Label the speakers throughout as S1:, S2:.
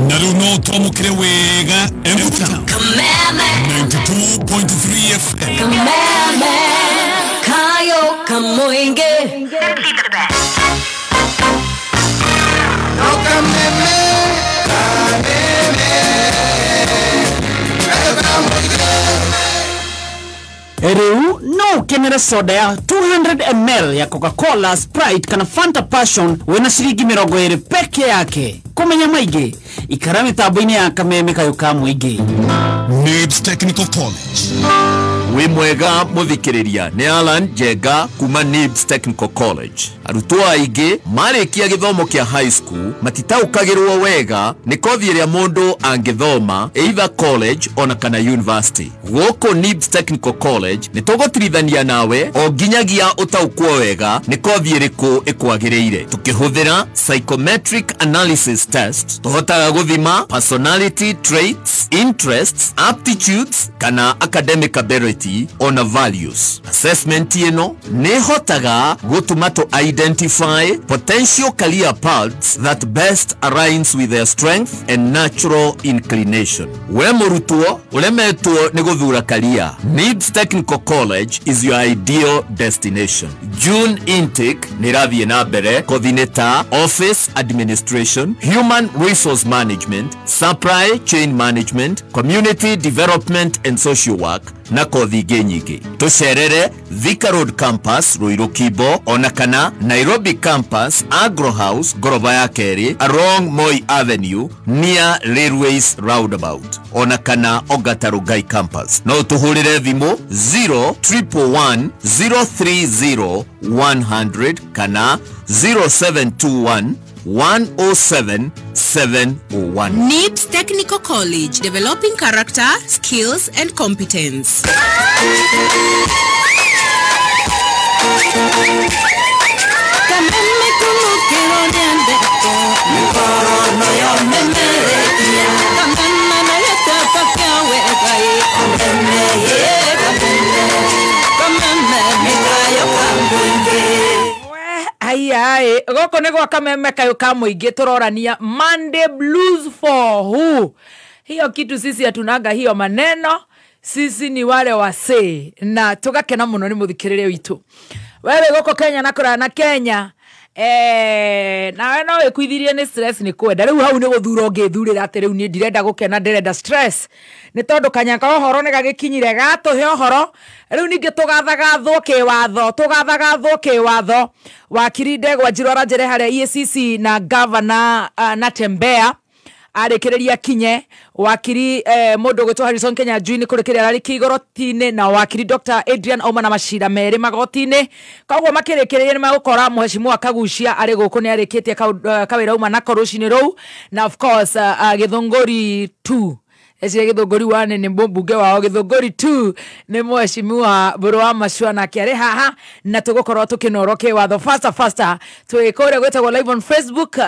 S1: Na rĩu no twamũkĩre wega Embu Town 92.3 FM.
S2: Kameme kayo kamoinge.
S3: Riu no ukenere soda ya 200 ml ya Coca-Cola, Sprite kana Fanta Passion wena ciringi 20 peke yake. Kumenya maingĩ ikara mitambo-inĩ ya Kameme kayo ka mũingĩ.
S1: NIBS Technical College.
S4: Wĩ mwega mũthikĩrĩria nĩ Alan Njenga kuma NIBS Technical College. Arutwo aingĩ marĩkia gĩthomo kĩa high school matitaũkagĩrwo wega nĩ kothi ĩrĩa mũndũ angĩthoma either college ona kana university. Gũkũ NIBS Technical College nĩ tũgũtirithania nawe o nginyagia ũtaũkwo wega nĩ kothi ĩrĩkũ ĩkwagĩrĩire. Tũkĩhũthĩra psychometric analysis test tũhotaga gũthima personality traits, interests, aptitudes kana academic ability ona values. Assessment ĩno nĩ hotaga gũtũma to identify potential career paths that best aligns with their strength and natural inclination. We mũrutwo ũremetwo nĩ gũthura career, NIBS Technical College is your ideal destination. June intake nĩ ĩrathiĩ na mbere kothi-inĩ ta office administration, human resource management, supply chain management, community development and social work na kothi ingĩ nyingĩ. Tũcerere Thika Road Campus Ruiru Kibo ona kana Nairobi Campus Agro House ngoroba ya kerĩ along Moi Avenue near Railways Roundabout ona kana Ongata Rongai Campus. No tũhũrĩre thimũ 0111 030 100 kana 0721 107 701.
S5: NIBS Technical College, developing character, skills and competence.
S2: Kameme kumukiro nyandeto mikorono yomemerekia. Kameme nayetapakya wegai. Kameme ye kameme. Kameme mikayo kamwinge.
S6: Ai goko nĩ gwa Kameme kayo ka mũingĩ tũrorania Monday Blues for who. Hiyo kitu sisi hatunaga hiyo maneno, sisi ni wale wasee na tugakena muno ni muthikiriria witu. Wewe goko Kenya na kura na Kenya nawe no wikuithirie ni stress ni kwenda riu hau ni guthura ungithurira ati riu ni ndirenda gukena ndirenda stress ni tondu kanyaka uhoro ni gagikinyire gatuhe uhoro riu ningi tugathagathwo kiwatho tugathagathwo kiwatho wakiri Ndegwa Njiru aranjere haria EACC na governor Natembeya arĩkĩrĩria kinye wakiri mũndũ ũgwĩtwo Harrison Kenya Njui nĩ kũrĩkĩrĩria ararĩkia igoti-inĩ na wakiri Dr. Adrian auma na macira merĩ magoti-inĩ koguo makĩrĩkĩrĩria nĩ magũkora mheshimiwa Kagucia arĩ gũkũ nĩ arĩkĩtie kawĩra auma nako rũcinĩ rũu na of course Gĩthũngũri 2 eci Gĩthũngũri 1 nĩ mbunge wao Gĩthũngũri 2 nĩ mheshimiwa Mbũrũ wa Macua nake arĩ haha na tũgũkorwo tũkĩnorwo kĩwatho faster faster twĩ kũrĩa gwĩtagwo live on Facebook.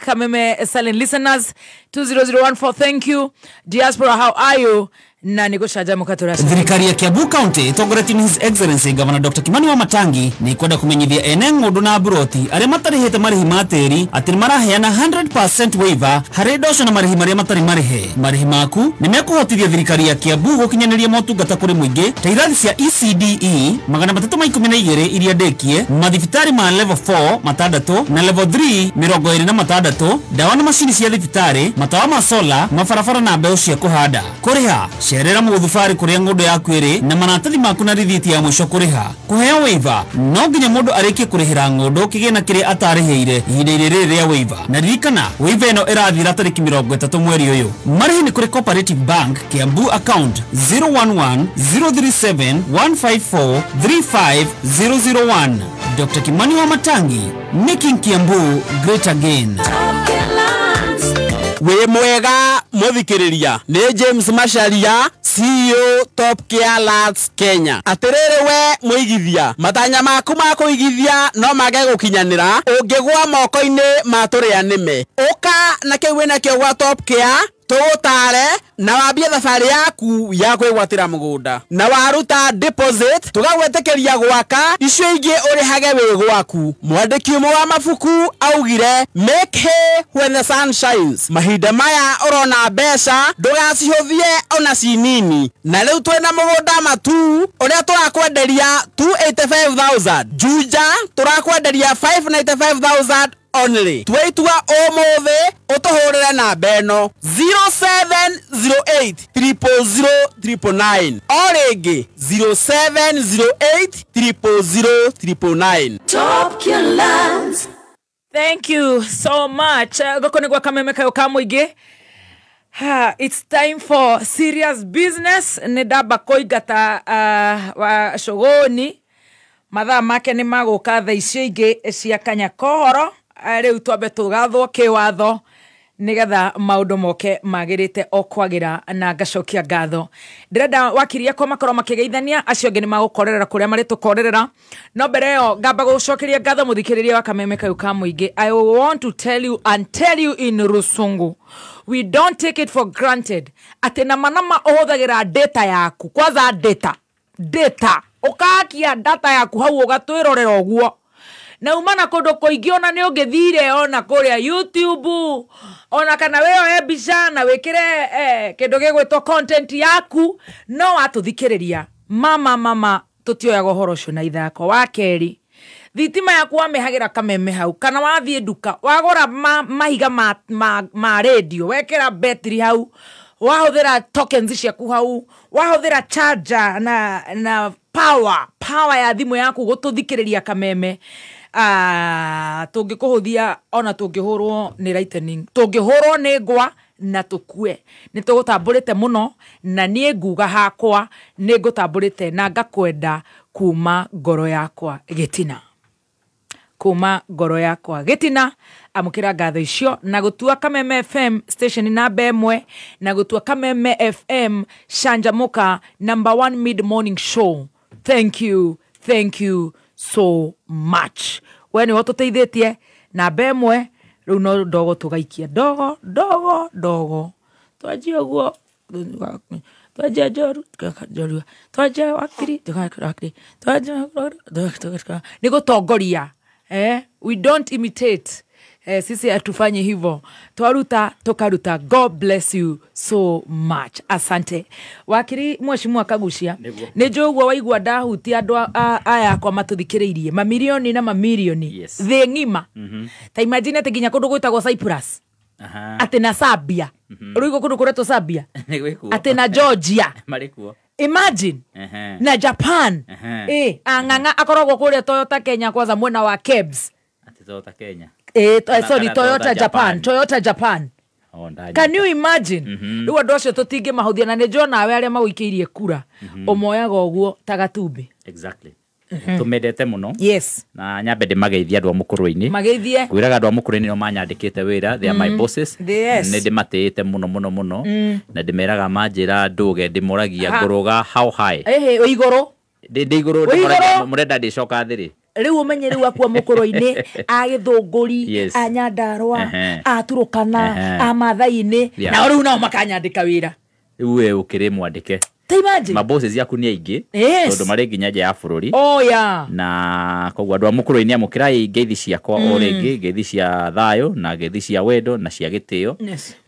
S6: Kameme silent listeners 20014 thank you diaspora how are you na nĩ gũcanjamũka tũracanjamũka.
S3: Thirikari ya Kiambu County ĩtongoretio nĩ His Excellency Governor Dr. Kimani Wamatangi nĩ kwenda kũmenyithia ene ng'ũndũ na mburoti arĩa matarĩhĩte marĩhi ma tĩri atĩ nĩ maraheana 100% waiver harĩ ndoco na marĩhi marĩa matarĩ marĩhe. Marĩhi maku nĩ mekũhotithia thirikari ya Kiambu gũkinyanĩria motungata kũrĩ mũingĩ ta irathi cia ECDE 312 iria ndĩkie, mathibitarĩ ma level 4 6 na level 3 26, ndawa na macini cia thibitarĩ, matawa ma sola, mabarabara na mbeũ cia kũhanda. Kũrĩha cerera mũgũthubarĩ kũrĩa ng'ũndũ yaku ĩrĩ na maratathi maku na rithiti ya mũico kũrĩha. Kũheo waiver no nginya mũndũ arĩkie kũrĩhĩra ng'ũndũ kĩgĩna kĩrĩa atarĩhĩire ihinda-inĩ rĩrĩ rĩa waiver. Na ririkana waiver ĩno ĩrathira tarĩki 30 mweri ũyũ. Marĩhi nĩ kũrĩ Cooperative Bank Kiambu account 011 037 154 35001. Dr. Kimani Wamatangi, making Kiambu great again.
S7: Wĩ mwega mũthikĩrĩria nĩ James Macharia CEO Top Care Lads Kenya. Atĩrĩrĩ we mũigithia, matanya maku ma kũigithia no mage gũkinyanĩra ũngĩgwa moko-inĩ ma tũrĩa nĩme. Ũka na kĩu wĩnakĩo gwa Top Care Tũgũtare na wambie thabarĩ yaku ya kwĩgwatĩra mũgũnda. Na waruta deposit tũgagwĩtĩkĩria gwaka icio ingĩ ũrĩhage wĩ gwaku. Mwandĩki ũmwe wa mabuku augire make hay when the sun shines. Mahinda maya ũrona mbeca ndũgacihũthie ona ci nini. Na rĩu twĩna mũgũnda Matu ũrĩa tũrakwenderia 285,000. Juja tũrakwenderia 595,000 only. Twaitua ũmũthĩ ũtũhũrĩre namba ĩno 0708 000 999. O rĩngĩ 0708 000 999.
S2: Top Lands.
S6: Thank you so much. Gũkũ nĩ gwa Kameme Kayũ ka Mũingĩ. Ha, it's time for serious business. Nĩ ndamba kũingata wa Cũgũni. Mathaa make nĩ magũka thaa icio ingĩ cia kanya kohoro. Rĩu twambe tũgathwo kĩwatho nĩgetha maũndũ moke magĩrĩte o kwagĩra, na ngacokia ngatho. Ndĩrenda wakiri akwa makorwo makĩgeithania, acio angĩ nĩ magũkorerera kũrĩa marĩ tũkorerera. No mbere ĩyo ngamba gũcokeria ngatho mũthikĩrĩria wa Kameme Kayũ ka Mũingĩ. I want to tell you and tell you in Rusungu, we don't take it for granted atĩ nama nama ũhũthagĩra data yaku. Kwanza data ũkakia data yaku hau ũgatwĩrorera ũguo. Na uma na kũndũ kũingĩ ona nĩ ũngĩthire ona kũrĩa YouTube ona kana wĩoe mbica na wĩkĩre kĩndũ gĩgwĩtwo content yaku, no watũthikĩrĩria mama tũtioyaga ũhoro ũcio na ithako. Wa kerĩ, thitima yaku wamĩhagĩra Kameme hau, kana wathiĩ nduka wagũra mahiga ma radio wekĩra betri hau, wahũthĩra tokens ciaku hau, wahũthĩra charger na power ya thimũ yaku gũtũthikĩrĩria Kameme. Tũngĩkũhũthia ona tũngĩhũrwo nĩ lightning, tũngĩhũrwo nĩ ngwa na tũkue. Nĩ tũgũtambũrĩte mũno, na niĩ nguga hakwa nĩ ngũtambũrĩte na ngakwenda kuma ngoro yakwa gĩtina. Kuma ngoro yakwa gĩtina. Amũkĩra ngatho icio na gũtua Kameme FM station namba 1, na gũtua Kameme FM Canjamũka number 1 mid morning show. Thank you, thank you so much. We nĩ ũtũteithĩtie namba 1. Rĩu no ndogo tũgaikia ndogo ndogo ndogo, twanjia ũguo, twanjia njoru njorua, twanjia wakiri wakiri, twanjia nĩ gũtongoria. We don't imitate. Sisi hatufanyi hivyo, twaruta tukaruta. God bless you so much. Asante wakiri mheshimiwa Kagucia. Nĩ njũĩ ũguo waigua ndahutia andũ aya akwa matũthikĩrĩirie mamirioni na mamirioni thĩ ng'ima. Ta imagine atĩ nginya kũndũ gwĩtagwo Cyprus, atĩ na Serbia, rũigũ kũndũ kũretwo Serbia, atĩ na Georgia, imagine, na Japan. Ang'ang'a akoragwo kũrĩa Toyota Kenya, kwanza mwena wa Kebs.
S8: Toyota Kenya.
S6: Sorry, Toyota Japan. Toyota Japan. Can you imagine? Rĩu andũ acio tũtingĩmahũthia, na nĩ njũĩ nawe arĩa magũikĩirie kura ũmoyaga ũguo ta gatumbĩ.
S8: Exactly. Tũmendete mũno.
S6: Yes.
S8: Na nyambe ndĩmageithie andũ a mũkũrũ-inĩ.
S6: Mageithie.
S8: Ngwĩraga andũ a mũkũrũ-inĩ nĩo manyandĩkĩte wĩra, they are my bosses.
S6: Yes.
S8: Nĩ ndĩmatĩĩte mũno mũno mũno. Na ndĩmeraga manjĩra ndũge, ndĩmoragia ngũrũga how high.
S6: Ĩhĩ, wĩ igũrũ.
S8: Ndĩ igũrũ, ndĩmoragia mũrenda ndĩcoka thĩ rĩ.
S6: Rĩu ũmenye rĩu akua mũkũrũ-inĩ a Gĩthũngũri, a Nyandarũa, a Turukana, a Maathai-inĩ, nao rĩu nao makanyandĩka wĩra.
S8: Rĩu we ũkĩrĩ mwandĩke.
S6: Ta imagine.
S8: Mabosses yaku nĩ aingĩ, tondũ marĩ nginya nja ya bũrũri.
S6: Oh yeah.
S8: Na koguo andũ a mũkũrũ-inĩ amũkĩrai ngeithi ciakwa o rĩngĩ, ngeithi cia thayũ na ngeithi cia wendo na cia gĩtĩo.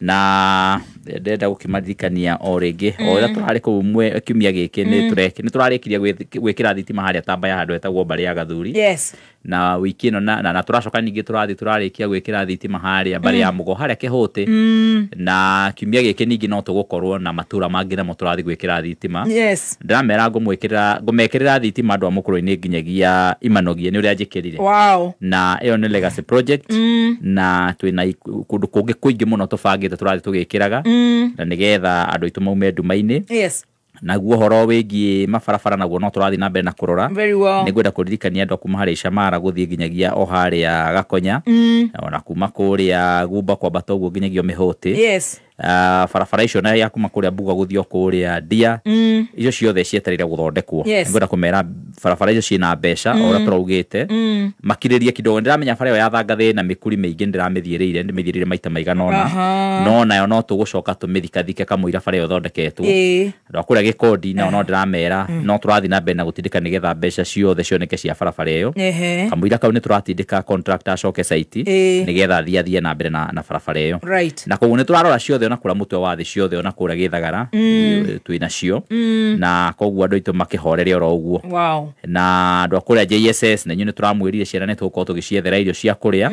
S8: Na ndĩrenda gũkĩmaririkania o rĩngĩ, o ũrĩa tũrarĩ kũu kiumia gĩkĩ nĩ tũrarĩkirie gwĩkĩra thitima harĩa Tambaya handũ hetagwo Mbarĩ ya Gathuri.
S6: Yes.
S8: Na wiki ĩno na tũracoka ningĩ tũrathiĩ tũrarĩkia gwĩkĩra thitima harĩa Mbarĩ ya Mũgo harĩa Kĩhũtĩ. Na kiumia gĩkĩ ningĩ no tũgũkorwo na matũra mangĩ namo tũrathiĩ gwĩkĩra thitima.
S6: Yes.
S8: Ndĩramera ngũmekĩrĩra thitima andũ a mũkũrũ-inĩ nginyagia imanogie nĩ ũrĩa njĩkĩrire.
S6: Wow.
S8: Na ĩyo nĩ legacy project. Na twĩna kũndũ kũngĩ kũingĩ mũno tũbangĩte tũrathiĩ tũgĩkĩraga, na nĩgetha andũ aitũ maume nduma-inĩ.
S6: Yes.
S8: Naguo ũhoro wĩgiĩ mabarabara naguo no tũrathiĩ na mbere na kũrora.
S6: Very well.
S8: Nĩngwenda kũririkania andũ kuma harĩa Icamara gũthiĩ nginyagia o harĩa Gakonya, ona kuma kũrĩa Gumba kwambata ũguo nginyagia Mĩhũtĩ.
S6: Yes.
S8: Barabara icio na ya kuma kũrĩa Mbuga gũthiĩ o kũrĩa Ndia, icio ciothe cietereire gũthondekwo. Ngwenda kũmera barabara icio ciĩna mbeca o ũrĩa tũraugĩte, makirĩrie kidogo. Ndĩramenya bara ĩyo ya Thangathĩ na mĩkuri mĩingĩ, ndĩramĩthiĩrĩire, ndĩmĩthiĩrĩire maita maigana ũna, no nayo no tũgũcoka tũmĩthikathike kamũira bara ĩyo ĩthondeketwo. Andũ a kũrĩa Gĩkondi nao no ndĩramera no tũrathiĩ na mbere na gũtindĩka nĩgetha mbeca ciothe cioneke cia barabara ĩyo. Kamũira kau nĩ tũratindĩka contractor acoke site nĩgetha athiĩ athiĩ na mbere na barabara ĩyo. Na koguo nĩ tũrarora ciothe, ona kũrĩa mũtwe wa thĩ ciothe, ona kũrĩa Gĩthagara twĩ nacio, na koguo andũ aitũ makĩhorere oro ũguo. Na andũ a kũrĩa JSS na inyuĩ nĩ tũramwĩrire ciana nĩ tũgũkorwo tũgĩciethera irio cia kũrĩa,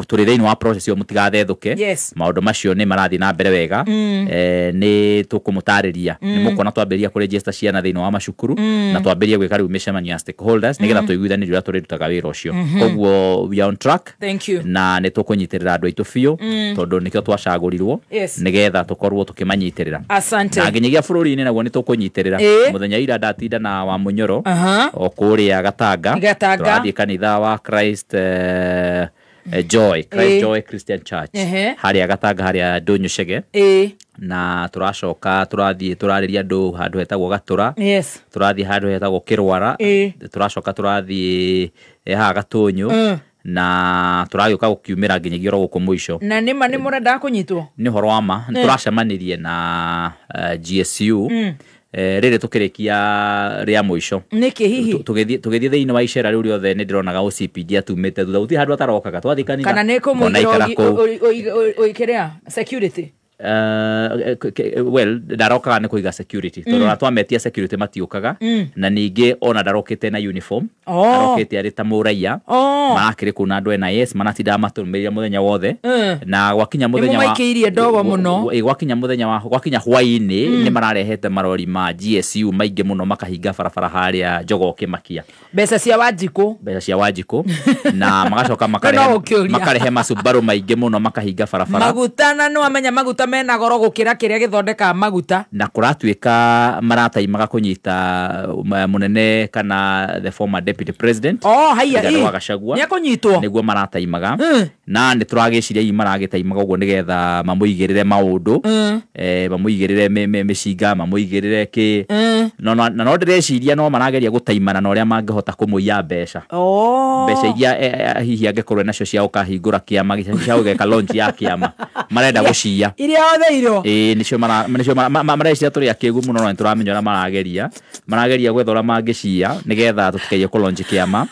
S8: tũrĩ thĩinĩ wa process ĩyo, mũtigathethũke. Maũndũ macio nĩ marathiĩ na mbere wega. Nĩ tũkũmũtarĩria, nĩ mũkuona twambĩrĩria kũregister ciana thĩinĩ wa macukuru, na twambĩrĩrie gwĩka rĩu mĩcemanio ya stakeholders nĩgetha tũiguithanĩrie ũrĩa tũrĩrutaga wĩra ũcio. Koguo we are on track.
S6: Thank you.
S8: Na nĩ tũkũnyitĩrĩra andũ aitũ biũ, tondũ nĩkĩo twacagũrirwo, nĩgetha tũkorwo tũkĩmanyitĩrĩra.
S6: Asante.
S8: Na nginyagia bũrũri-inĩ naguo nĩ tũkũnyitĩrĩra. Mũthenya ira ndatinda na wa Mũnyoro o kũrĩa Gatanga.
S6: Gatanga.
S8: Tũrathiĩ kanitha wa Christ Joy, Christ Joy Christian Church, harĩa Gatanga, harĩa Ndũnyũ Chege. Na tũracoka tũrathiĩ tũrarĩria andũ handũ hetagwo Gatũra. Tũrathiĩ handũ hetagwo Kĩrwara. Tũracoka tũrathiĩ haha Gatũnyũ, na tũragĩũka gũkiumĩra nginyagia oro gũkũ mũico.
S6: Na nĩ ma nĩ mũrendaga kũnyitwo?
S8: Nĩ ũhoro wa ma, nĩ tũracemanirie na GSU rĩrĩ tũkĩrĩkia rĩa mũico.
S6: Nĩkĩ hihi?
S8: Tũgĩthiĩ thĩinĩ wa icera rĩu rĩothe nĩ ndĩronaga OCPD atumĩte thutha, gũtirĩ handũ atarokaga, twathiĩ kanitha
S6: Kana nĩ
S8: ngona aikara
S6: kũmũigĩra
S8: kũu.
S6: ũikĩrĩa security?
S8: Well, ndarokaga nĩ kũiga security, tondũ ona twametia security matiũkaga, na ningĩ ona ndarokĩte na uniform, arokĩte arĩ ta mũraiya. Marakĩrĩ kũu na andũ NIS manatindaga matũrũmĩrĩire mũthenya wothe, na gwakinya mũthenya wa
S6: Nĩmũmaikĩirie ndogo mũno.
S8: Gwakinya mũthenya wa gwakinya hwaĩ-inĩ, nĩ mararehete marori ma GSU maingĩ mũno, makahinga barabara harĩa Jogoo Kĩmakia.
S6: Mbeca cia Wanjikũ.
S8: Mbeca cia Wanjikũ, na magacoka
S6: No, no, ũkĩũria.
S8: makarehe macubarũ maingĩ mũno, makahinga barabara.
S6: Maguta, na nĩ wamenya maguta mena goro gũkĩra kĩrĩa gĩthondekaga maguta.
S8: Na kũratuĩka marataimaga kũnyita mũnene kana the former deputy president,
S6: Oh, haiya,
S8: Rigathi wa Gachagua.
S6: Nĩ ekũnyitwo?
S8: Nĩguo marataimaga, na nĩ tũragĩciria hihi maragĩtaimaga ũguo nĩgetha mamũigĩrĩre maũndũ, mamũigĩrĩre mĩcinga, mamũigĩrĩre kĩ, no, na no ndĩreciria no marageria gũtaimana na ũrĩa mangĩhota kũmũiya mbeca, mbeca iria hihi angĩkorwo nacio cia gũkahingũra kĩama, cia gũgeka launch ya kĩama, marenda gũciya.
S6: Iria otheirwo.
S8: Ĩĩ, nĩcio mareciria tũrĩ akĩgu mũno, no nĩtũramenya ũrĩa marageria gwetha ũrĩa mangĩciya nĩgetha tũtikaie kũlaunch kĩama,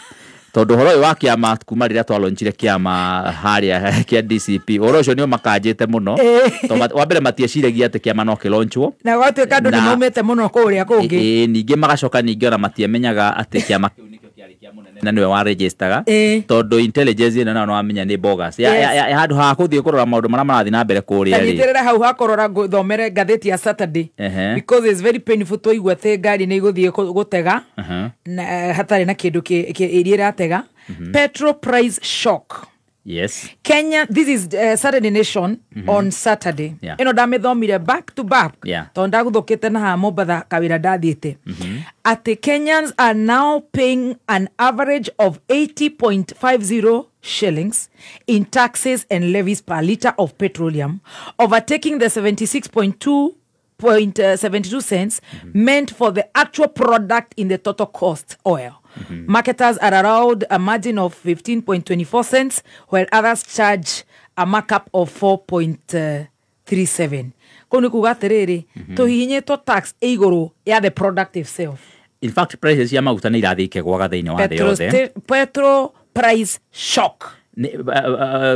S8: tondũ ũhoro ũyũ wa kĩama, kuma rĩrĩa twalonchire kĩama harĩa kĩa DCP, ũhoro ũcio nĩ ũmakanjĩte mũno, tondũ wa mbere matieciragia atĩ kĩama no kĩlaunchwo.
S6: Na gwatuĩka andũ nĩ maumĩte mũno kũrĩa kũngĩ.
S8: Ĩĩ, ningĩ magacoka ningĩ ona matiamenyaga atĩ kĩama kĩu nĩkĩo kĩarĩ kĩa mũnene na nĩwe wa registaga, tondũ intelligence ĩno nayo nĩwamenya nĩ bogus ya handũ ha gũthiĩ kũrora maũndũ marĩa marathiĩ na mbere kũrĩa rĩ.
S6: Tanyitĩrĩra hau hakũrora, ngũthomere ngathĩti ya Saturday, because it's very painful twaigua atĩ ngari nĩ igũthiĩ gũtega na hatarĩ na kĩndũ iria ĩratega. Petrol price shock. Kenya, this is Saturday Nation on Saturday. Ĩno ndamĩthomire back to back, tondũ ndaguthũkĩte na haha Mombatha kawĩra ndathiĩte, atĩ Kenyans are now paying an average of 80.50 shillings in taxes and levies per litre of petroleum, overtaking the 76.2 point, 72 cents meant for the actual product in the total cost oil. Marketers are allowed a margin of 15.24 cents, while others charge a markup of 4.37. Kũu nĩ kuga atĩrĩrĩ, tũhihinyĩtwo tax ĩ igũrũ ya the product itself.
S8: In fact, prices cia maguta nĩ irathiĩ ikĩgwaga thĩinĩ wa thĩ
S6: Petrol,
S8: yothe.
S6: Petrol price shock.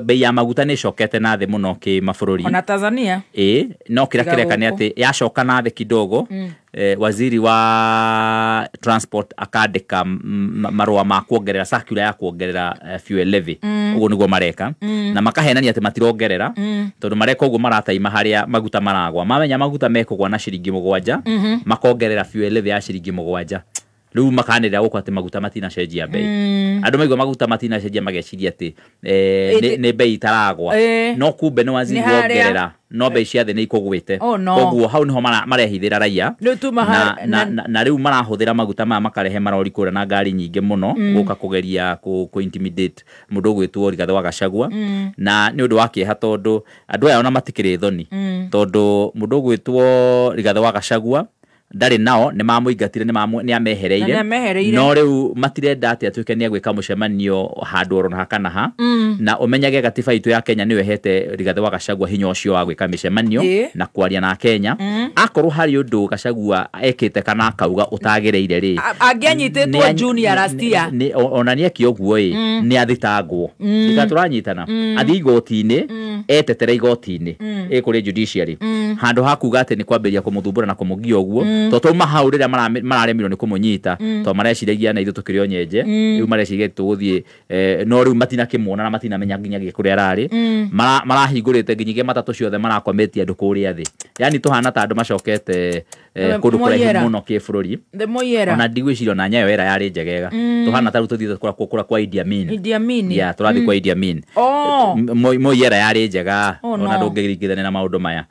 S8: Bei ya maguta nĩ ĩcokete na thĩ mũno kĩ mabũrũri.
S6: Ona Tanzania.
S8: Ĩ, no kĩrĩa
S6: Tiga
S8: kĩreka nĩ
S6: gũkũ.
S8: atĩ yacoka na thĩ kidogo, waziri wa transport akandĩka marũa ma kuongerera, circular ya kuongerera fuel levy. Ũguo nĩguo mareka, na makahenania atĩ matirongerera, tondũ mareka ũguo marataima harĩa maguta maragwa. Mamenya maguta mekũgwa na ciringi 7, makongerera fuel levy ya ciringi 7. Rĩu makanĩrĩra gũkũ atĩ maguta matinacenjia bei. Andũ maigua maguta matinacenjia mageciria atĩ nĩ bei itaragwa. No kumbe nĩ waziri wongerera no bei cia thĩ nĩ ikũgwĩte. Koguo hau nĩho marehithĩra raia na rĩu marahũthĩra maguta maya makarehe marori kũrĩa na ngari nyingĩ mũno gũka kũgeria kũ intimidate mũndũ ũgwĩtwo Rigathĩ wa Gachagua. Na nĩ ũndũ wa kĩeha tondũ andũ aya ona matikĩrĩ thoni tondũ mũndũ ũgwĩtwo Rigathĩ wa Gachagua ndarĩ nao nĩ mamũingatire nĩ amehereire no rĩu matirenda atĩ atuĩke nĩ egwĩka mũcemanio handũ oro na kana ha. Na ũmenyage gatiba itũ ya Kenya nĩyo ĩhete Rigathĩ wa Gachagua hinya ũcio wa gwĩka mĩcemanio na kwaria na Kenya. Akorwo harĩ ũndũ Gachagua ekĩte kana akauga ũtagĩrĩire rĩ,
S6: angĩanyitĩtwo junior last year
S8: ona nĩ eke ũguo ĩ nĩ athitangwo. Rika tũranyitana athiĩ igoti-inĩ etetere igoti-inĩ ĩ kũrĩ judiciary handũ ha kuga atĩ nĩ kwambĩrĩria kũmũthumbũra na kũmũgia ũguo tondũ twauma hau rĩrĩa mararemirwo nĩ kũmũnyita tondũ mareciragia na ithuĩ tũkĩrĩ o nyenje rĩu mareciragia tũgũthiĩ no rĩu matinakĩmuona na matinamenya nginyagia kũrĩa ararĩ. Marahingũrĩte nginyagia matatũ ciothe marakometie andũ kũrĩa thĩ, yani tũhana ta andũ macokete kũndũ kũraihu mũno kĩbũrũri. Ona ndigwĩciria ona Nyayo era yarĩ njegega tũhana ta rĩu tũthiĩte kũra kwa Idi Amin. Yeah, tũrathiĩ kwa Idi Amin. Moi era yarĩ njega ona ndũngĩringithania na maũndũ maya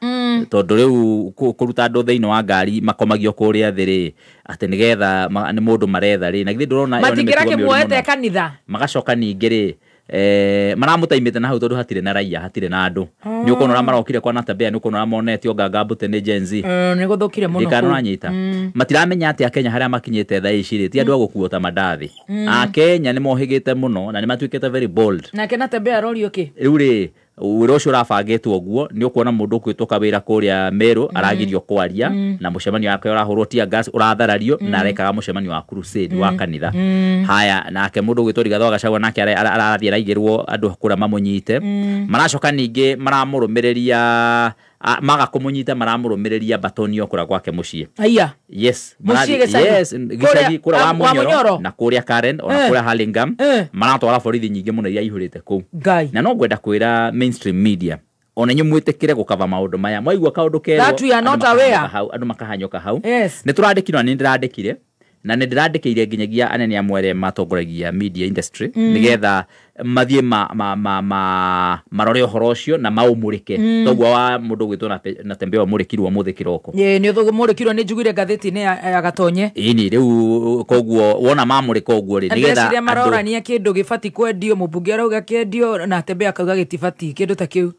S8: tondũ rĩu kũruta andũ thĩinĩ wa ngari makomagio kũrĩa thĩ rĩ atĩ nĩgetha nĩ mũndũ maretha rĩ na githĩ ndũrona ĩyo nĩ mĩtugo mĩũru mũno.
S6: Kanitha
S8: magacoka ningĩ rĩ maramũtaimĩte na hau tondũ hatirĩ na raia hatirĩ na andũ. Nĩ ũkuona ũrĩa marokire kwa Natabea, nĩ ũkuona ũrĩa monetio nganga mbũtĩ nĩ Gen Z.
S6: Nĩ gũthũkire mũno
S8: kũu. Ũranyita matiramenya atĩ Akenya harĩa makinyĩte thaa ici rĩ ti andũ a gũkuo ta mandathi. Akenya nĩ mohĩgĩte mũno na nĩ matuĩkĩte very bold.
S6: Nake Natabea arorio kĩ
S8: rĩu rĩ wĩra ũcio ũrabangĩtwo ũguo nĩ ũkuona mũndũ ũkwĩtwo kawĩra kũrĩa Meru aragirio kwaria na mũcemanio wake ũrahũrwo tear gas ũratharario na arekaga mũcemanio wa crusade wa kanitha. Haya nake mũndũ ũgwĩtwo Rigathĩ wa Gachagua nake arathiĩ araigĩrwo andũ kũrĩa mamũnyite. Maracoka ningĩ maramũrũmĩrĩria maga kũmũnyita maramũrũmĩrĩria batonio kũrĩa gwake mũciĩ.
S6: Aya.
S8: Yes, yes, gĩcagi kũrĩa wa Munyoro na kũrĩa Karen ona kũrĩa Hurlingham maratwara borithi nyingĩ mũno iria ihũrĩte kũu. Na no ngwenda kwĩra mainstream media ona inyuĩ mwĩtĩkĩre gũkava maũndũ maya mwaigua kaũndũ kerwo andũ makahanyũka hau. Nĩ tũrandĩkirwo na nĩ ndĩrandĩkire na nĩ ndĩrandĩkĩire nginyagia anene amwe arĩa matongoragia media industry nĩgetha mathiĩ marore ũhoro ũcio na maũmũrĩke. Toguo wa mũndũ ũgwĩtwo Natembeya ũmũrĩkirwo ũmũthĩ kĩroko.
S6: Nĩ ũmũrĩkirwo nĩ njugire ngathĩti-inĩ ya Gatonye.
S8: Ĩni rĩu koguo wona mamũrĩka ũguo rĩ nĩgetha
S6: andũ marorania kĩndũ gĩbatiĩ kwendio mũmbunge arauga kĩendio Natembeya akauga gĩtibatiĩ kĩndũ ta kĩu.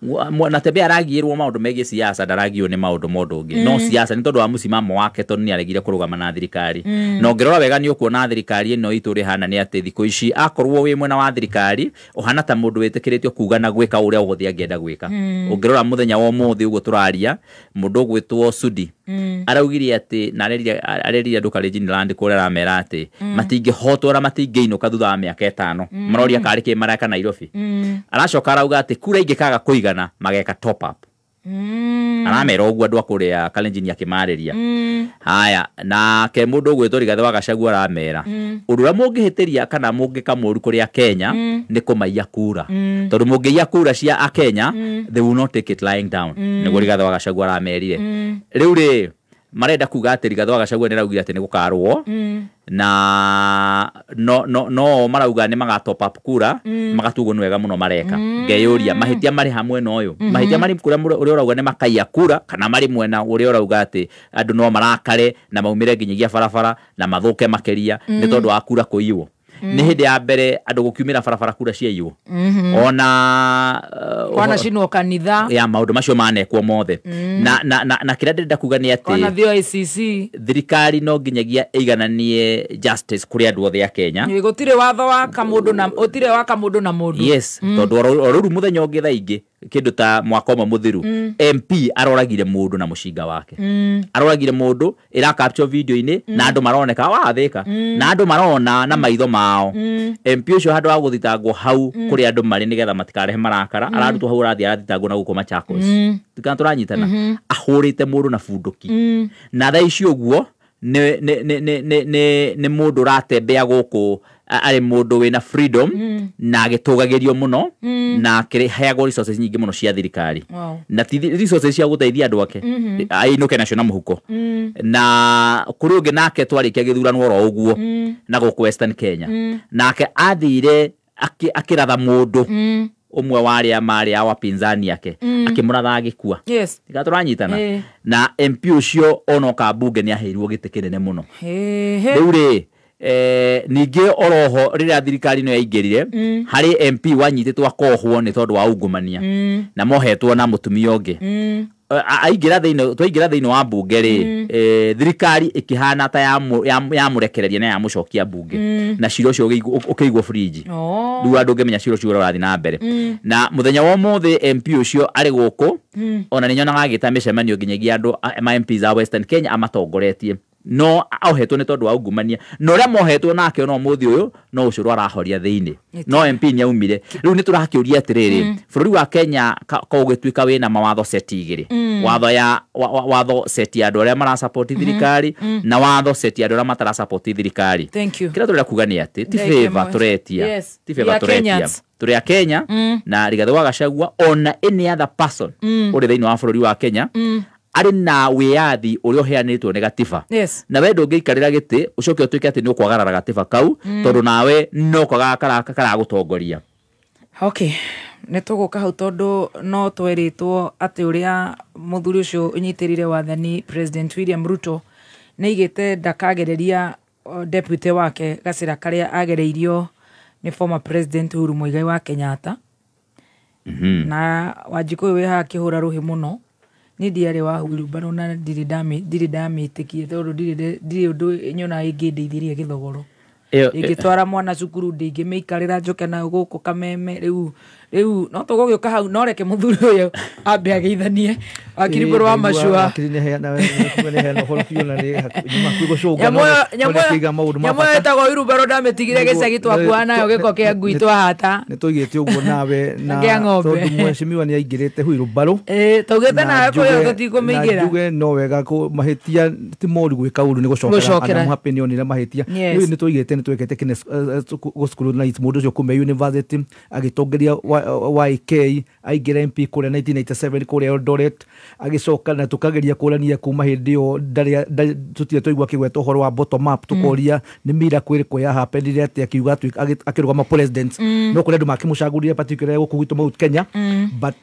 S8: Natembeya aragiĩrwo maũndũ megiĩ siasa ndaragio nĩ maũndũ ma ũndũ ũngĩ no siasa nĩ tondũ wa mũcimamo wake tondũ nĩ aregire kũrũgama na thirikari. Na ũngĩrora wega nĩ ũkuona thirikari ĩno itũ rĩhana nĩ atĩ thikũ ici akorwo wĩ mwena wa thirikari ũhana ta mũndũ wĩtĩkĩrĩtio kuga na gwĩka ũrĩa wothe angĩenda gwĩka. Ũngĩrora mũthenya wa ũmũthĩ ũguo tũraria mũndũ ũgwĩtwo Sudi araugire atĩ na arerire andũ Kalenjin Land kũrĩa aramera atĩ matingĩhotwo na matingĩinũka thutha wa mĩaka 5 maroria karĩ kĩ mareka Nairobi. Aracoka arauga atĩ kura ingĩkaga kũigana mageka top up. Aramera ũguo andũ a kũrĩa Kalenjin akĩmarĩria. Haya nake mũndũ ũgwĩtwo Rigathĩ wa Gachagua aramera ũndũ ũrĩa mũngĩhĩtĩria kana mũngĩka mũru kũrĩa Kenya nĩ kũmaiya kura tondũ mũngĩiya kura cia Akenya they will not take it lying down. Nĩguo Rigathĩ wa Gachagua aramerire. Rĩu rĩ marenda kuga atĩ Rigathĩ wa Gachagua nĩ araugire atĩ nĩ gũkarũo na no marauga nĩ maga top up kura magatuo nĩ wega mũno mareka. Ngeyũria mahĩtia marĩ hamwe na ũyũ mahĩtia marĩ kũrĩa ũrĩa ũrauga nĩ makaiya kura kana marĩ mwena ũrĩa ũrauga atĩ andũ no marakare na maumĩre nginyagia barabara na mathũke makĩria nĩ tondũ wa kura kũiywo. Nĩ hĩndĩ ya mbere andũ gũkiumĩra barabara kura ciaiywo ona
S6: wanacinwo kanitha
S8: ya maũndũ macio manekwo mothe. Na kĩrĩa ndĩrenda kuga nĩ atĩ
S6: ona thio ICC
S8: thirikari no nginyagia ĩigananie justice kũrĩ andũ othe a Kenya.
S6: Gũtirĩ watho wa kamũndũ na ũtirĩ wa kamũndũ na mũndũ.
S8: Yes, tondũ o rĩu mũthenya ũngĩ thaa ingĩ kĩndũ ta mwaka ũmwe mũthiru MP aroragire mũndũ na mũcinga wake. Aroragire mũndũ ĩra capture video-inĩ na andũ maroneka wathĩka na andũ marona na maitho mao. MP ũcio handũ ha gũthitangwo hau kũrĩa andũ marĩ nĩgetha matikarehe marakara ararutwo hau ũrathiĩ arathitangwo na gũkũ Machakos. Tikana tũranyitana ahũrĩte mũndũ na bunduki na thaa ici ũguo nĩ mũndũ ũratembea gũkũ Arĩ mũndũ wĩna freedom na agĩtũgagĩrio mũno na akĩheagwo resources nyingĩ mũno cia thirikari.
S6: Wow.
S8: Na ti resources cia gũteithia andũ ake, ainũke nacio na mũhuko. Na kũrĩ ũngĩ nake twarĩkia gĩthurano oro ũguo na gũkũ Western Kenya, nake athire akĩratha mũndũ ũmwe wa arĩa marĩ a wapinzani ake, akĩmũratha agĩkua. Tiga tũranyitana. Na MP ũcio onoka mbunge nĩ aheirwo gĩtĩ kĩnene mũno.
S6: Hehe.
S8: Rĩu rĩ, ningĩ oroho rĩrĩa thirikari ĩno yaingĩrire, harĩ MP wanyitĩtwo akohwo nĩ tondũ wa ungumania na mohetwo na mũtumia ũngĩ. Aingĩra thĩinĩ, twaingĩra thĩinĩ wa mbunge rĩ, thirikari ĩkĩhana ta yamũrekereria na yamũcokia mbunge, na cira ũcio ũkĩigwo fridge.
S6: Oh.
S8: Rĩu andũ ũngĩmenya cira ũcio ũrĩa ũrathiĩ na mbere. Na mũthenya wa ũmũthĩ MP ũcio arĩ gũkũ, ona nĩ nyonaga agĩta mĩcemanio nginyagia andũ ma MPs a Western Kenya amatongoretie, no ohetwo nĩ tondũ wa ungumania, na ũrĩa mohetwo nake ona ũmũthĩ ũyũ no ũcũrũ arahoria thĩinĩ, no MP nĩ aumire. Rĩu nĩ tũrakĩũria atĩrĩrĩ, bũrũri wa Kenya ko ũgĩtuĩka wĩna mawatho seti igĩrĩ, watho ya watho seti ya andũ arĩa marasupport thirikari na watho seti ya andũ arĩa matarasupport thirikari.
S6: Thank you.
S8: Kĩrĩa tũrenda kuga nĩ atĩ ti
S6: Thank you
S8: favor
S6: much.
S8: tũretia, ti
S6: We
S8: favor
S6: are
S8: tũretia.
S6: Kenyans.
S8: Tũrĩ a Kenya, na Rigathĩ wa Gachagua ona any other person ũrĩ thĩinĩ wa bũrũri wa Kenya arĩ na wĩyathi ũrĩa ũheanĩtwo nĩ gatiba. Na we ndũngĩikarĩra gĩtĩ ũcoke ũtuĩke atĩ nĩ ũkwagarara gatiba kau, tondũ nawe no kwaga karagũtongoria.
S6: Okay, nä tå gå ka hau tondå no twerĩtwo atĩ ũrĩa mũthuri ũcio ũnyitĩrĩire wathani, President William Ruto, nĩ aigĩte ndakagereria deputy wake gacĩra karĩa agereirio nĩ former President Uhuru Muigai wa Kenyatta. Na Wanjikũ ũyũ wĩ haha akĩhũra rũhĩ mũno, niĩ ndiarĩ wa wheelbarrow na ndirĩ ndamĩtĩkia tondũ ndirĩ ũndũ nyona ĩngĩndeithĩria gĩthogoro.
S8: Ĩyo-
S6: Ingĩtwara mwana cukuru ndingĩmĩikarĩra njoke nayo gũkũ kameme. Rĩu no tũgũgĩũka hau, no reke mũthuri ũyũ ambe ageithanie, wakiri mbũrũ wa macua.
S9: Nĩheana ũhoro biũ na nĩ nyuma hakuhĩ gũcũnga.
S6: Nyamũ ĩyo-
S9: no
S6: nyamũ ĩyo-
S9: nĩakĩiga maũndũ ma
S6: nyamũ ĩyo
S9: bata.
S6: ĩtagwo wheelbarrow ndamĩtigire gĩcagi, twakuaga nayo gĩko kĩa ngui twahata.
S9: Nĩ tũigĩte ũguo nawe na
S6: Kĩa ng'ombe.
S9: tondũ mheshimiwa nĩ aingĩrĩte wheelbarrow.
S6: Ĩĩ, taugĩte nawe kũrĩa tũtikũmĩingĩra.
S9: Na njuge no wega mahĩtia ti moru gwĩka ũru nĩ gũcokera.
S6: Gũcokera.
S9: Ana mũhappy nĩ onire mahĩtia. Rĩu nĩ tũigĩte nĩ twekete gũ scrutinize mũndũ ũcio kuma university agĩtongoria YK, aingĩra MP kũrĩa 1997 kũrĩa Eldoret, agĩcoka na tũkageria kũrania kuma hĩndĩ ĩyo tũtirĩ twaigua akĩgweta ũhoro wa bottom up. Tũkoria nĩ miracle ĩrĩkũ ya happenire atĩ akiuga akĩrũgama president, no kũrĩ andũ makĩmũcagũrire, particularly gũkũ gwitũ Mount Kenya, but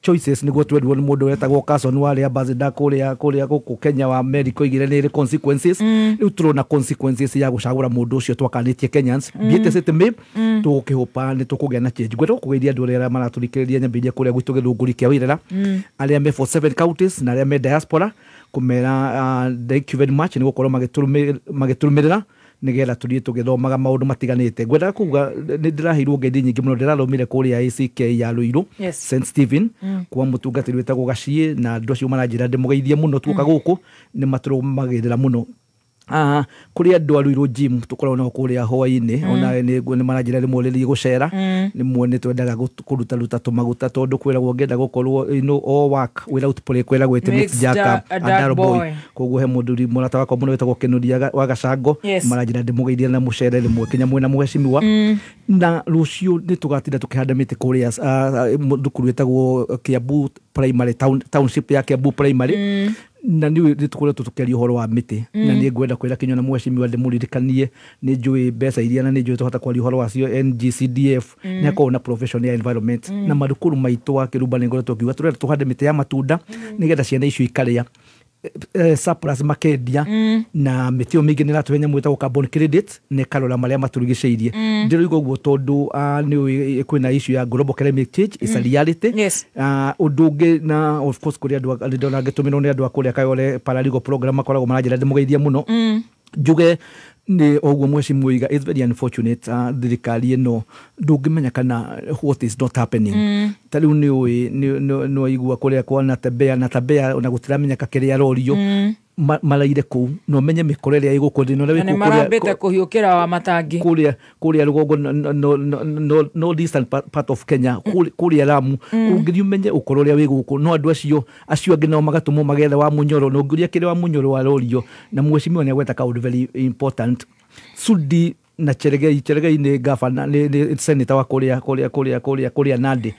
S9: choices nĩguo twerirwo nĩ mũndũ wetagwo Carson warĩ ambassador kũrĩa gũkũ Kenya wa America, oigire nĩ ĩrĩ consequences. Rĩu tũrona consequences ya gũcagũra mũndũ ũcio twakanĩtie Kenyans. Thiĩte city me tũgũkĩhũpa nĩ tũkũgĩa na change. Ngwenda gũkũgeithia andũ arĩa maratũthikĩrĩria nyambĩrĩria kũrĩa gwitũ Gĩthũngũri kĩa Wairera, arĩa me for seven counties na arĩa me diaspora, kũmera thank you very much nĩ gũkorwo magĩtũrũmĩrĩra nĩgetha tũthiĩ tũgĩthomaga maũndũ matiganĩte. Ngwendaga kuga nĩ ndĩraheirwo ngeithi nyingĩ mũno. Ndĩrathomire kũrĩa ACK ya Ruiru, St Stephen, kwa mũtungatĩri wĩtagwo Gaciĩ, na andũ acio maranjĩra ndĩmũgeithie mũno. Tuoka gũkũ nĩ matũrũmagĩrĩra mũno. Kũrĩ andũ a Ruiru gym tũkoragwo nao kũrĩa hwaĩ-inĩ, ona nĩ maranjĩra rĩmwe rĩthiĩ gũcera, rĩmwe nĩ twendaga kũrutaruta tũmaguta tondũ kwĩragwo ũngĩenda gũkorwo all work without play, kwĩragwo it makes
S6: Makes
S9: Jack
S6: a
S9: a
S6: dull
S9: dull boy.
S6: boy.
S9: Koguo he mũthuri mũrata wakwa mũno wĩtagwo Kĩnuria wa Gacango, maranjĩra ndĩmũgeithie na mũcere rĩmwe kinya mwĩna mũhecimiwa. Na rũciũ nĩ tũgatinda tũkĩhanda mĩtĩ kũrĩa thukuru ĩtagwo Kiambu Primary township ya Kiambu Primary, na nĩ nĩ tũkoretwo tũkĩaria ũhoro wa mĩtĩ, na nĩ ngwenda kwĩra kinya na mheshimiwa ndĩmũririkanie, nĩ njũĩ mbeca iria na nĩ njũĩ tũhota kwaria ũhoro wacio NGCDF, nĩ hakoragwo na profession ya environment na mathukuru maitũ wa Kĩrumba. Nĩ ngoretwo ngiuga tũrenda tũhande mĩtĩ ya matunda nĩgetha ciana icio ikarĩa surplus makendia, na mĩtĩ ĩyo mĩingĩ nĩ ĩratũhe nyamũ ĩtagwo carbon credit na ĩkarora marĩa matũrigicĩirie. Ndĩroiga ũguo tondũ nĩ ũĩ kwĩna issue ya global climate change is a reality. Ũndũ ũngĩ, na of course kũrĩ andũ ndĩrona ngĩtũmĩrwo nĩ andũ a kũrĩa Kayole paralegal program, makoragwo maranjĩra ndĩmũgeithie mũno. Njuge nĩ ũguo mheshimiwa oiga, it's very unfortunate, thirikari ĩno ndũngĩmenya kana what is not happening. Ta rĩu nĩ ũĩ nĩ waigua kũrĩa kwa Natembeya, Natembeya ona gũtiramenyeka kĩrĩa arorio. Maraire kũu na ũmenye mĩkora ĩrĩa ĩgũkũ thĩna ũrĩa
S6: Na
S9: wĩ
S6: nĩ
S9: kũu
S6: marambĩte kũhiũkĩra wa matangi.
S9: Kũrĩa rũgongo, no distant part of Kenya, kũrĩa Lamu, ũngĩthiĩ ũmenye ũkoro ũrĩa wĩ gũkũ, no andũ acio angĩ nao magatũmwo magethe wa mũnyoro, na ũngĩũria kĩrĩa wa mũnyoro arorio. Na mheshimiwa nĩ agweta kaũndũ very important, Sudi. Na Cheregei nĩ gavana, nĩ senator wa kũrĩa Nandi.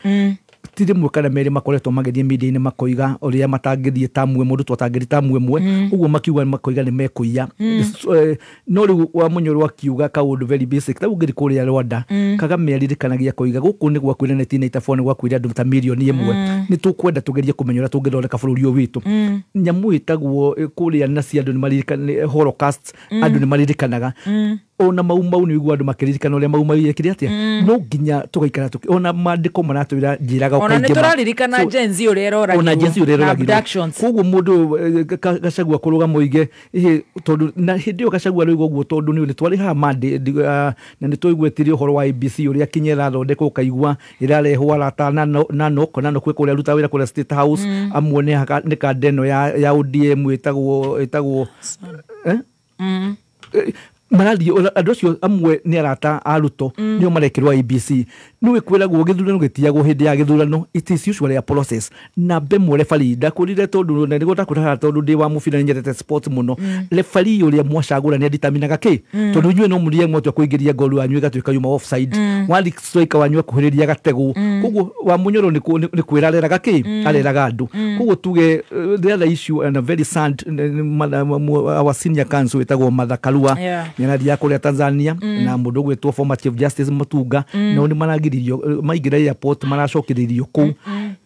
S9: Ti rĩmwe kana merĩ makoretwo magĩthiĩ media-inĩ makoiga ũrĩa matangĩthiĩ tamu ĩmwe, mũndũ atangĩthiĩ tamu ĩmwe ũguo makiuga makoiga nĩ mekũiya. No rĩu Wamunyoro akiuga kaũndũ very basic ta ũngĩthiĩ kũrĩa Rwanda, Kagame aririkanagia koiga gũkũ nĩ gwakuire 1994, nĩ gwakuire andũ ta 1 million, nĩ tũkwenda tũgerie kũmenya ũrĩa tũngĩthondeka bũrũri ũyũ witũ. Nyamũ ĩtagwo kũrĩa naci andũ nĩ maririkanaga Holocaust, andũ nĩ maririkanaga ona Mau Mau, nĩ ũiguo andũ makĩririkana ũrĩa Mau Mau yekire atĩa. No nginya tũgaikara ona maandĩko maratwĩra njĩraga
S6: Ona nĩ
S9: kaingĩ
S6: tũraririkana Gen Z ũrĩa ĩroragirwo
S9: ona Gen Z ũrĩa
S6: na
S9: ĩroragirwo.
S6: Abductions.
S9: Koguo mũndũ Gachagua kũrũgama oige ĩhĩ, tondũ na hĩndĩ ĩyo Gachagua aroiga ũguo tondũ nĩ twarĩ haha Monday, na nĩ twaiguĩtirie ũhoro wa IEBC ũrĩa kinya ĩrathondekwo, ũkaigua ĩrarehwo arata Nanok kwĩ kũrĩa aruta wĩra kũrĩa State House, amwe nĩ kanda ĩno ya ODM ĩtagwo eh? Marathiĩ andũ acio amwe nĩ arata a Ruto, nĩo marekĩrwo IEBC. Nĩwe kwĩragwo gĩthurano gĩtiagwo hĩndĩ ya gĩthurano, it is usually a process. Na mbemwe referee ndakwĩrire tondũ na nĩguo ndakwĩra haha tondũ ndĩ wa mũbira, nĩnyendete sports mũno, referee ũrĩa mwacagũra nĩ adeterminaga kĩ, tondũ inyuĩ no mũrĩe mwatua kũingĩria ngoru yanyu ĩgatuĩka yuma offside, wathi striker wanyu akuhĩrĩria gategũ. Koguo Wamunyoro nĩ kwĩra areraga kĩ, areraga andũ. Koguo tuge the other issue and a very sad, our senior counsel ĩtagwo Martha Karua nĩ arathiaga kũrĩa Tanzania na mũndũ ũgwĩtwo former Chief Justice Mutunga, nao nĩ maragiririo maingĩra airport maracokereirio kũu.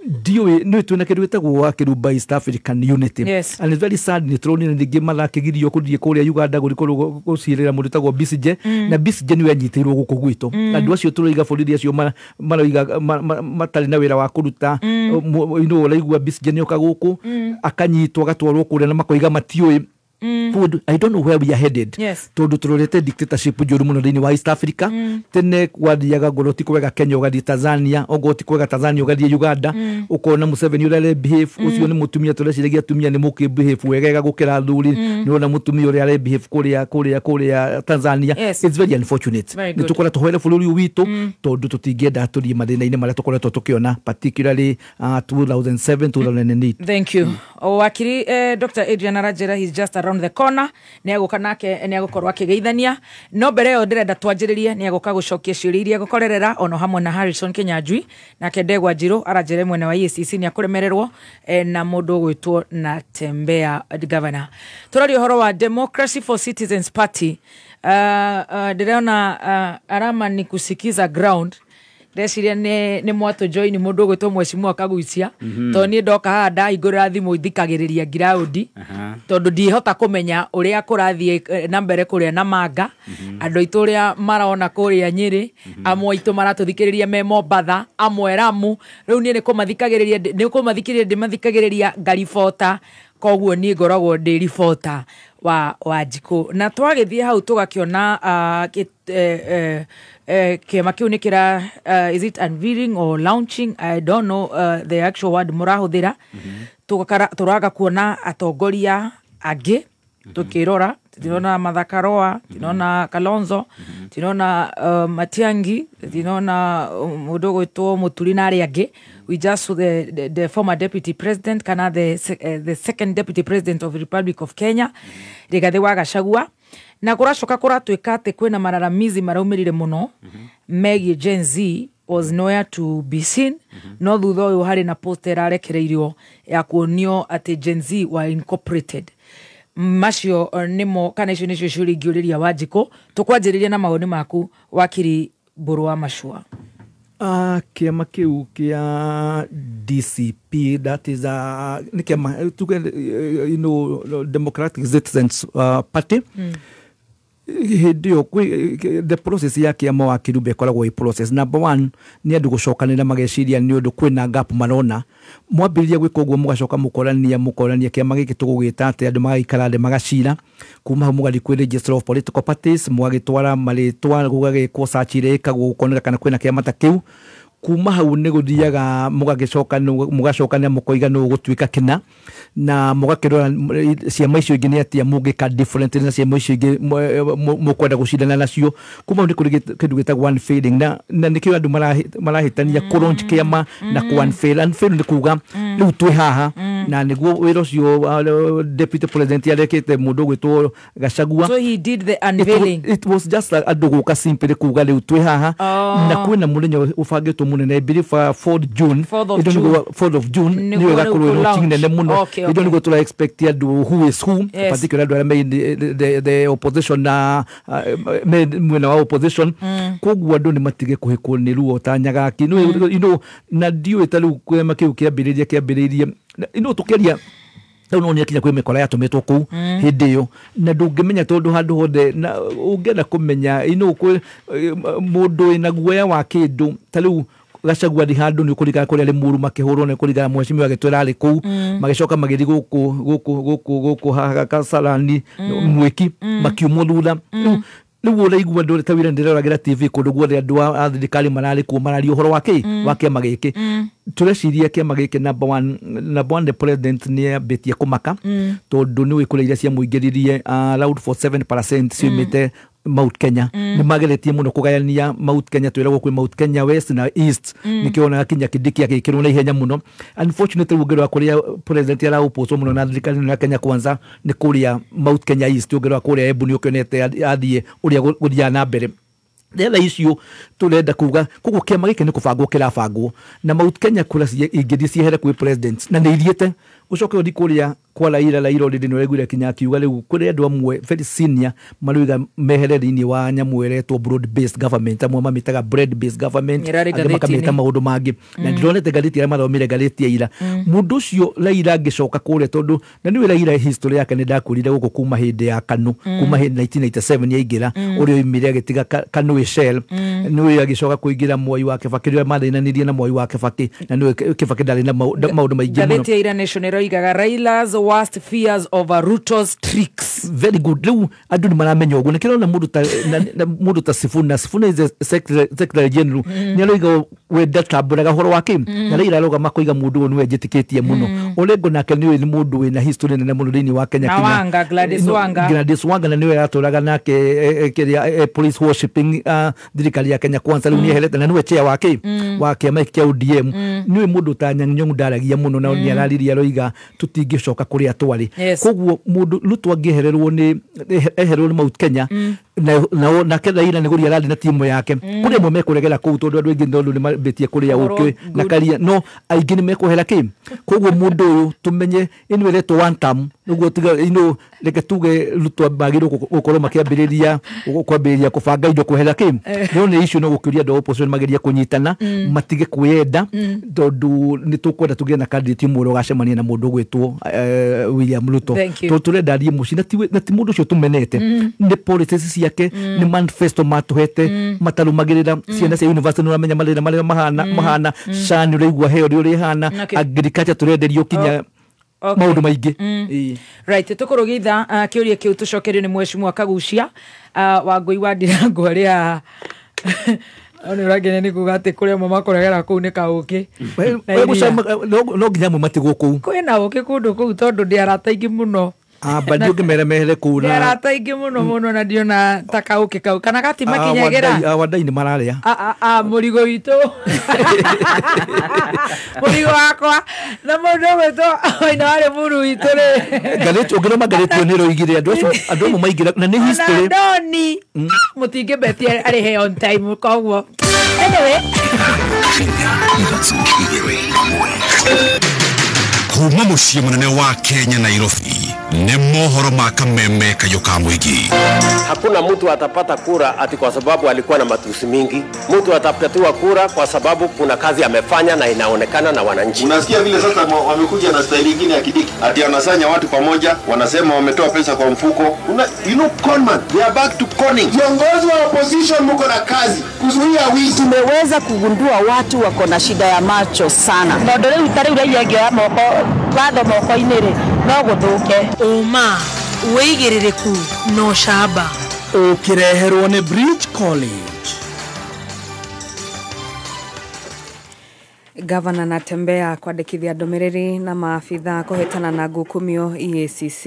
S9: Ndiũĩ nĩ twĩna kĩndũ gĩtagwo Akĩrumba East African Unity. And it's very sad, nĩ tũronire ningĩ marakĩgirio kũthiĩ kũrĩa Uganda gũthiĩ gũcirĩra mũndũ ũtagwo Besigye, na Besigye nĩwe anyitĩirwo gũkũ gwitũ. Andũ acio tũroiga borithi acio maroiga matarĩ na wĩra wa kũruta, ũraigua Besigye nĩoka gũkũ akanyitwo agatwarwo kũrĩa na makoiga matiũĩ. Food, I don't know where we are headed. Tondũ tũrorete dictatorship njũru mũno thĩinĩ wa East Africa. Tene gwathiaga ngorwo ti kwega Kenya ũgathiĩ Tanzania, ongorwo ti kwega Tanzania ũgathiĩ Uganda, ũkona Museveni ũrĩa are behave. Ũcio nĩ mũtumia, tũreciragia atumia nĩ mũkĩ behave wegega gũkĩra athuri, nĩ wona mũtumia ũrĩa are behave kũrĩa Tanzania. It's very unfortunate.
S6: Very
S9: Nĩ
S6: good.
S9: tũkoretwo tũhoere bũrũri ũyũ witũ tondũ tũtingĩenda tũthiĩ mathĩna-inĩ marĩa tũkoretwo tũkĩona, particularly 2007 2008.
S6: Thank you. Wakiri Dr. Adrian Arajera, he's just around the corner, nĩ agũka nake nĩ agũkorwo akĩgeithania, no mbere ĩyo ndĩrenda twanjĩrĩrie, nĩ agũka gũcokia ciũria iria egũkorerera ono hamwe na Harrison Kinyanjui, nake Ndegwa Njirũ aranjĩra mwena wa EACC nĩ akũremererwo na mũndũ ũgwĩtwo Natembeya governor. Tũraria ũhoro wa Democracy for Citizens Party. Ndĩrona arama ni kusikiza ground, ndeciria nĩ mwatũ join mũndũ ũgwĩtwo Mheshimiwa Kagucia, tondũ niĩ ndoka haha ndahingũrĩra thimũ thikagĩrĩria ngiraũndi, tondũ ndihota kũmenya ũrĩa kũrathiĩ na mbere kũrĩa na manga andũ aitũ ũrĩa marona kũrĩa Nyĩrĩ, amwe aitũ maratũthikĩrĩria me Mombatha, amwe Ramu. Rĩu niĩ nĩ kũmathikĩrĩria ndĩmathikagĩrĩria ngaribota, koguo niĩ ngoragwo ndĩ ribota wa Wanjikũ. Na twagĩthiĩ hau tũgakĩona kĩama kĩu nĩ kĩra is it unveiling or launching? I don't know the actual word mũrahũthĩra. Tũraga kuona atongoria angĩ, tukirora tinona Martha Karua, tinona Kalonzo, tinona Matiangi, tinona mũndũ ũgwĩtwo Mũturi na arĩa angĩ. We just saw the former deputy president kana the second deputy president of the Republic of Kenya, Rigathi wa Gachagua, na kũracoka kũratuĩka atĩ kwĩna mararamizi maraumĩrire mũno megiĩ Gen Z was nowhere to be seen. No thutha ũyũ harĩ na post ĩrarekereirio ya kuonio atĩ Gen Z were incorporated. Macio nĩmo kana icio nĩcio ciũria ingĩũrĩria Wanjikũ. Tũkwanjĩrĩria na mawoni maku, wakiri Mbũrũ wa Macua.
S9: Kĩama kĩu kĩa DCP, that is nĩ kĩama tuge Democratic Citizens Party. Hĩndĩ ĩyo the process ya kĩama wa kĩrumba ĩkoragwo ĩ process number one nĩ andũ gũcokanĩra mageciria nĩ ũndũ kwĩna gap marona. Mwambĩrĩria gwĩka ũguo, mũgacoka mũkorania kĩama gĩkĩ tũgũgĩta atĩ, andũ magaikara thĩ magacira. Kuma hau mũgathiĩ kwĩ Registrar of Political Parties, mũgagĩtwara marĩtwa, gũgagĩkwo search ĩrĩa ĩkagwo gũkoneka kana kwĩna kĩama ta kĩu. Kuma hau nĩ gũthiaga mũgagĩcoka mũgacokanĩra mũkoiga nũ gũtuĩka kĩna. Na mũgakĩrora ciama icio ingĩ nĩ atĩa mũngĩka different na ciama icio ingĩ mũkwenda gũcindana nacio. Kuma nĩ kũrĩ kĩndũ gĩtagwo unfailing, na nĩkĩo andũ marahĩtania kũ launch kĩama na kũ unfail. Unfail nĩ kuga rĩu twĩ haha, na nĩguo wĩra ũcio deputy president arekĩte mũndũ ũgwĩtwo Gachagua.
S6: So he did the unveiling.
S9: It was just andũ gũka simply kuga rĩu twĩ haha. Na kwĩna mũthenya ũbangĩtwo mũnene, I believe 4th June, 4th of June nĩyo ĩgakorwo ĩ launching nene mũno. Ĩndo nĩguo tũra expect andũ who is who, particularly andũ arĩa me the opposition na me mwena wa opposition. Koguo andũ nĩ matige kũhĩkwo nĩ ruo ta Nyagaki. You know, na ndiũĩ ta rĩu kĩama kĩu kĩambĩrĩirie you know, tũkĩaria rĩu no nĩakinya kwĩ mĩkora yatũmĩtwo kũu hĩndĩ ĩyo, na ndũngĩmenya tondũ handũ hothe na ũngĩenda kũmenya you know, mũndũ wĩna guoya wa kĩndũ ta rĩu Gachagua ndi handũ nĩ ũkũringana kũrĩa Limuru makĩhũrwo, nĩ ũkũringana mheshimiwa agĩtwĩra arĩ kũu, magĩcoka magĩthiĩ gũkũ haha Kasarani mwĩki makiumwo thutha. Rĩu ũraigua andũ ta wĩra ndĩroragĩra TV kũndũ guothe andũ a thirikari mararĩ kuo mararia ũhoro wa kĩ wa kĩama gĩkĩ. Tũreciria kĩama gĩkĩ number one the president nĩ ambĩtie kũmaka, tondũ nĩ kũrĩa iria ciamũingĩririe around 47% ciumĩte Mount Kenya. Nĩ mageretie mũno kũgayania Mount Kenya, twĩragwo kwĩ Mount Kenya West na East, nĩkĩo onaga kinya Kindiki agĩkĩrwo na ihenya mũno. Unfortunately ũngĩrora kũrĩa president araũpũcwo mũno na thirikari ĩno ya Kenya Kwanza nĩ kũrĩa Mount Kenya East, ũngĩrora kũrĩa Embu nĩ ũkĩonete athiĩ ũrĩa gũthiaga na mbere. The other issue turenda kuga koguo kĩama gĩkĩ nĩ kũbangwo kĩrabangwo na Mount Kenya kura ingĩthiĩ ciehere kwĩ president na nĩ ithiĩte. Ũcoke ũthiĩ kũrĩa kwa Raila, Raila already nĩ ũraiguire kinya akiuga rĩu kũrĩ andũ amwe very senior marauga mehere thĩinĩ wa nyamũ ĩretwo broad based government, amwe mamĩtaga bread based government, angĩ makamĩta maũndũ mangĩ, na ndĩronete ngathĩti arĩa mathomire ngathĩti ya ira. Mũndũ ũcio Raila angĩcoka kũrĩa, tondũ na nĩwe Raila history yake nĩ ndakwĩrire gũkũ kuma hĩndĩ ya KANU, kuma hĩndĩ 1997 yaingĩra, ũrĩa oimire agĩtiga KANU ĩcel, nĩwe agĩcoka kũingĩra Mwai wa Kibaki, rĩrĩa mathĩnanirie na Mwai wa Kibaki, na nĩwe Kibaki ndarĩ na maũndũ maingĩ mũno.
S6: Ngathĩti ya Ira Nation ĩroigaga Raila's worst fears over Ruto's tricks.
S9: Very good. Rĩu andũ nĩ maramenya ũguo, nĩkĩrona mũndũ ta Sifuna. Sifuna is a secretary general, nĩ aroiga we ndatambũraga ũhoro wa kĩ, na Raila arauga makoiga mũndũ ũyũ nĩwe njĩtĩkĩtie mũno. Orengo nake nĩwe nĩ mũndũ wĩna history nene mũno thĩinĩ wa Kenya.
S6: Na Wanga, Gladys Wanga.
S9: Gladys Wanga na nĩwe aratũraga nake kĩrĩa police worshipping thirikari ya Kenya Kwanza, rĩu nĩeherete na nĩwe chair wa kĩ wa kĩama kĩa ODM. Nĩwe mũndũ ta Anyang' Nyong'o ndaragia mũno, na nĩ araririe aroiga tũtingĩcoka kũrĩa twarĩ. Koguo mũndũ Ruto angĩehererwo nĩ ehererwo nĩ Mount Kenya, na nake Raila nĩ gũthiĩ arathiĩ na timu yake, kũrĩ amwe mekũregera kũu tondũ andũ aingĩ tondũ nĩ mambĩtie kũrĩa ũkĩ na karia, no aingĩ nĩ mekwehera kĩ. Koguo mũndũ ũyũ tũmenye ĩno ĩretwo one term, nĩguo tiga ino reke tuge Ruto magĩrĩirwo gũkorwo makĩambĩrĩria kwambĩrĩria kũbanga indo kwehera kĩ. No nĩ issue no gũkĩũria andũ a opposition magerie kũnyitana, matige kwĩyenda, tondũ nĩ tũkwenda tũgĩe na candidate ũmwe ũrĩa ũgacemania na mũndũ ũgwĩtwo William Ruto, tondũ tũrenda athiĩ mũciĩ, na ti mũndũ ũcio tũmenete, nĩ policies ciake, nĩ manifesto matũhete matarũmagĩrĩra. Ciana cia university nĩ ũramenya mathĩna marĩa mahana, SHA nĩ ũraigua heo ũrĩa ĩhana, agriculture tũrenderio kinya maũndũ maingĩ.
S6: Right, tũkũrũgitha kĩũria kĩu tũcokerio nĩ mheshimiwa Kagucia Wangũi wa Ndirango arĩa nĩ ũrangenia nĩ kuga atĩ kũrĩa amwe makũregera kũu nĩ kaũkĩ.
S9: No nginya amwe matigwo kũu,
S6: kwĩna ũkĩ kũndũ kũu tondũ ndĩ arata aingĩ mũno.
S9: Bandi ũngĩmera mehere kũu
S6: na arata aingĩ mũno mũno, na ndiona ta kaũkĩ kau kana gatimakinyagĩra.
S9: Wandai nĩ mararĩa
S6: mũrigo witũ, mũrigo wakwa na mũndũ ũgwĩtwo Waina warĩ mũru witũ rĩ,
S9: ngathĩti ũngĩroma ngathĩti ĩyo nĩ ĩroigire andũ acio andũ amwe maingĩra na nĩ history.
S6: Ona Doni mũtingĩmbetie arĩhe on time, koguo anyway
S1: kuma mũciĩ mũnene wa Kenya Nairobi nĩ mohoro ma kameme kayũ ka mũingĩ.
S10: Hakuna mtu atapata kura ati kwa sababu alikuwa na matusi mingi. Mtu atapatiwa kura kwa sababu kuna kazi amefanya na inaonekana na wananchi.
S11: Unasikia vile sasa wamekuja na staili nyingine ya Kindiki, ati wanasanya watu pamoja, wanasema wametoa pesa kwa mfuko. You know, conman, they are back to conning.
S12: Viongozi wa opposition mko na kazi kuzuia wizi.
S13: Tumeweza kugundua watu wako na shida ya macho sana.
S14: Tondu riu ta riu raia ngioya moko watho moko-inĩ rĩ no gũthũke.
S5: Ũma wĩigĩrĩrĩku no camba
S7: ũkĩreherwo nĩ Bridge College.
S15: Gavana Natembeya kwandĩkithia ndũmĩrĩri na maabitha kũhĩtana na ngukumio EACC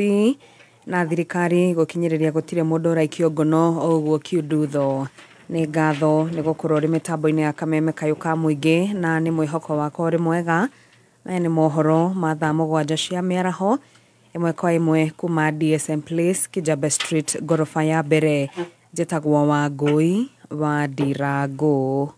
S15: na thirikari gũkinyĩrĩria gũtirĩ mũndũ ũraikio ngono o ũguo kiundutho. Nĩ ngatho nĩ gũkorwo ũrĩ mĩtambo-inĩ ya Kameme Kayũ ka Mũingĩ na nĩ mwĩhoko wakwa ũrĩ mwega. Maya nĩ mohoro ma thaa 7 cia mĩaraho ĩmwe kwa ĩmwe kuma DSM Place, Kijabe Street, ngoroba ya mbere. Njĩtagwo Wangũi wa Ndirangũ.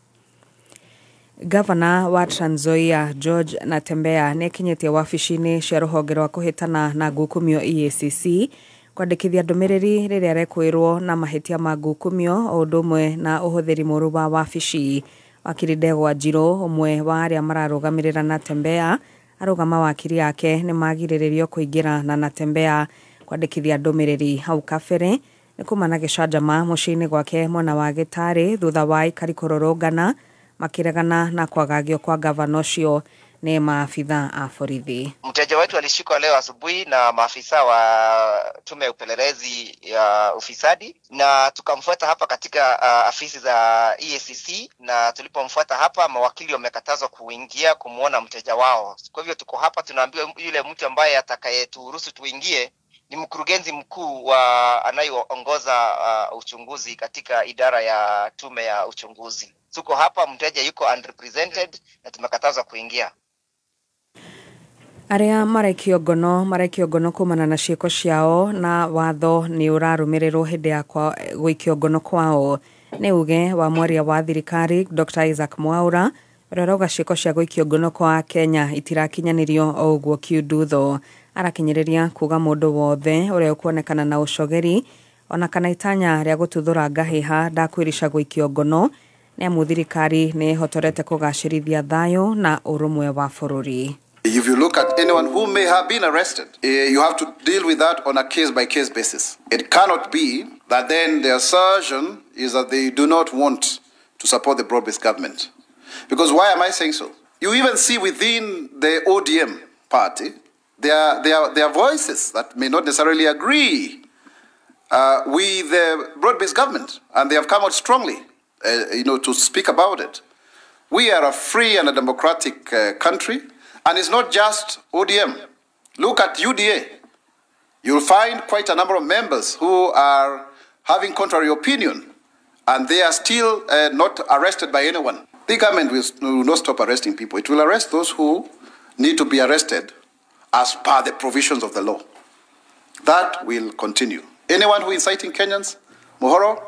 S15: Gavana wa Trans Nzoia George Natembeya nĩakinyĩtie wabici-inĩ cia rũhonge rwa kũhĩtana na ngukumio EACC kwandĩkithia ndũmĩrĩri rĩrĩa arekwĩrwo na mahĩtia ma ngukumio o ũndũ ũmwe na ũhũthĩri mũũru wa wabici. Wakiri Ndegwa Njirũ ũmwe wa arĩa mararũgamĩrĩra Natembeya arauga mawakiri ake nĩmagirĩrĩrio kũingĩra na Natembeya kwandĩkithia ndũmĩrĩri hau kabere nĩ kuma na gĩcanjama mũciĩ-inĩ gwake mwena wa Gĩtarĩ thutha wa aikari kũrũrũngana makiregana na kwagagio kwa gavana ũcio nĩ maabitha a borithi.
S16: Mteja wetu alishikwa leo asubuhi na maafisa wa tume ya upelelezi ya ufisadi, na tukamfuata hapa katika afisi za EACC, na tulipomfuata hapa mawakili wamekatazwa kuingia kumuona mteja wao. Kwa hivyo tuko hapa tunaambiwa yule mtu ambaye atakayeturuhusu tuingie ni mkurugenzi mkuu wa anayeongoza uchunguzi katika idara ya tume ya uchunguzi. Tuko hapa, mteja yuko unrepresented na tumekatazwa kuingia.
S15: Arĩa maraikio ngono kumana na ciĩko ciao na watho nĩ ũrarũmĩrĩrwo hĩndĩ ya gũikio ngono kwao. Nĩ uge wa mwaria wa thirikari Dr. Isaac Mwaura ũrĩa ũrauga ciĩko cia gũikio ngono kwa Kenya itirakinyanĩrio o ũguo kiundutho. Arakinyĩrĩria kuga mũndũ wothe ũrĩa ũkuonekana na ũcogeri ona kana itanya rĩa gũtuthũra ngahĩha ndakwĩrica gũikio ngono nĩ amu thirikari nĩ ĩhotorete kũgacĩrithia thayũ na ũrũmwe wa bũrũri.
S17: If you look at anyone who may have been arrested, you have to deal with that on a case-by-case basis. It cannot be that then the assertion is that they do not want to support the broad-based government. Because why am I saying so? You even see within the ODM party, there are voices that may not necessarily agree with the broad-based government, and they have come out strongly to speak about it. We are a free and a democratic country, and it's not just ODM. Look at UDA. You'll find quite a number of members who are having contrary opinion, and they are still not arrested by anyone. The government will not stop arresting people. It will arrest those who need to be arrested as per the provisions of the law. That will continue. Anyone who is inciting Kenyans, Mohoro,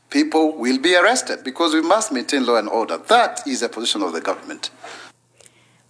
S17: people will be arrested because we must maintain law and order. That is the position of the government.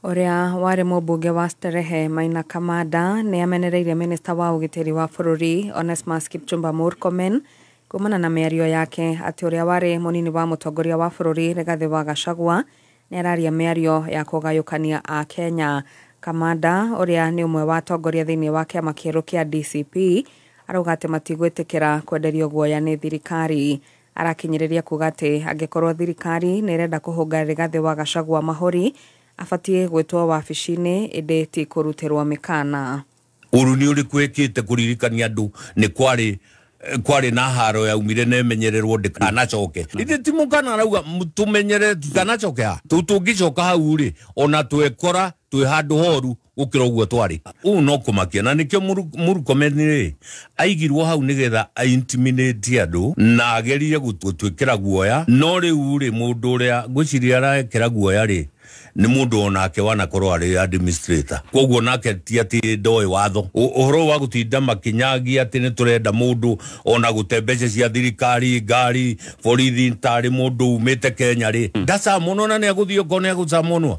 S15: Ũrĩa warĩ mũmbunge wa Starehe Maina Kamanda nĩ amenereirie minista wa ũgitĩri wa bũrũri Onesmus Kipchumba Murkomen kumana na mĩario yake atĩ ũrĩa warĩ mũnini wa mũtongoria wa bũrũri Rigathĩ wa Gachagua nĩ araria mĩario ya kũgayũkania a Kenya. Kamanda ũrĩa nĩ ũmwe wa atongoria thĩinĩ wa kĩama kĩerũ kĩa DCP arauga atĩ matigwĩtĩkĩra kwenderio guoya nĩ thirikari. Arakinyĩrĩria kuga atĩ angĩkorwo thirikari nĩ ĩrenda kũhũnga Rigathĩ wa Gachagua mahũri abatiĩ gwĩtwo wabici-inĩ ĩndĩ ti kũrutĩrwo mĩkana.
S18: Ũru nĩ ũrĩkũ ĩkĩte kũririkania andũ nĩ kwarĩ na haro yaumire na ĩmenyererwo ndĩkanacoke. Ithe ti mũkana arauga tũmenyere ndikanacoke ha. Tũngĩcoka hau rĩ ona twekora twĩ handũ horu gũkĩra ũguo twarĩ. Ũũ no kũmakia na nĩkĩo Murkomen rĩ aigirwo hau nĩgetha aintimidate andũ na agerie gũtwĩkĩra guoya, no rĩu rĩ mũndũ ũrĩa ngwĩciria arekĩra guoya rĩ nĩ mũndũ onake wanakorwo arĩ administrator, koguo nake ti atĩ ndoĩ watho. Ũhoro wa gũtinda makinyagia atĩ nĩ tũrenda mũndũ ona gũte mbeca cia thirikari ngari borithi tarĩ mũndũ umĩte Kenya rĩ ndacamonwo na nĩagũthiĩ okorwo nĩagũcamonwo.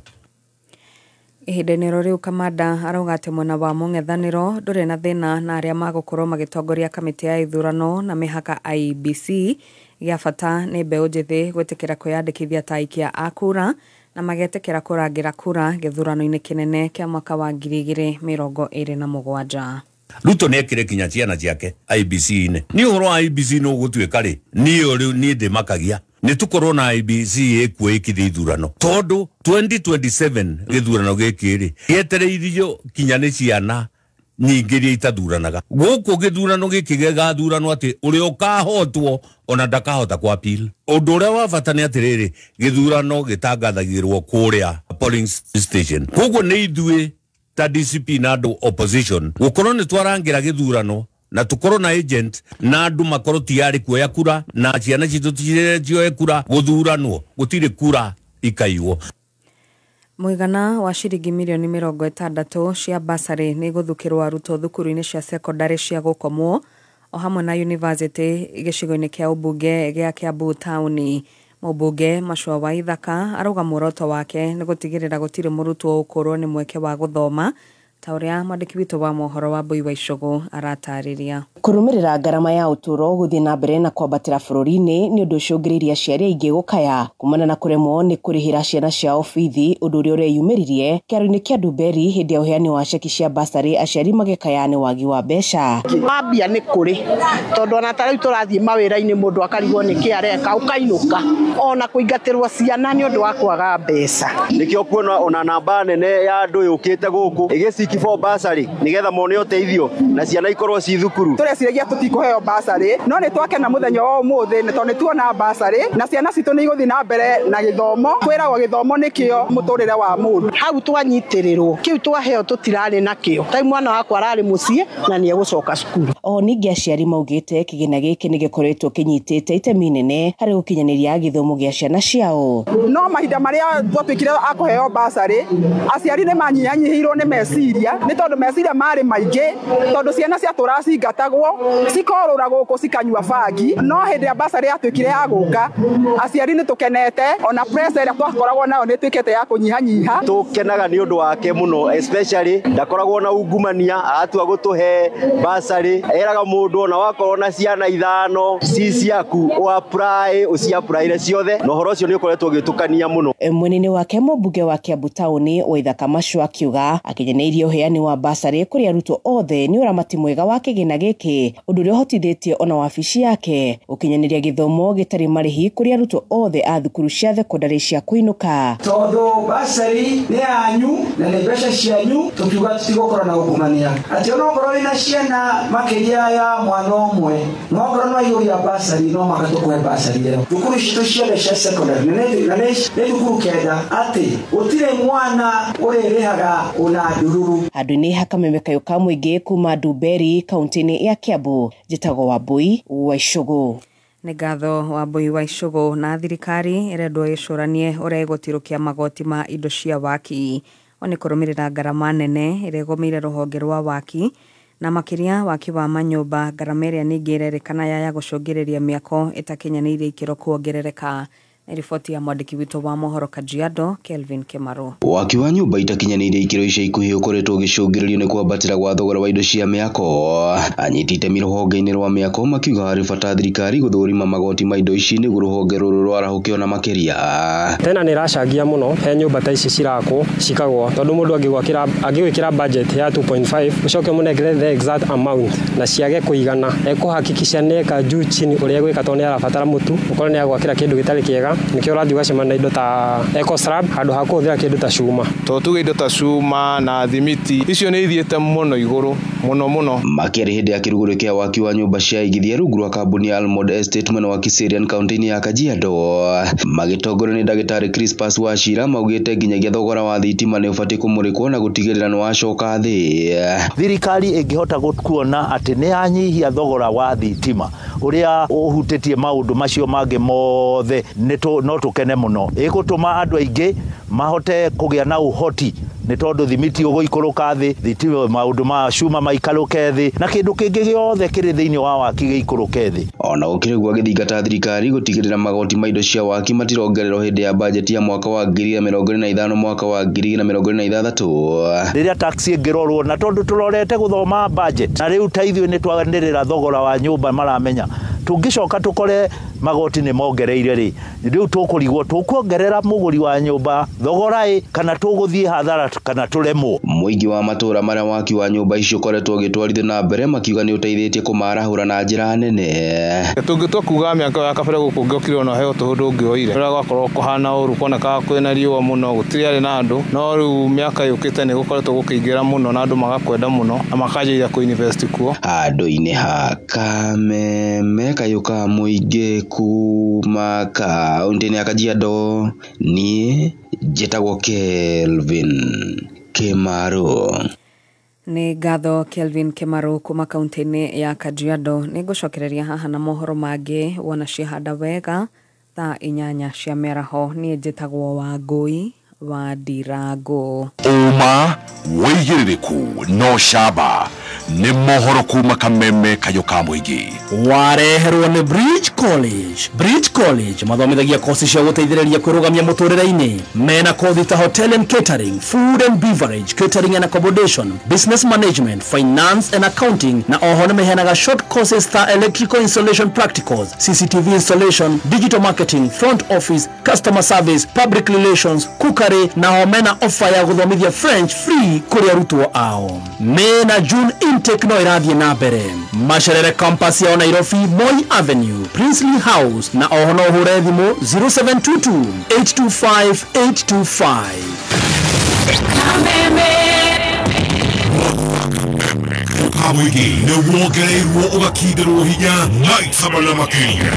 S15: Ihinda-inĩ ro rĩu Kamanda arauga atĩ mwena wa mũng'ethanĩro ndũrĩ na thĩna na arĩa magũkorwo magĩtongoria kamĩtĩ ya ithurano na mĩhaka IEBC. Gĩa bata nĩ mbeũ njĩthĩ gwĩtĩkĩra kwĩyandĩkithia ta aikia a kura na magetĩkĩra kũrangĩra kura gĩthurano-inĩ kĩnene kĩa mwaka wa 2027.
S18: Ruto nĩ ekire kinya ciana ciake IEBC-inĩ. Niĩ ũhoro wa IEBC nĩ ũgũtuĩka rĩ niĩ rĩu niĩ ndĩmakagia nĩ tũkorwo na IEBC ĩkuo ĩkithia ithurano tondũ 2027 gĩthurano gĩkĩ rĩ gĩetereirio kinya nĩ ciana nyingĩ iria itathuranaga. Gũkũ gĩthurano gĩkĩ gĩgathuranwo atĩ ũrĩa ũkahotwo ona ndakahota kwa appeal. Ũndũ ũrĩa wa bata nĩ atĩrĩrĩ, gĩthurano gĩtangathagĩrwo kũrĩa polling station. Koguo nĩ ithuĩ ta DCP na andũ opposition gũkorwo nĩ twarangĩra gĩthurano na tukorwo na agent na andũ makorwo tiyarĩ kuoya kura na ciana citũ cioe kura, gũthuranwo gũtirĩ kura ikaiywo.
S15: Mũigana wa ciringi mirioni 60 cia basarĩ nĩ gũthukĩrwo arutwo thukuru-inĩ cia sekondarĩ cia gũkomwo o hamwe na yunivasĩtĩ gĩcigo-inĩ kĩa ũmbunge gĩa Kiambu taũni. Mũmbunge Macua wa Ithaka arauga muoroto wake nĩ gũtigĩrĩra gũtirĩ mũrutwo ũkũrwo nĩ mweke wa gũthoma ta ũrĩa mwandĩki witũ wa mohoro wa Mbui wa Icũgũ aratarĩria.
S19: Kũrũmĩrĩra ngarama ya ũtũũro gũthiĩ na mbere na kwambatĩra bũrũri-inĩ nĩ ũndũ ũcũngĩrĩirie aciari aingĩ gũkaya kumana na kũremwo nĩ kũrĩhĩra ciana ciao bithi, ũndũ ũrĩa ũreyumĩririe kĩaro-inĩ kĩa Ndumberi hĩndĩ ya ũheani wa ceki cia basarĩ, aciari magĩkaya nĩ wagi wa mbeca.
S13: Mambia nĩ kũrĩ tondũ ona ta rĩu tũrathiĩ mawĩra-inĩ mũndũ akarigwo nĩ kĩ areka ũkainũka ona kũingatĩrwo ciana nĩ ũndũ wa kwaga mbeca.
S11: Nĩkĩo kuona ona namba nene ya andũ yũkĩte gũkũ ĩgĩciki for basarĩ nĩgetha mone ũteithio na ciana ikorwo ci thukuru.
S20: Tũreciragia tũtikũheo basarĩ no nĩ twakena mũthenya wa ũmũthĩ nĩ tondũ nĩ tuona basarĩ na ciana citũ nĩ igũthiĩ na mbere na gĩthomo. Kwĩragwo gĩthomo nĩkĩo mũtũrĩre wa mũndũ.
S13: Hau twanyitĩrĩrwo kĩu twaheo tũtirarĩ nakĩo, tai mwana wakwa ararĩ mũciĩ na nĩ egũcoka cukuru.
S19: O ningĩ aciari maugĩte kĩgĩna gĩkĩ nĩ gĩkoretwo kĩnyitĩte itemi inene harĩ gũkinyanĩria gĩthomo gĩa ciana ciao.
S20: No mahinda marĩa twatuĩkire a kũheo basarĩ aciari nĩ manyihanyihĩirwo nĩ meciria nĩ tondũ meciria marĩ maingĩ tondũ ciana ciatũraga cingatagwo cikorũra gũkũ cikanyua bangi. No hĩndĩ ya basarĩ yatuĩkire ya gũka aciari nĩ tũkenete, ona pressure ĩrĩa twakoragwo nayo nĩ ĩtuĩkĩte ya kũnyihanyiha.
S11: Tũkenaga nĩ ũndũ wake mũno, especially ndakoragwo na ungumania, atua gũtũhe basarĩ eraga mũndũ ona wakorwo na ciana 5 ci ciaku ũapply ũciapplyre ciothe, na ũhoro ũcio nĩ ũkoretwo ũgĩtũkania mũno.
S19: Mwena-inĩ wake mũmbunge wa Kiambu taũni Waithaka Macua akiuga akinyanĩirie ũheani wa basarĩ kũrĩ arutwo othe nĩ ũramati mwega wa kĩgĩna gĩkĩ, ũndũ ũrĩa ũhotithĩtie ona wabici yake gũkinyanĩria gĩthomo gĩtarĩ marĩhi kũrĩ arutwo othe a thukuru cia thekondarĩ cia kũinũka.
S21: Tondũ basarĩ nĩ yanyu na nĩ mbeca cianyu, tũkiuga tũtigũkorwo na ungumania atĩ onokorwo wĩna ciana makĩria ya mwana ũmwe no okorwo no aihũria basarĩ no mũhaka tũkũhe basarĩ ĩyo. Thukuru citũ ciothe cia secondary na nĩ thukuru 9 atĩ gũtirĩ mwana ũrĩrĩhaga ona ndururu.
S19: Handũ-inĩ ha kameme kayũ ka mũingĩ kuma Ndumberi kaunti-inĩ ya Kiambu, njĩtagwo Wambui wa Icũgũ.
S15: Nĩ ngatho Wambui wa Icũgũ. Na thirikari ĩrendwo ĩcũranie ũrĩa ĩgũtirũkia magoti ma indo cia waki o nĩ kũrũmĩrĩra ngarama nene ĩrĩa ĩgũmĩire rũhonge rwa waki na makĩria waki wa manyũmba, ngarama ĩrĩa ningĩ ĩrerĩkana yaya gũcũngĩrĩria mĩako ĩtakinyanĩirie ikĩro kuongerereka. Nĩ riboti ya mwandĩki witũ wa mohoro Kajiado Kelvin Kimaro.
S22: Waki wa nyũmba itakinyanĩirie ikĩro ica ikuhĩ ũkoretwo ũgĩcũngĩrĩrio nĩ kwambatĩra gwa thogora wa indo cia mĩako. Anyiti itemi rũhonge-inĩ rwa mĩako makiuga harĩ bata thirikari gũthũrima magoti ma indo ici nĩguo rũhonge rũrũ rwarahũke ona makĩria.
S23: Tena nĩ ĩracangia mũno he nyũmba ta ici cirakwo cikagwa, tondũ mũndũ angĩgwĩkĩra budget ya 2.5 ũcoke ũmũnengere the exact amount na ciage kũigana, ekũhakikisha nĩeka juu chini ũrĩa egwĩka tondũ nĩ arabatara mũtu ũkorwo nĩ agwakĩra kĩndũ gĩtarĩ kĩega. Nĩkĩo ũrathiĩ ũgacemania na indo ta eco slab handũ ha kũhũthĩra kĩndũ ta cuma.
S24: To tuge indo ta cuma na thimiti icio nĩ ithiĩte mũno igũrũ mũno mũno.
S22: Makĩaria hĩndĩ ya kĩrugũrio kĩa waki wa nyũmba cia igithia rungu rwa kambuni ya Almond Estate mwena wa Kiserian kaunti-inĩ ya Kajiado, magĩtongorio nĩ ndagĩtarĩ Crispas Wachira maugĩte nginyagia thogora wa thitima nĩ ũbatiĩ kũmũrĩkwo na gũtigĩrĩra nĩ wacoka thĩ.
S25: Thirikari ĩngĩhota kuona atĩ nĩ yanyihia thogora wa thitima ũrĩa ũhutĩtie maũndũ macio mangĩ mothe no tũkene mũno. Ĩgũtũma andũ aingĩ mahote kũgĩa na ũhoti nĩ tondũ thimiti ũgũikũrũka thĩ, thitima maũndũ ma cuma maikarũke thĩ na kĩndũ kĩngĩ gĩothe kĩrĩ thĩinĩ wa waki gĩikũrũke thĩ.
S22: Ona gũkĩrĩ ũguo agĩthingata thirikari gũtigĩrĩra magoti ma indo cia waki matirongererwo hĩndĩ ya bajeti ya mwaka wa 2025 mwaka wa 2026.
S25: Rĩrĩa tax ĩngĩrorwo na tondũ tũrorete gũthoma budget na rĩu ta ithuĩ nĩ twanĩrĩra thogora wa nyũmba maramenya Tũngĩcoka tũkore magoti nĩ mongereire rĩ, rĩu tũkũrigwo tũkuongerera mũgũri wa nyũmba thogora ĩ kana tũgũthiĩ hathara kana tũremwo.
S22: Mũingĩ wa matũra marĩa waki wa nyũmba icio ũkoretwo ũgĩtwarithio na mbere makiuga nĩ ũteithĩtie kũmarahũra na njĩra nene.
S24: Tũngĩtua kuga mĩaka ya kabere gũkũ ũngĩokire ona heo tũhũ ndũngĩoire, rĩrĩa gwakorwo kũhana ũru kuonekaga kwĩna riũa mũno gũtirĩ arĩ na andũ, no rĩu mĩaka yũkĩte nĩ gũkoretwo gũkĩingĩra mũno na andũ magakwenda mũno na makanjĩrĩria kũ invest kuo.
S22: Handũ-inĩ ha Kameme kayũ ka mũingĩ kuma kaũntĩ-inĩ ya Kajiado, niĩ njĩtagwo Kelvin Kimaro.
S15: Nĩ ngatho Kelvin Kimaro kuma kaunti-inĩ ya Kajiado. Nĩ ngũcokereria haha na mohoro mangĩ wona ciahanda wega thaa 8 cia mĩaraho. Niĩ njĩtagwo Wangũi wa Ndirango.
S1: Ũma wĩigĩrĩrĩku no camba nĩ mohoro kuma Kameme kayũ ka mũingĩ.
S2: Wareherwo nĩ Bridge College. Bridge College mathomithagia kosi cia gũteithĩrĩria kwĩrũgamia mũtũrĩre-inĩ. Mena kothi ta hotel and catering, food and beverage, catering and accommodation, business management, finance and accounting, na oho nĩ meheanaga short courses ta electrical installation practicals, CCTV installation, digital marketing, front office, customer service, public relations, cookery, na ho mena offer ya gũthomithia French free kũrĩ arutwo ao. Mena June intake no ĩrathiĩ na mbere. Macerere campus yao Nairobi, Moi Avenue, Princely House, na oho no ũhũre thimũ 0722 825 825.
S1: Kamũingĩ nĩ wongereirwo ũgakindĩrwo hinya maita mana makĩria.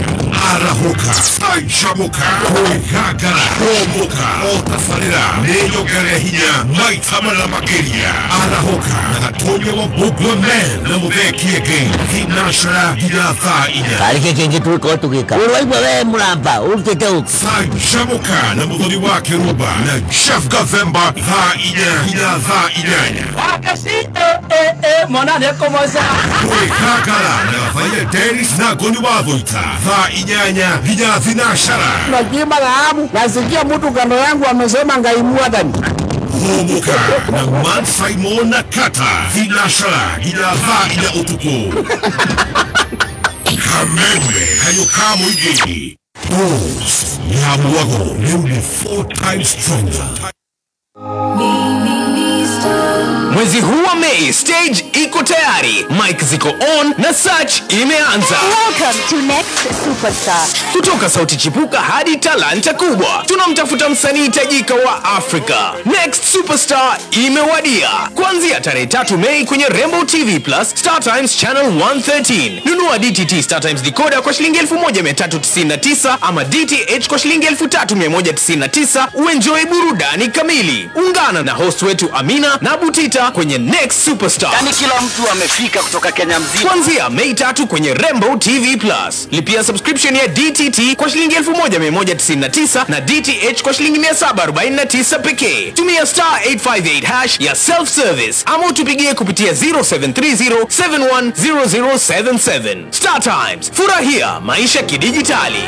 S1: Arahũka, canjamũka, kwĩgangara, kũmũka, o tabarĩra nĩ nyongerere hinya maita mana makĩria. Arahũka na Gatonya wa Bugwa Men na Mũthee Kĩengei thinacera nginya thaa 4.
S3: Karĩ kĩngĩ tũgĩkorwo tũgĩka ũraigua we mũramba ũrutĩte ũkũ.
S1: Canjamũka na Mũthoni wa Kĩrumba na Jeff Gathemba thaa 4 nginya thaa 8.
S2: Mwana nĩ ekũmoca.
S1: Kwĩgangara na Gathaia Dennis na Ngoni wa Thũita thaa 8 nginya thinacera.
S4: Nakiimba dhahabu nasikia mtu kando yangu amesema Ngai mwathani.
S1: Hũmũka na Man Simon na Kata thinacera nginya thaa 4 ũtukũ. Kameme kayũ ka mũingĩ. Bulls ya Mwago rĩu nĩ 4 times stronger.
S8: Mwezi huu wa Mei, stage iko tayari, mic ziko on na search imeanza.
S9: Welcome to Next Superstar.
S8: Kutoka sauti chipuka hadi talanta kubwa, tunamtafuta msanii tajika wa Afrika. Next Superstar imewadia. Kuanzia tarehe 3 Mei kwenye Rainbow TV Plus, Star Times Channel 113. Nunua DTT Star Times decoder kwa shilingi 1399 ama DTH kwa shilingi 3199 uenjoy burudani kamili. Ungana na host wetu Amina na Butita kwenye Next Superstar.
S3: Yani kila mtu amefika kutoka Kenya mzima.
S8: Kuanzia Mei 3 kwenye Rainbow TV Plus. Lipia subscription ya DTT kwa shilingi 1199 na DTH kwa shilingi 749 pekee. Tumia star 858 hash ya self service ama utupigie kupitia 0730 710077. Star Times, furahia maisha kidijitali.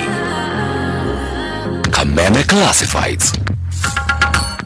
S1: Kameme Classifieds.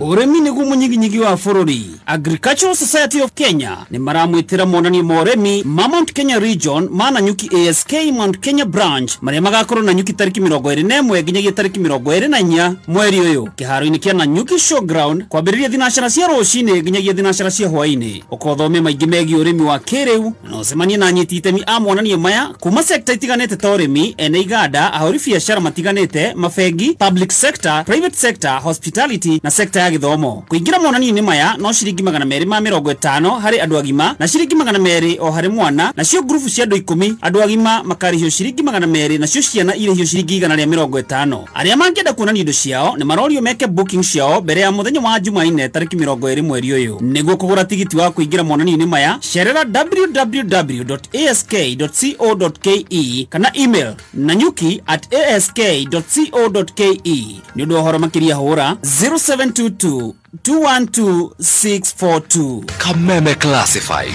S26: Ũrĩmi nĩguo mũnyiginyigi wa bũrũri. Agricultural Society of Kenya nĩ maramwĩtĩra monanio ma ũrĩmi ma Mount Kenya Region ma Nanyuki ASK Mount Kenya Branch marĩa magakorwo Nanyuki tarĩki 21 nginyagia tarĩki 24 mweri ũyũ kĩharo-inĩ kĩa Nanyuki Showground kwambĩrĩria thinacara cia rũcinĩ nginyagia thinacara cia hwaĩ-inĩ. Ũkothome maingĩ megiĩ ũrĩmi wa kĩrĩu na ũcemanie na anyiti itemi a monanio maya kuma sekta itiganĩte ta ũrĩmi, ene iganda, ahũri biacara matiganĩte, mabengi, public sector, private sector, hospitality na sekta ya gĩthomo. Kũingĩra monanio-inĩ maya no ciringi 250 harĩ andũ agima na ciringi 200 o harĩ mwana, nacio ngurubu cia andũ 10 andũ agima makarĩhio ciringi 200 nacio ciana irĩhio ciringi 150. Arĩa mangĩenda kuonania indo ciao nĩ marorio meke booking ciao mbere ya mũthenya wa Jumanne tarĩki 20 mweri ũyũ. Nĩguo kũgũra tigiti wa kũingĩra monanio-inĩ maya, cerera www.ask.co.ke kana email nanyuki@ask.co.ke. Nĩ ũndũ wa ũhoro makĩria hũra 0722 212 642.
S1: Kameme Classified.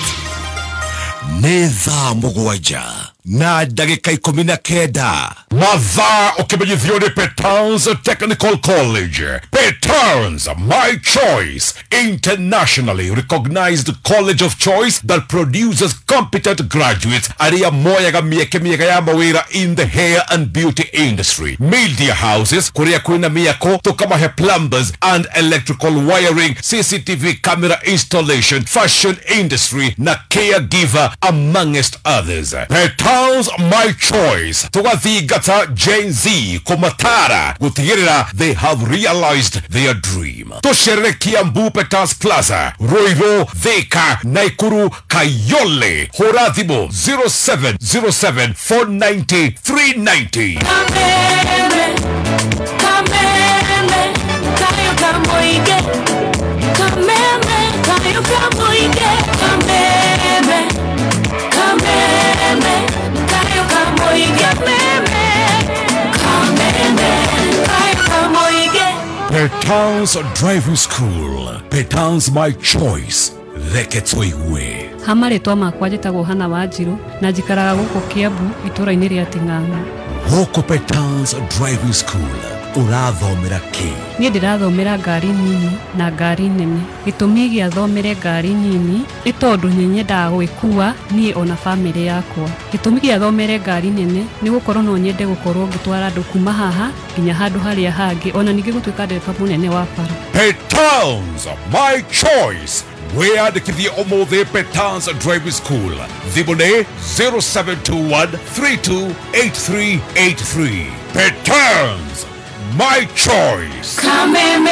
S1: Nĩ thaa 7 na ndagĩka 19. Mathaa ũkĩmenyithio nĩ Petans Technical College. Petans, my choice, internationally recognized college of choice that produces competent graduates arĩa moyaga mĩeke mĩega ya mawĩra in the hair and beauty industry, media houses kũrĩa kwĩna mĩako tũkamahe plumbers and electrical wiring, CCTV camera installation, fashion industry na caregiver amongst others. Petans, my choice, tũgathingata Gen Z kũmatara gũtigĩrĩra they have realized their dream. Tũcerere Kiambu Petans Plaza, Ruiru, Thika, Naikuru, Kayole. Hũra thimũ 0707 490 390.
S5: Kameme, kameme, kayo kamoige. Kameme, kayo kamoige. Kameme, kameme, kayo kamoige. Kameme, kameme, kayo kamoige.
S1: Petans Driving School. Petans, my choice. Reke tũigue.
S6: Ha marĩtwa makwa njĩtagwo Hana Wanjirũ na njikaraga gũkũ Kiambu itũra-inĩ rĩa Ting'ang'a.
S1: Gũkũ Petans Driving School ũrathomera kĩ?
S6: Niĩ ndĩrathomera ngari nini na ngari nene. Gĩtũmi gĩa thomere ngari nini nĩ tondũ nĩ nyendaga gwĩkua niĩ ona bamĩrĩ yakwa. Gĩtũmi gĩa thomere ngari nene nĩ gũkorwo no nyende gũkorwo ngĩtwara andũ kuma haha nginya handũ harĩa hangĩ, ona ningĩ gũtuĩka ndereba mũnene wa bara.
S1: Petans, my choice. Wĩyandĩkithie ũmũthĩ Petans Driving School. Thimũ nĩ 0721 328383. Petans, my choice.
S5: Kameme.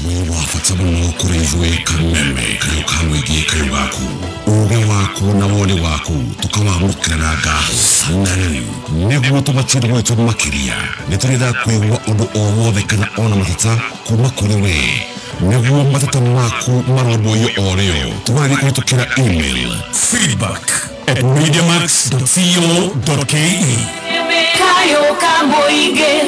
S1: Wĩ wa bata mũno kũrĩ ithuĩ Kameme, kayũ ka mũingĩ, kayũ gaku, ũgĩ waku na woni waku tũkawamũkĩra na ngatho. Na rĩu nĩguo tũbatithio gwitũ makĩria, nĩ tũrenda kũigua ũndũ o wothe kana ona mateta kuma kũrĩ we. Nĩguo mateta maku marũmbũiyo o rĩo, tũgathiĩ kũhĩtũkĩra email
S7: feedback@mediamax.co.ke.
S5: Kayo kamoige.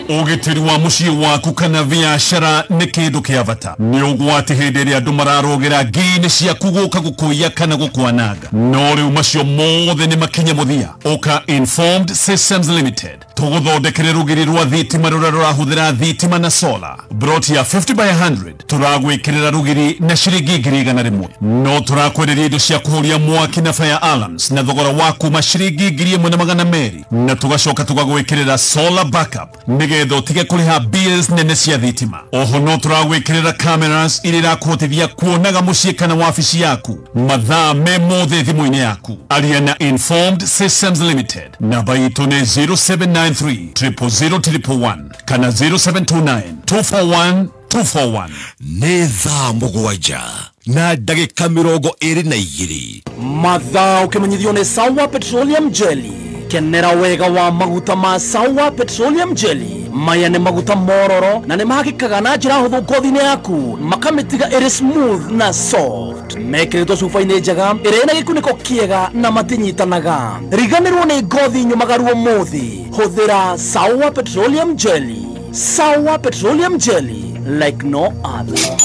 S7: Ũgitĩri wa mũciĩ waku kana biacara nĩ kĩndũ kĩa bata. Nĩ ũgwati hĩndĩ ĩrĩa andũ mararũgĩra ngi-inĩ ciaku gũka gũkũiya kana gũkwananga. No rĩu macio mothe nĩ makinye mũthia. Ũka Informed Systems Limited tũgũthondekere rũgiri rwa thitima rũrĩa rũrahũthĩra thitima na solar. Broti ya 50 by 100 tũragwĩkĩrĩra rũgiri na ciringi 100,000. No tũrakwenderia indo cia kũhoria mwaki na fire alarms na thogora wa kuma ciringi 1,200, na tũgacoka tũgagwĩkĩrĩra solar backup nĩgetha ũtige kũrĩha bills nene cia thitima. Oho no tũragwĩkĩrĩra cameras iria irakũhotithia kuonaga mũciĩ kana wabici yaku mathaa me mothe thimũ-inĩ yaku. Aria na Informed Systems Limited. Namba itũ nĩ 0793 000 111 kana 0729 241 241.
S1: Nĩ thaa 7 na ndagĩka 22.
S2: Mathaa ũkĩmenyithio nĩ Sawa Petroleum Jelly. Kenera wega wa maguta ma Sawa Petroleum Jelly. Maya nĩ maguta mororo na nĩ mahakĩkaga na njĩra hũthũ ngothi-inĩ yaku, makamĩtiga ĩrĩ smooth na soft. Mekĩrĩtwo cuba-inĩ njega ĩrĩa ĩna gĩkunĩko kĩega na matinyitanaga. Riganĩrwo nĩ ngothi nyũmagaru ũmũthĩ. Hũthĩra Sawa Petroleum Jelly. Sawa Petroleum Jelly, like no other.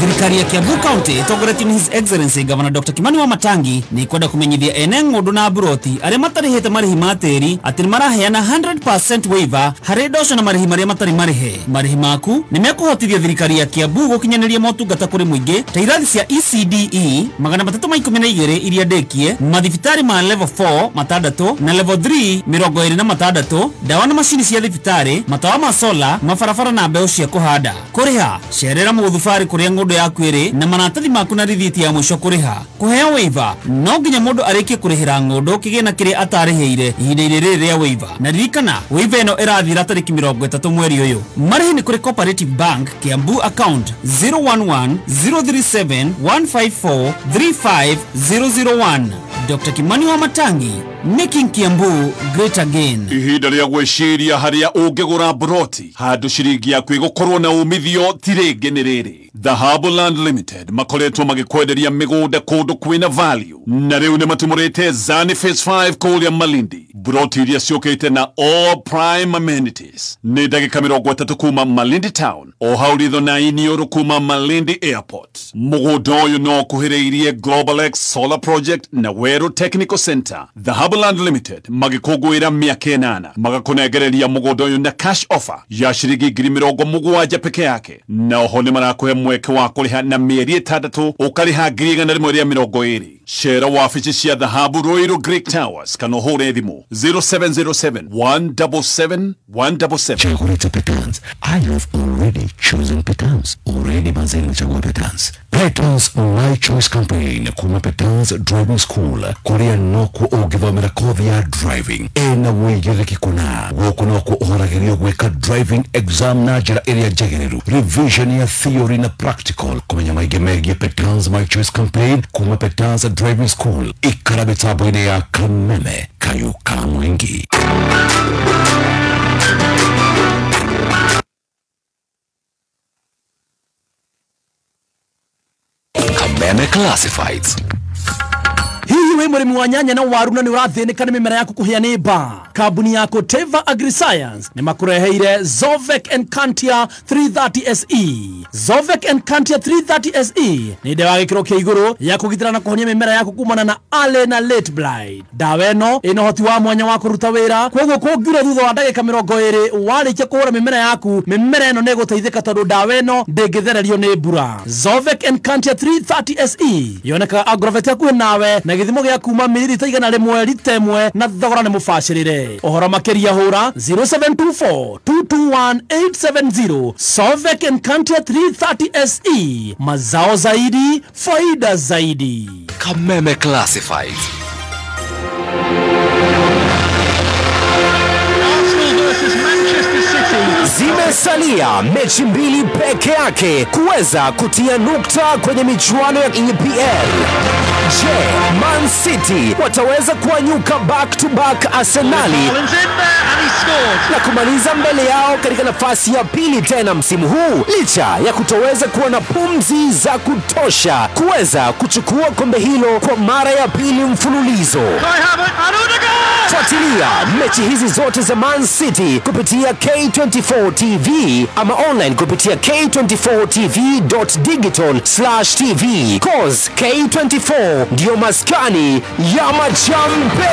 S26: Thirikari ya Kiambu County ĩtongoretio nĩ His Excellency Governor Dr. Kimani Wamatangi nĩ kwenda kũmenyithia ene ng'ũndũ na mburoti arĩa matarĩhĩte marĩhi ma tĩri atĩ nĩ maraheana 100% waiver harĩ ndoco na marĩhi marĩa matarĩ marĩhe. Marĩhi maku nĩ mekũhotithia thirikari ya Kiambu gũkinyanĩria motungata kũrĩ mũingĩ ta irathi cia ECDE 312 iria ndĩkie, mathibitarĩ ma level 4 6 na level 3 26, ndawa na macini cia thibitarĩ, matawa ma sola, mabarabara na mbeũ cia kũhanda. Kũrĩha cerera mũgũthubarĩ kũrĩa ng'ũndũ yaku ĩrĩ na maratathi maku na rithiti ya mũico kũrĩha. Kũheo waiver no nginya mũndũ arĩkie kũrĩhĩra ng'ũndũ kĩgĩna kĩrĩa atarĩhĩire ihinda-inĩ rĩrĩ rĩa waiver. Na ririkana waiver ĩno ĩrathira tarĩki 30 mweri ũyũ. Marĩhi nĩ kũrĩ Cooperative Bank Kiambu account 011 037 154 35001. Dr. Kimani Wamatangi, Making Kiambu great again.
S7: Ihinda rĩa gwĩciria harĩa ũngĩgũra broti handũ ciringi yaku ĩgũkorwo na umithio ti rĩngĩ nĩ rĩrĩ. Dhahabu Land Limited makoretwo magĩkwenderia mĩgũnda kũndũ kwĩna value, na rĩu nĩ matumũrĩte Zani Phase 5 kũrĩa Malindi, broti iria ciũkĩte na all prime amenities. Nĩ ndagĩka 30 kuma Malindi Town, o hau ritho na Iniũrũ kuma Malindi Airport. Mũgũnda ũyũ no ũkuhĩrĩirie Global X Solar Project na Weru Technical Center. Dhahabu Land Limited magĩkũngũĩra mĩaka 8 magakũnengereria mũgũnda ũyũ na cash offer ya ciringi 70,000 peke yake, na oho nĩ marakũhe mweke wa kũrĩha na mĩeri 6 ũkarĩha 120,000. Cera wabici cia Dhahabu Ruiru Greek Towers kana ũhũre thimũ 0707 177 177.
S10: Chaguleta Petans. I have already chosen Petans. Already manze nimechagua Petans. Petans My Choice Campaign kuma Petans Driving School kuria nokuo ũngĩthomera kothi ya driving ĩna wĩigĩrĩrĩki kũna gũkũ nokuo ũharagĩrio gwĩka driving exam na njĩra ĩrĩa njagĩrĩru, revision ya theory na practical. Kũmenya maingĩ megiĩ Petans My Choice Campaign kuma Petans Driving School, ikara mĩtambo-inĩ ya Kameme Kayũ ka Mũingĩ.
S12: Kameme Classifieds.
S2: Hihi we mũrĩmi wa nyanya na waru na nĩ ũrathĩnĩka nĩ mĩmera yaku kũhĩa nĩ mbaa, kambuni ya Koteva AgriScience nĩ makũreheire Zovek Encantia 330 SE. Zovek Encantia 330 SE nĩ ndawa ya gĩkĩro kĩa igũrũ ya kũgitĩra na kũhonia mĩmera yaku kumana na early na late blight. Ndawa ĩno ĩna ũhoti wa mwanya wa kũruta wĩra, kwoguo kũngiura thutha wa ndagĩka 20 warĩkia kũhũra mĩmera yaku, mĩmera ĩno nĩ ĩgũteithĩka tondũ ndawa ĩno ndĩngĩthererio nĩ mbura. Zovek Encantia 330 SE yonekaga Agrovet hakuhĩ nawe na gĩthimo gĩa kuma mililita 100 rita 1 na thogora nĩ mũbacĩrĩre. Ũhoro makĩria hũra 0724 221 870. Sovek Encantia 330 SE, mazao zaidi, faida zaidi.
S12: Kameme Classifieds.
S8: Zimesalia mechi 2 peke yake kuweza kutia nukta kwenye michuano ya EPL. Je, Man City wataweza kuanyuka back to back Arsenali na kumaliza mbele yao katika nafasi ya pili tena msimu huu, licha ya kutoweza kuwa na pumzi za kutosha kuweza kuchukua kombe hilo kwa mara ya pili mfululizo? Fuatilia mechi hizi zote za Man City kupitia K24 TV ama online kupitia k24tv.digital/tv. Cause K24 ndio maskani ya machampe.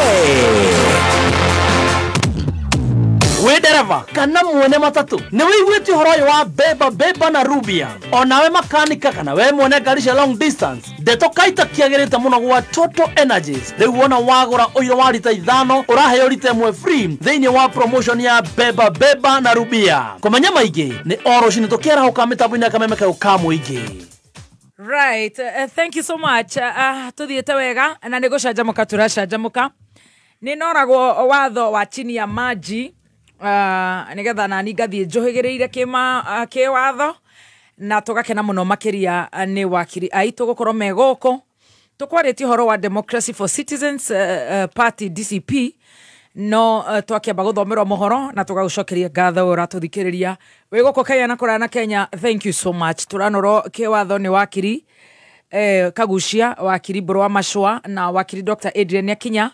S2: We dereva kana mwene matatu nĩ wĩiguĩte ũhoro ũyũ wa beba beba na rubia, onawe makanika kana we mwene ngari cia long distance, ndeto kaita kĩagĩrĩte mũno gwa Total Energies. Rĩu wona wagũra ũiro wa rita 5 ũraheo rita 1 free thĩinĩ wa promotion ya beba beba na rubia. Kũmenya maingĩ nĩ o rũcinĩ tũkĩarahũka mĩtambo-inĩ ya Kameme Kayũ ka Mũingĩ.
S14: Right, thank you so much. Tuthiĩte wega na nĩ gũcanjamũka tũracanjamũka. Nĩ noragwo watho wa chini ya maji nĩgetha nani ngathiĩ njũhĩgĩrĩire kĩwatho na tũgakena mũno makĩria nĩ wakiri aitũ gũkorwo me gũkũ. Tũkwarĩtie ũhoro wa Democracy for Citizens Party DCP, no twakĩamba gũthomerwo mohoro na tũgagũcokeria ngatho ũratũthikĩrĩria wĩ gũkũ Kenya na kũraya na Kenya. Thank you so much. Tũranorwo kĩwatho nĩ wakiri Kagucia, wakiri Mbũrũ wa Macũa na wakiri Dr. Adrian Nyakinya,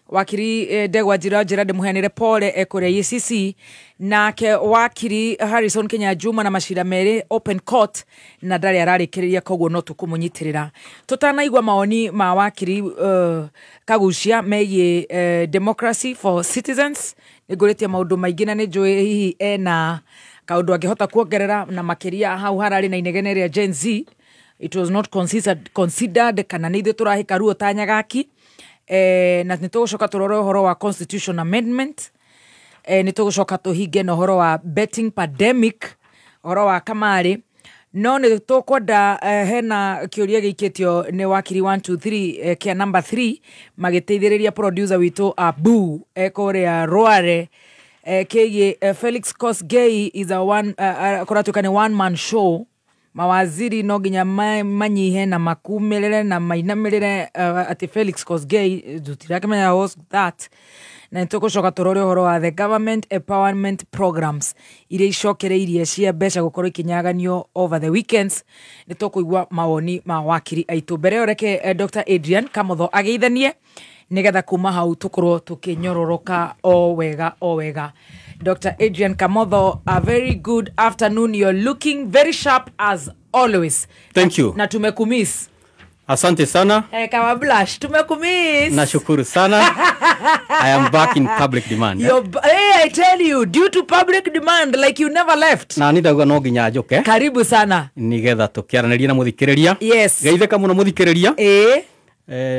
S14: wakiri Ndegwa Njira Njira ndĩmũheanĩre pole kũrĩa EACC, nake wakiri Harrison Kenya Juma na macira merĩ open court na ndarĩ ararĩkĩrĩria, koguo no tũkũmũnyitĩrĩra. Tũtanaigua maoni ma wakiri Kagucia megiĩ Democracy for Citizens, nĩngũrĩtie maũndũ maingĩ na nĩnjũĩ hihi ena kaũndũ angĩhota kuongerera na makĩria hau hararĩ na inegene rĩa Gen Z. It was not considered kana nĩ ithuĩ tũrahĩka ruo ta Nyagaki. Na nĩ tũgũcoka tũrore ũhoro wa constitution amendment, nĩ tũgũcoka tũhinge na ũhoro wa betting pandemic, ũhoro wa kamarĩ. No nĩ tũkwenda hena kĩũria gĩikĩtio nĩ wakiri 123 kĩa number 3 magĩteithĩrĩria producer witũ Abu kũrĩa Rware, kĩgiĩ Felix Kosgei is a one kũratuĩka nĩ one man show. Mawaziri no nginya manyihe na makumĩrĩre na mainamĩrĩre atĩ Felix Kosgei tũtirakĩmenya what's that. Na nĩtũgũcoka tũrore ũhoro wa the government empowerment programs iria icokereirie cia mbeca gũkorwo ikĩnyaganio over the weekends. Nĩtũkũigua mawoni ma wakiri aitũ. Mbere ĩyo reke Dr. Adrian Kamotho ageithanie nĩgetha kuma hau tũkorwo tũkĩnyororoka o wega o wega. Dr. Adrian Kamotho, a very good afternoon. You're looking very sharp as always.
S11: Thank you.
S14: Na tumekumiss.
S11: Asante sana.
S14: Kama blush, tumekumiss.
S11: Nashukuru sana. I am back in public demand.
S14: Hey, I tell you, due to public demand, like you never left.
S11: Na nindauga no nginya njoke.
S14: Karibu sana.
S11: Nigetha tukiaraniria na muthikiriria.
S14: Yes.
S11: Geitheka muno muthikiriria.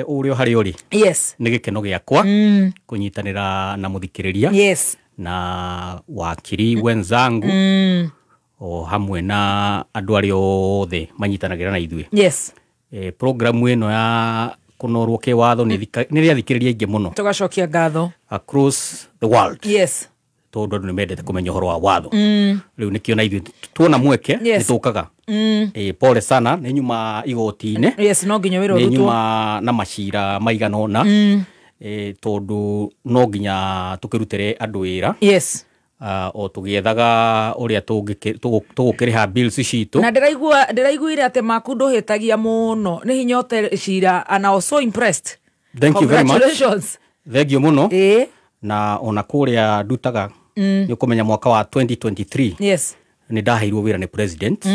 S11: Urio hari uri.
S14: Yes.
S11: Ni gikeno giakwa kunyitanira na muthikiriria.
S14: Yes.
S11: Na wakiri wenzangu. O hamwe na andu aria othe manyitanagira na ithuĩ.
S14: Yes.
S11: Programu ĩno ya kũnorwo kĩwatho nĩ rĩathikĩrĩria aingĩ mũno.
S14: Tũgacokia ngatho.
S11: Across the world.
S14: Yes.
S11: Tondũ andũ nĩ mendete kũmenya ũhoro wa watho. Rĩu nĩkĩo na ithuĩ tuona mweke nĩ tũkaga. Pole sana nĩ nyuma igoti-inĩ.
S14: Yes, no nginya wĩra ũrutwo.
S11: Nĩ nyuma na macira maigana ũna. Tondũ no nginya tũkĩrutĩre andũ wĩra.
S14: Yes.
S11: O tũgĩethaga ũrĩa tũgũkĩrĩha bills citũ.
S14: Na ndĩraiguire atĩ maku ndũhĩtagia mũno, nĩ hinya ũte cira, and I was so impressed.
S11: Thank you very much.
S14: Congratulations.
S11: Thank you mũno. Na ona kũrĩa ndutaga nĩ ũkũmenya mwaka wa 2023.
S14: Yes.
S11: Nĩ ndaheirwo wĩra nĩ president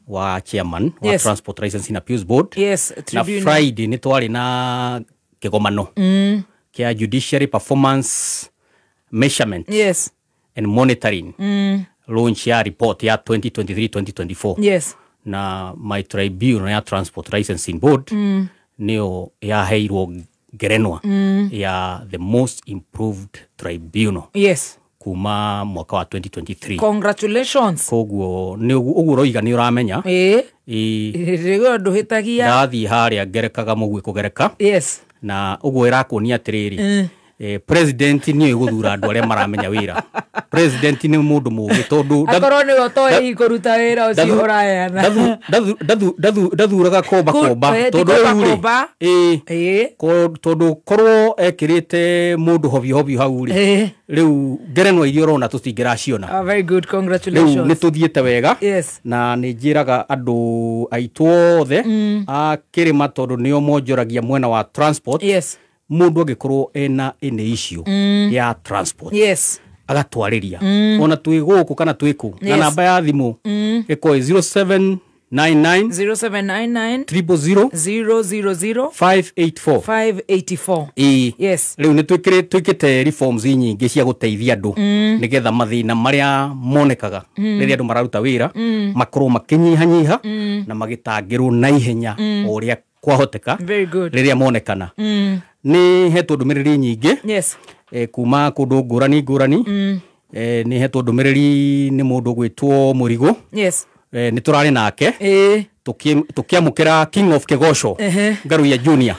S11: wa chairman wa Transport Licensing Appeals Board.
S14: Yes,
S11: na Friday nĩ twarĩ na kĩgomano kĩa judiciary performance measurement.
S14: Yes.
S11: And monitoring launch ya report ya 2023-2024.
S14: Yes.
S11: Na my tribunal ya Transport Licensing Board nĩyo yaheirwo ngerenwa ya the most improved tribunal.
S14: Yes.
S11: Kuma mwaka wa 2023.
S14: Congratulations.
S11: Koguo nĩ ũguo ũroiga nĩ ũramenya.
S14: Rĩu ndũhĩtagia.
S11: Ndathiĩ harĩa ngerekaga mũguĩ kũgereka.
S14: Yes.
S11: Na ũguo ĩrakuonia atĩrĩrĩ. President nĩ gũthura andũ arĩa maramenya wĩra. President nĩ mũndũ mũũgĩ tondũ
S14: akorwo nĩwe ũtoĩ kũruta wĩra ũcio ũraheana.
S11: Ndathuraga komba komba tondũ rĩu rĩ tondũ korwo ekĩrĩte mũndũ hobio hobio hau rĩ rĩu ngerenwa iria ũrona tũtingĩraciona.
S14: Very good, congratulations.
S11: Rĩu nĩ tũthiĩte wega.
S14: Yes.
S11: Na nĩ njĩraga andũ aitũ othe a kĩrĩma tondũ nĩo monjoragia mwena wa transport.
S14: Yes.
S11: Mundu angikorwo ena ene issue ya transport.
S14: Yes.
S11: Agatwarĩria ona twĩ gũkũ kana twĩ kũ. Na namba ya thimũ ĩkorwo 0799
S14: 0799
S11: 000
S14: 000
S11: 584
S14: 584. Yes.
S11: Rĩu nĩ twĩkĩte reforms nyingĩ cia gũteithia andũ nĩgetha mathĩna marĩa monekaga rĩrĩa andũ mararuta wĩra makorwo makĩnyihanyiha na magĩtangĩrwo na ihenya o ũrĩa kwahoteka rĩrĩa monekana. Nĩ hetwo ndũmĩrĩri nyingĩ.
S14: Yes.
S11: Kuma kũndũ ngũrani ngũrani. Nĩ hetwo ndũmĩrĩri nĩ mũndũ gwĩtwo Mũrigo.
S14: Yes.
S11: Nĩ tũrarĩ nake. Tũkĩamũkĩra King of Kĩgoco Ngaruiya Junior.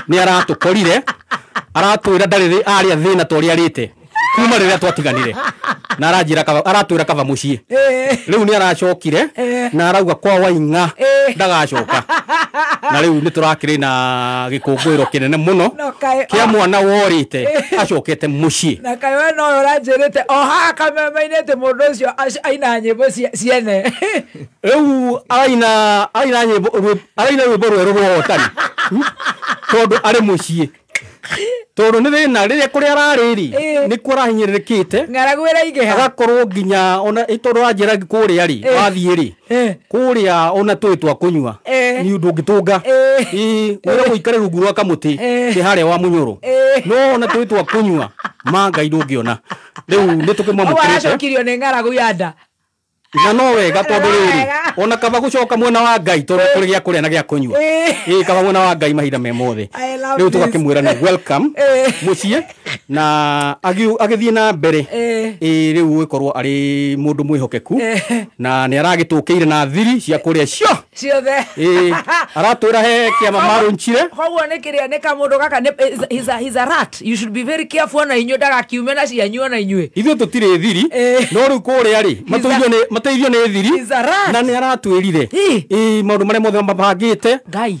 S11: Nĩ aratũkorire aratwĩra ndarĩ arĩa thĩna ta ũrĩa arĩte kuma rĩrĩa twatiganire. Na aranjĩra aratwĩra kaba mũciĩ. Rĩu nĩ aracokire na arauga kwa Waing'a ndagacoka. Na rĩu nĩ tũrakĩrĩ na gĩkũngũĩro kĩnene mũno kĩa mwana worĩte acokete mũciĩ.
S14: Na kaĩ we no ũranjĩrĩte o haha kameme-inĩ atĩ mũndũ ũcio aina nyĩmbo ciene.
S11: Rĩu araina nyĩmbo araina rwĩmbo rwerũ rwa ũhotani tondũ arĩ mũciĩ. Tondũ nĩ thĩna rĩrĩa kũrĩa ararĩ rĩ nĩkuo arahinyĩrĩrĩkĩte.
S14: Ng'aragu ĩraingĩha.
S11: Agakorwo nginya ona tondũ wanjĩra kũrĩa rĩ wathiĩ rĩ kũrĩa ona tũĩ twa kũnyua nĩ ũndũ ũngĩtũnga. Wĩra gũikare rungu rwa kamũtĩ kĩ harĩa wa Mũnyũrũ no ona tũĩ twa kũnyua ma Ngai ndũngĩona. Rĩu nĩ tũkĩmwamũkĩrĩte.
S14: Aracokirio nĩ ng'aragu ya nda.
S11: Na no wega tondũ rĩrĩ ona kaba gũcoka mwena wa Ngai tondũ kũrĩ gĩa kũrĩa na gĩa kũnyua. Kaba mwena wa Ngai mahinda me mothe. Rĩu tũgakĩmwĩra nĩ welcome mũciĩ na agĩthiĩ na mbere. Rĩu gũkorwo arĩ mũndũ mwĩhokeku na nĩ aragĩtũkĩire na thiri cia kũrĩa cio
S14: Ciothe.
S11: Ĩĩ, aratwĩra he kĩama marũnchire.
S14: Koguo nĩ kĩrĩa nĩ kamũndũ gaka nĩ he's a rat. You should be very careful na inyuĩ ndagakiume na cianyu ona inyuĩ.
S11: Ithuĩ tũtirĩ thiri, no rĩu kũrĩa rĩ mateithio nĩ thiri. Na nĩ aratwĩrire ĩĩ maũndũ marĩa mothe mabangĩte,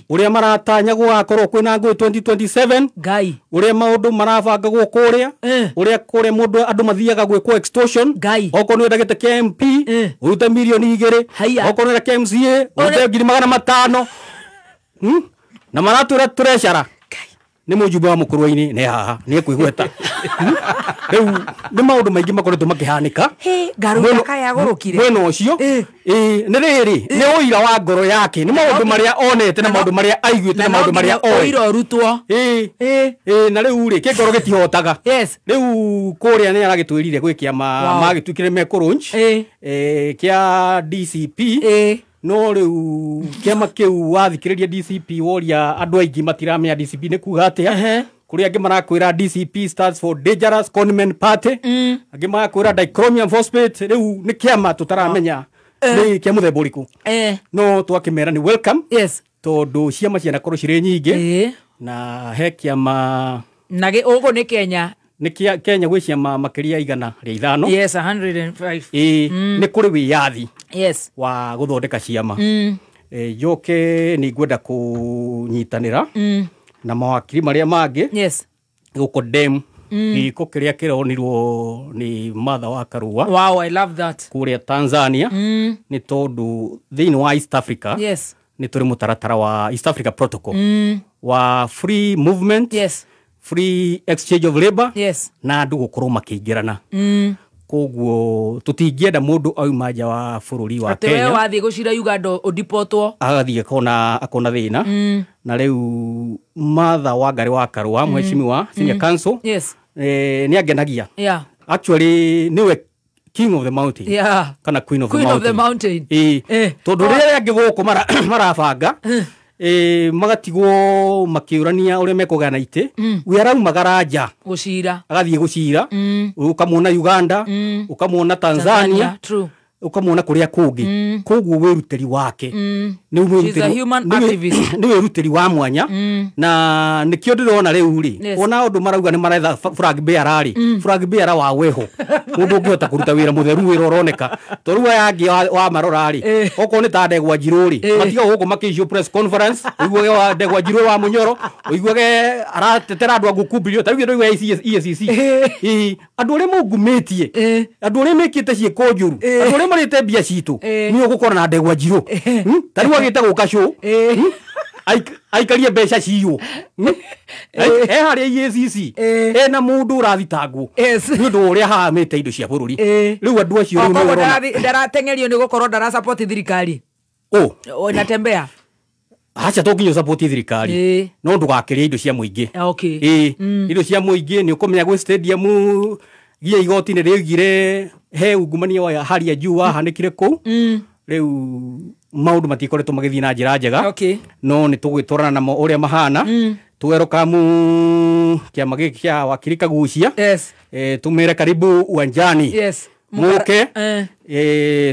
S11: ũrĩa maratanya gũgakorwo kwĩna ngũĩ 2027,
S14: Ngai,
S11: ũrĩa maũndũ marabangagwo kũrĩa, ũrĩa kũrĩa mũndũ andũ mathiaga gwĩkwo extortion. Okorwo nĩ wenda gĩtĩ kĩa MP ũrute mirioni 2, okorwo nĩ wenda kĩa MCA ũrute 500,000. Na maratwĩra tũrecara nĩ mũjumbe wa mũkũrwe-inĩ nĩ haha nĩ ekwĩgweta. Rĩu nĩ maũndũ maingĩ makoretwo makĩhanĩka. Mwena ũcio nĩ rĩrĩ nĩ ũira wa ngoro yake, nĩ maũndũ marĩa onete na maũndũ marĩa aiguĩte na maũndũ marĩa oĩ.
S14: Ũira ũrutwo.
S11: Na rĩu rĩ kĩngoro gĩtihotaga. Rĩu kũrĩa nĩ aragĩtwĩrire gwĩ kĩama magĩtuĩkire mekũrũnch kĩa DCP. No rĩu kĩama kĩu wathikĩrĩria DCP woria andũ aingĩ matiramenya DCP nĩ kuga atĩa. Kũrĩ angĩ marakwĩra DCP stands for Dangerous Conman Party, angĩ marakwĩra Dichromium Phosphate. Rĩu nĩ kĩama tũtaramenya nĩ kĩa mũthemba ũrĩkũ, no twakĩmera nĩ welcome. Tondũ ciama cianakorwo cirĩ nyingĩ, na he kĩama
S14: na gũkũ nĩ Kenya,
S11: nĩ kĩa Kenya gwĩ ciama makĩria 105.
S14: Yes, 105.
S11: Nĩ kũrĩ wĩyathi
S14: wa
S11: gũthondeka ciama. Njoke nĩ ngwenda kũnyitanĩra na mawakiri marĩa mangĩ gũkondem gĩko kĩrĩa kĩronirwo nĩ Martha wa Karua.
S14: Wow, I love that.
S11: Kũrĩa Tanzania, nĩ tondũ thĩinĩ wa East Africa nĩ tũrĩ mũtaratara wa East Africa Protocol wa free movement, free exchange of labor, na andũ gũkorwo makĩingĩrana. Koguo tũtingĩenda mũndũ auma nja wa bũrũri wa Kenya.
S14: Atĩ we wathiĩ gũcira Uganda ũdipotwo,
S11: agathiĩ akona thĩna. Na rĩu Martha Wangari wa Karua, mheshimiwa senior counsel, nĩ angenagia. Actually nĩwe king of the mountain, kana queen of the mountain. Tondũ rĩrĩa angĩ gũkũ marabanga magatigwo makĩũrania ũrĩa mekũgana itĩ, we araumagara nja
S14: gũcira,
S11: agathiĩ gũcira, ũkamuona Uganda, ũkamuona Tanzania, ũkamuona kũrĩa kũngĩ. Koguo wĩrutĩri wake nĩ wĩrutĩri wa mwanya, na nĩkĩo ndĩrona rĩu rĩ ona ũndũ marauga nĩ maretha flag bearer rĩ, flag bearer wa weho, mũndũ ũngĩhota kũruta wĩra mũtheru, wĩra ũroneka. Tondũ rĩu aya angĩ wa marora rĩ, okorwo nĩ ta Ndegwa Njirũ rĩ, matigagwo gũkũ makĩicio press conference, ũiguage wa Ndegwa Njirũ wa Mũnyoro, ũiguage aratetera andũ a ngũkumbirio, ta rĩu ndũigua EACC, andũ arĩa maungumĩtie, andũ arĩa mekĩte ciĩko njũru, andũ arĩa marĩte mbia citũ, nĩ ũgũkora na Ndegwa Njirũ. Ta rĩu agĩte gũka show, aikarie mbeca ciywo he harĩa EACC ena mũndũ ũrathitangwo nĩ ũndũ wa ũrĩa ahamĩte indo cia bũrũri. Rĩu andũ acio rĩu nĩ ũrona
S14: ndaratengerio nĩ gũkorwo ndarasupport thirikari. Natembea
S11: acha to nginya support thirikari, no ndũgakĩrĩe indo cia mũingĩ. Indo cia mũingĩ nĩ ũkũmenya gwĩ stadium nginya igoti nĩ rĩoigire he ungumania wa hali ya juu wahanĩkire kũu. Rĩu maũndũ matikoretwo magĩthiĩ na njĩra njega, no nĩ tũgwĩtwarana namo ũrĩa mahana. Tũwerokamu kĩama gĩkĩ kĩa wakiri Kagucia, tũmĩre karibu uwanjani, mũke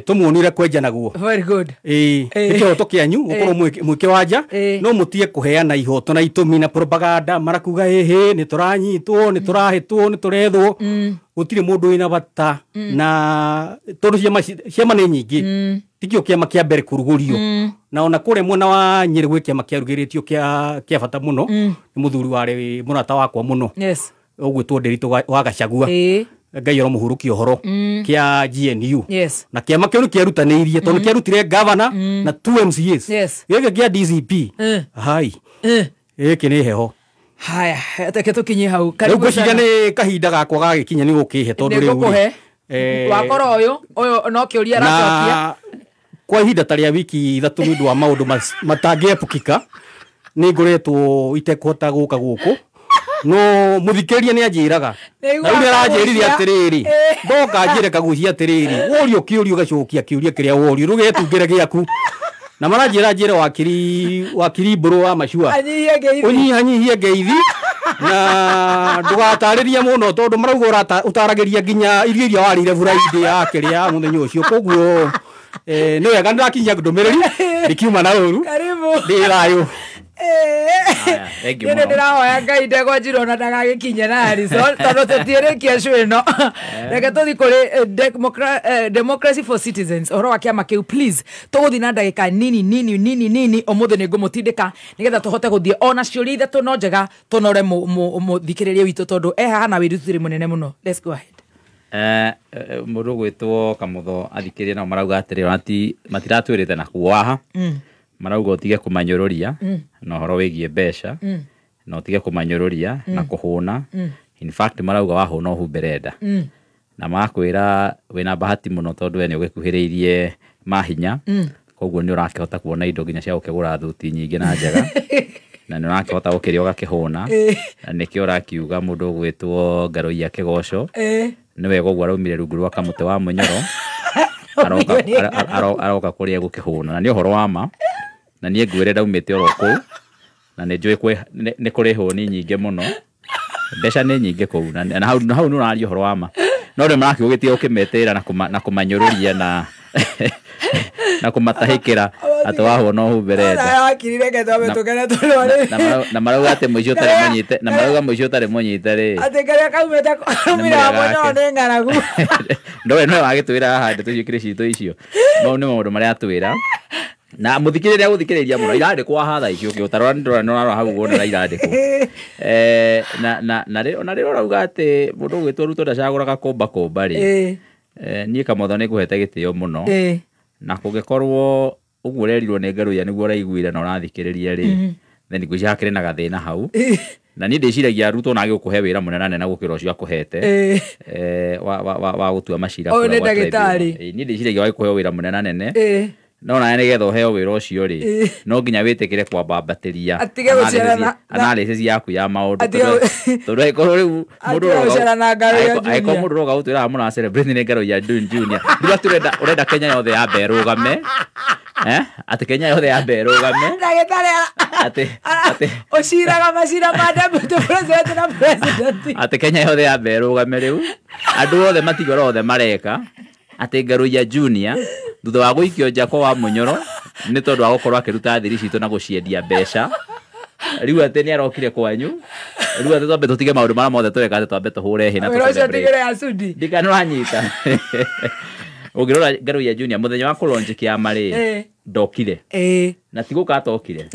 S11: tũmuonire kwenja naguo.
S14: Very good.
S11: Nĩ kĩhoto kĩanyu gũkorwo mwĩ kĩwanja, no mũtige kũheana ihoto na itũmi na propaganda marakuga ĩhĩ nĩ tũranyitwo, nĩ tũrahĩtwo, nĩ tũrethwo. Gũtirĩ mũndũ wĩna bata na tondũ ciama nĩ nyingĩ, tikio kĩama kĩa mbere kũrugũrio. Na ona kũrĩa mwena wa Nyĩrĩ gwĩ kĩama kĩarugĩrĩtio kĩa bata mũno, nĩ mũthuri warĩ mũrata wakwa mũno, ũgwĩtwo Ndĩritũ wa Gachagua, Ngai aromũhurũkia ũhoro, kĩa GNU. Na kĩama kĩu nĩ kĩerutanĩirie tondũ kĩarutire governor na 2 MCAs. Gĩkĩ kĩa DCP, hai, gĩkĩ nĩ heho.
S14: Haya, reke tũkinye hau.
S11: Rĩu ngwĩciria nĩ kahinda gakwa gagĩkinya nĩ gũkĩhe, tondũ rĩu
S14: wakora ũyũ no kĩũria aracokia
S11: kwa ihinda ta rĩa wiki 3 nĩ ũndũ wa maũndũ matangĩepukika, nĩ ngoretwo itekũhota gũka gũkũ. No mũthikĩrĩria nĩ anjĩraga, na rĩu nĩ aranjĩrire atĩrĩrĩ, ndoka njĩre Kagucia atĩrĩrĩ, worio kĩũria ũgacokia kĩũria kĩrĩa worio, ndũgetungĩre gĩaku. Na maranjĩra njĩre wakiri Mbũrũ wa Macua ũnyihanyihie ngeithi na ndũgatarĩrie mũno, tondũ marauga ũtaragĩria nginya irio iria warĩire buraindĩ ya kĩrĩa mũthenya ũcio. Koguo Nĩ wega ndĩrakinyia ndũmĩrĩri ndikiuma na ũru.
S14: Karibu.
S11: Ndĩ thayũ.
S14: Nĩ ndĩrahoya Ngai ndegwa njirũ ona ndagagĩkinye na Harrison tondũ tũtiĩrĩkia show ĩno. Reke tũthiĩ kũrĩ Democracy for Citizens ũhoro wa kĩama kĩu please. Tũgũthiĩ na ndagĩka nini nini nini nini ũmũthĩ nĩ ngũmũtindĩka nĩgetha tũhote gũthiĩ ona ciũria ithatũ no njega tũnore mũthikĩrĩria witũ tondũ e haha na wĩrutĩri mũnene mũno. Let's go ahead.
S13: Mũndũ ũgwĩtwo Kamũtho athikĩrĩria nao marauga atĩrĩ matiratwĩrĩte na kuwaha. Marauga ũtige kũmanyũrũria na ũhoro wĩgiĩ mbeca na ũtige kũmanyũrũria na kũhũna. In fact marauga wahũna ũhumbĩre nda. Na magakwĩra wĩna bahati mũno tondũ we nĩ ũgĩkuhĩrĩirie mahinya koguo nĩ ũrakĩhota kuona indo nginya cia gũkĩgũra thuti nyingĩ na njega na nĩ ũrakĩhota gũkĩrĩa ũgakĩhũna na nĩkĩo ũrakiuga mũndũ ũgwĩtwo Ngaruiya Kĩgoco nĩ wega ũguo araumire rungu rwa kamũtĩ wa mũnyoro aroka kũrĩa gũkĩhũna na nĩ ũhoro wa ma na niĩ ngwĩre ndaumĩte oro kũu na nĩ njũĩ nĩ kũrĩ hũni nyingĩ mũno mbeca nĩ nyingĩ kũu na hau nĩ ũraria ũhoro wa ma no rĩu marakiũgĩtia ũkĩmetĩra na kũmanyũrũria na kũmatahĩkĩra atĩ wahũna ũhumbĩre nda na marauga atĩ mũici ũtarĩ mũnyite na marauga mũici ũtarĩ mũnyite rĩ
S14: atĩ karĩa kaumĩte karumire wa mũnyoro nĩ ng'aragu
S13: ndowe nowe wagĩtwĩra haha ndeto icio ikĩrĩ citũ icio mau nĩ maũndũ marĩa atwĩra na muthikiriria guthikiriria muno irandikwo haha thaa ici ũtarora nĩndĩrona hau wona irandikwo na na na rĩrĩa ũrauga atĩ mũndũ ũgwĩtwo Ruto ndacagũraga kũmba kũmba rĩ niĩ Kamotho nĩ ngũhete gĩtĩo mũno na kũngĩkorwo ũguo ũrerirwo nĩ Ngaruiya nĩguo ũraiguire na ũrathikĩrĩria rĩ then ngwĩciria hakĩrĩ na gathĩna hau na niĩ ndĩciragia Ruto ona agĩgũkũhe wĩra mũnene na gũkĩra ũcio akũhete wa gũtua macira
S14: ũyũ nĩ ndagĩtarĩ.
S13: Niĩ ndĩciragia wagĩkũhe wĩra mũnene nene no nawe nĩgetha ũheo wĩra ũcio rĩ no nginya wĩtĩkĩre kwambambatĩria analysis yaku ya maũndũ tondũ angĩkorwo rĩu mũndũ angĩkorwo mũndũ ũroka gũtwĩra mũra celebrate nĩ Ngaruiya Junior rĩu atĩ ũrenda Kenya yothe yambe ĩrũgame atĩ Kenya yothe yambe ĩrũgame
S14: ndagĩtarĩ
S13: atĩ
S14: ũciraga macira ma deputy president na president
S13: atĩ Kenya yothe yambe ĩrũgame rĩu andũ othe matigwo othe mareka atĩ Ngaruiya Junior thutha wa gũikio nja kwa wa mũnyoro nĩ tondũ wa gũkorwo akĩruta thiri citũ na gũciendia mbeca rĩu atĩ nĩ arokire kwanyu rĩu atĩ twambe tũtige maũndũ marĩa mothe tũreka atĩ twambe tũhũre hĩ na ndikana ũranyita ũngĩrora Ngaruiya Junior mũthenya wa kũronji kĩama rĩ ndokire na ti gũka atokire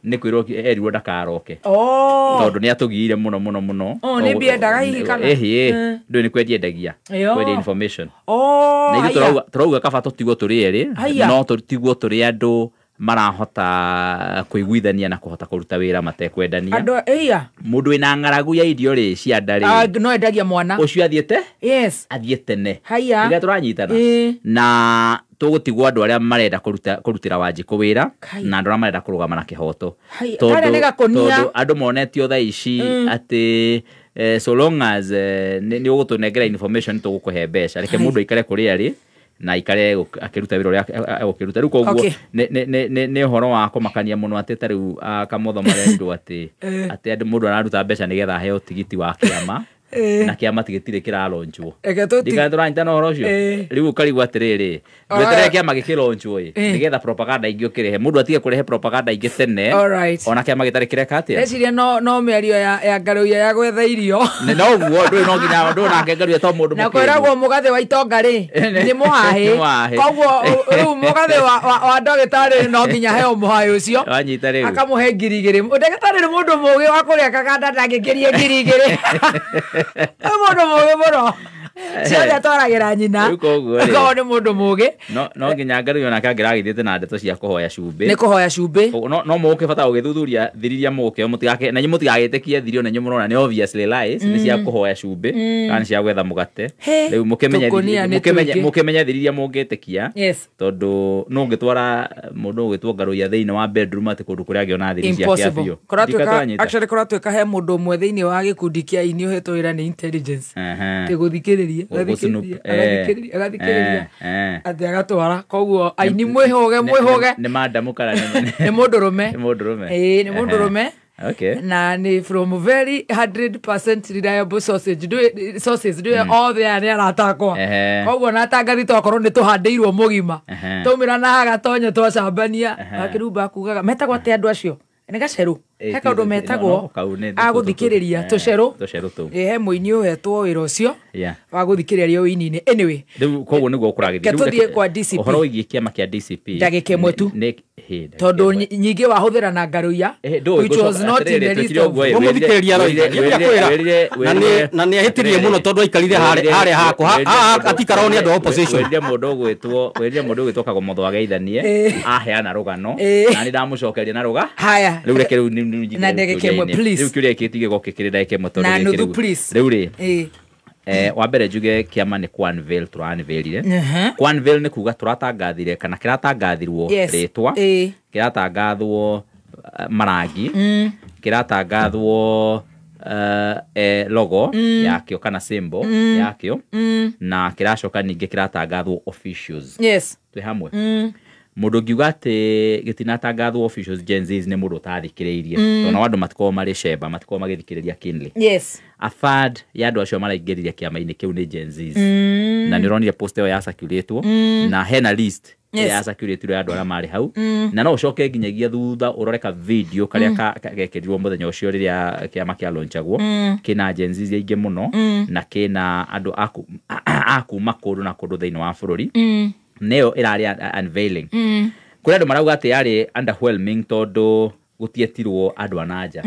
S13: nĩ kwĩrwo erirwo ndakaroke tondũ nĩ atũgiire mũno mũno mũno
S14: nĩ mbia endaga hihi kana
S13: ndũĩ nĩ kwendia endagia kwendia information na ithuĩ tũrauga kaba tũtigwo tũrĩ erĩ no tũtigwo tũrĩ andũ marahota kũiguithania na kũhota kũruta wĩra matekwendania
S14: andũ ĩya
S13: mũndũ wĩna ng'aragu ya irio rĩ cia nda rĩ
S14: no endagia mwana
S13: ũcio athiĩte
S14: yes
S13: athiĩ tene
S14: haya
S13: rĩrĩa tũranyitana na tũgũtigwo andũ arĩa marenda kũrutĩra Wanjikũ wĩra na andũ arĩa marenda kũrũgama na kĩhoto tondũ andũ monetio thaa ici atĩ so long as nĩ ũgũtũnengera information tũgũkũhe mbeca reke mũndũ aikare kũrĩa arĩ na aikare akĩruta wĩra ũrĩa egũkĩruta rĩu koguo nĩ ũhoro wa kũmakania mũno atĩ ta rĩu Kamotho marerirwo atĩ atĩ andũ mũndũ araruta mbeca nĩgetha aheo tigiti wa kĩama na kĩama gĩtirĩ kĩraronjwo ndikana tũranyitana ũhoro ũcio rĩu ũkarigwo atĩrĩrĩ weterere kĩama gĩkĩronjwo ĩ nĩgetha propaganda ingĩ ũkĩrehe mũndũ atige kũrehe propaganda ingĩ tene ona kĩama gĩtarĩ kĩreka atĩa
S14: ndeciria no mĩario ya Ngaruiya ya gwetha irio
S13: no ũguo ndũĩ no nginya ndũĩ nake Ngaruiya to mũndũ
S14: na kwĩragwo mũgathĩ wa itonga rĩ nĩ mũhahĩ koguo rĩu mũgathĩ wa ndagĩtarĩ no nginya heo mũhahĩ ũcio
S13: wanyita rĩu
S14: akamũhe 2,000 ndagĩtarĩ nĩ mũndũ mũgĩ wa kũrĩa kaganda ndangĩkĩrie 2,000 mũndũ mũgĩ mũno ciothe atwaragĩra nyina koguo nĩ mũndũ mũgĩ
S13: no nginya Ngaruiya onake angĩragĩthiĩte na ndeto cia kũhoya cumbĩ
S14: nĩ kũhoya cumbĩ
S13: no mũgũkĩbata gũgĩthuthuria thiri iria mũgũkĩo na inyuĩ mũtigagĩtĩkie thiri ona inyuĩ mũrona nĩ obviously lies nĩ cia kũhoya cumbĩ kana nĩ cia gwetha mũgate rĩu mũkĩmenye thiri iria mũngĩtĩkia tondũ no ũngĩtwara mũndũ ũgwĩtwo Ngaruiya thĩinĩ wa bedroom atĩ kũndũ kũrĩa angĩona thiri ciake biũ
S14: actually kũratuĩka he mũndũ ũmwe thĩinĩ wa gĩkundi kĩa aini ũhetwo wĩra nĩ intelligence atĩ gũthikĩrĩria agathikĩrĩria atĩ agatwara koguo aini mwĩhũge mwĩhũge
S13: nĩ madamu kana
S14: nĩ mũndũrũme ĩĩ nĩ mũndũrũme
S13: Okay.
S14: Na nĩ from very 100% reliable sausage sources ndũĩ othe aya nĩ aratakwa. Koguo na atangathi tokorwo nĩ tũhandĩirwo mũgima. Twaumĩra na hagatonye twacambania. Wakĩrumba kugaga metagwo atĩa andũ acio? Nĩ gacerũ. He kaũndũ metagwo agũthikĩrĩria tũcerũ.
S13: Tũcerũ tũu.
S14: He mũini ũhetwo wĩra ũcio wa gũthikĩrĩria ũini-inĩ. Anyway,
S13: rĩu koguo nĩguo kũragĩthiĩ.
S14: Tũthiĩ kwa DCP.
S13: Ũhoro wĩgiĩ kĩama kĩa DCP.
S14: Ndagĩka ĩmwe tu. Tondũ nyingĩ wahũthĩra na Ngaruiya, which was not in the list of
S11: Mũthikĩrĩria aroiga. Na nĩ ahĩtĩrie mũno tondũ aikarire harĩa hakwa. Atikarwo nĩ andũ a opposition.
S13: Wĩrire mũndũ ũgwĩtwo Kagomotho ageithanie, aheana rũgano, na nĩ ndamũcokeria na rũga.
S14: Haya.
S13: Rĩu reke rĩu nĩ
S14: na ndagĩka ĩmwe please.
S13: Rĩu kĩũria gĩkĩ tigĩgoke kĩrĩ ndagĩka ĩmwe tondũ
S14: na nuthu please.
S13: Rĩu rĩ wa mbere njuge kĩama nĩ ku-unveil tũra-unveilire. Ku-unveil nĩ kuga tũratangathire kana kĩratangathirwo rĩtwa, kĩratangathwo marangi, kĩratangathwo logo yakĩo kana symbol yakĩo, na kĩracoka ningĩ kĩratangathwo officials.
S14: Yes.
S13: Twĩ hamwe. Mũndũ ũngiuga atĩ gĩtinatangathwo officials Gen Zs nĩ mũndũ ũtathikĩrĩirie. Tondũ nao andũ matikoragwo marĩ cemba, matikoragwo magĩthikĩrĩria keenly.
S14: Yes.
S13: A third ya andũ acio maraingĩrire kĩama-inĩ kĩu nĩ Gen Zs. Na nĩ ũronire post ĩyo ya circulatewo, na hena list ya circulateirwo ya andũ arĩa marĩ hau. Na no ũcoke nginyagia thutha ũrore ka video karĩa gekĩrirwo mũthenya ũcio rĩrĩa kĩama kĩa launchagwo, kĩna Gen Zs aingĩ mũno, na kĩna andũ a kuma kũndũ na kũndũ thĩinĩ wa bũrũri. Nĩyo ĩrarĩ unveiling. Kũrĩ andũ marauga atĩ yarĩ underwhelming tondũ gũtietirwo andũ a nanja.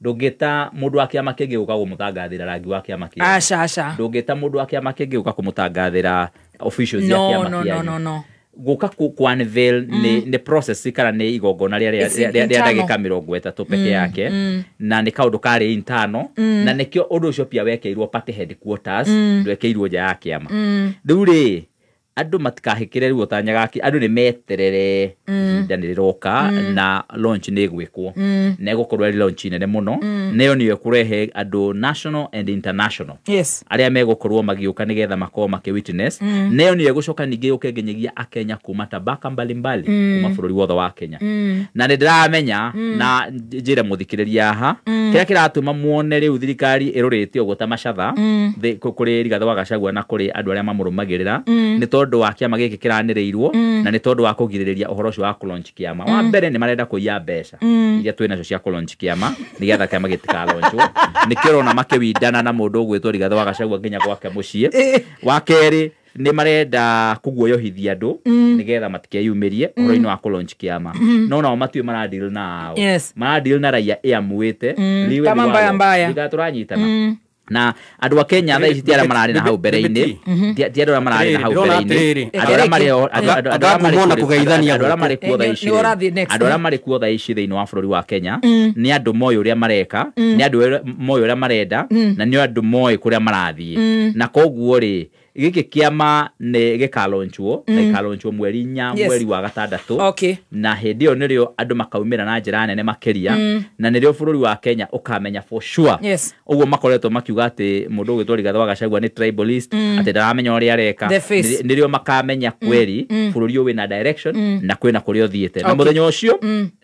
S13: Ndũngĩta mũndũ wa kĩama kĩngĩ gũka kũmũtangathĩra rangi wa kĩama kĩao.
S14: Aca aca.
S13: Ndũngĩta mũndũ wa kĩama kĩngĩ gũka kũmũtangathĩra officials ya kĩama kĩanyu.
S14: No.
S13: Gũka ku unveil nĩ process kana nĩ igongona rĩa ndagĩka 30 peke yake, na nĩ kaũndũ karĩ internal, na nĩkĩo ũndũ ũcio pia wekĩirwo party headquarters, ndwekĩirwo nja ya kĩama. Rĩu rĩ andũ matikahĩkĩre rĩu ũtanyagaki, andũ nĩ meterere ihinda nĩ rĩroka na launch nĩ ĩgwĩkwo, na ĩgũkorwo ĩrĩ launch nene mũno, na ĩyo nĩyo ĩkũrehe andũ national and international.
S14: Yes.
S13: Arĩa megũkorwo magĩũka nĩgetha makorwo makĩ witness, na ĩyo nĩyo ĩgũcoka ningĩ yũke nginyagia Akenya kuma tabaka mbalimbali, kuma bũrũri wothe wa Kenya. Na nĩ ndĩramenya na njĩre mũthikĩrĩria haha, kĩrĩa kĩratũma muone rĩu thirikari ĩrũrĩte ũguo ta macatha kũrĩ Rigathĩ wa Gachagua na kũrĩ andũ arĩa mamũrũmagĩrĩra, nĩ tondũ wa kĩama gĩkĩ kĩranĩrĩirwo, na nĩ tondũ wa kũgirĩrĩria ũhoro ũcio wa kũlaunch kĩama. Wa mbere nĩ marenda kũiya mbeca iria twĩ nacio cia kũlaunch kĩama nĩgetha kĩama gĩtikalaunchwo. Nĩkĩo ũrona makĩwindana na mũndũ ũgwĩtwo Rigathĩ wa Gachagua nginya gwake mũciĩ. Wa kerĩ nĩ marenda kũguoyohithia andũ nĩgetha matikeyumĩrie ũhoro-inĩ wa kũlaunch kĩama. No nao matiũĩ maradeal nao. Maradeal na raia ĩamuĩte.
S14: Kama mbaya mbaya.
S13: Tũranyitana. Na andũ a Kenya thaa ici ti arĩa mararĩ na hau mbere-inĩ, ti andũ arĩa mararĩ na hau mbere-inĩ, andũ arĩa marĩ kuo thaa ici, andũ arĩa marĩ kuo thaa ici thĩinĩ wa bũrũri wa Kenya nĩ andũ moĩ ũrĩa mareka, nĩ andũ moĩ ũrĩa marenda, na nĩ andũ moĩ kũrĩa marathiĩ. Na koguo rĩ gĩkĩ kĩama nĩ gĩkalaunchwo, na gĩkalaunchwo mweri 4 mweri wa 6. Na hĩndĩ ĩyo nĩrĩo andũ makaumĩra na njĩra nene makĩria, na nĩrĩo bũrũri wa Kenya ũkamenya for sure. Ũguo makoretwo makiuga atĩ mũndũ ũgwĩtwo Rigathĩ wa Gachagua nĩ tribalist, atĩ ndaramenya ũrĩa areka. Nĩrĩo makamenya kweri bũrũri ũyũ wĩna direction na kwĩna kũrĩa ũthiĩte. Na mũthenya ũcio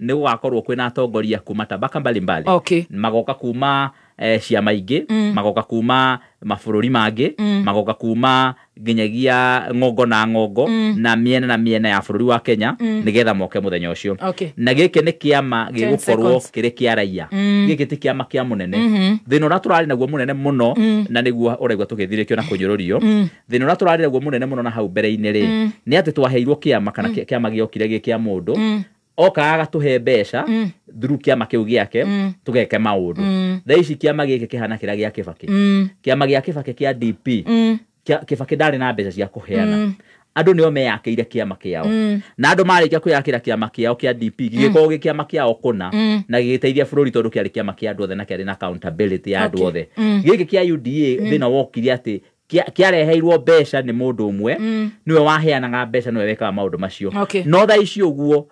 S13: nĩ gũgakorwo kwĩna atongoria kuma tabaka mbalimbali, magoka kuma ciama ingĩ, magoka kuma mabũrũri mangĩ, magoka kuma nginyagia ng'ongo na ng'ongo, na mĩena na mĩena ya bũrũri wa Kenya, nĩgetha moke mũthenya ũcio. Na gĩkĩ nĩ kĩama gĩgũkorwo kĩrĩ kĩa raia. Gĩkĩ ti kĩama kĩa mũnene. Thĩna ũrĩa tũrarĩ naguo mũnene mũno, na nĩguo ũraigua tũgĩthirĩkio na kũnyũrũrio, thĩna ũrĩa tũrarĩ naguo mũnene mũno na hau mbere-inĩ rĩ, nĩ atĩ twaheirwo kĩama kana kĩama gĩokire gĩ kĩa mũndũ, okaga agatũhe mbeca through kĩama kĩu gĩake, tũgeke maũndũ. Thaa ici kĩama gĩkĩ kĩhana kĩrĩa gĩa Kĩbakĩ. Kĩama gĩa Kĩbakĩ kĩa DP, Kĩbakĩ ndarĩ na mbeca cia kũheana. Andũ nĩo meyakĩire kĩama kĩao. Na andũ marĩkia kwĩyakĩra kĩama kĩao kĩa DP, gĩgĩkorwo gĩ kĩama kĩao kũna, na gĩgĩteithia bũrũri tondũ kĩarĩ kĩama kĩa andũ othe na kĩarĩ na accountability ya andũ othe. Gĩkĩ kĩa UDA thĩna wokire atĩ kĩareheirwo mbeca nĩ mũndũ ũmwe, nĩwe waheanaga mbeca, nĩwe wekaga maũndũ macio. No thaa ici ũguo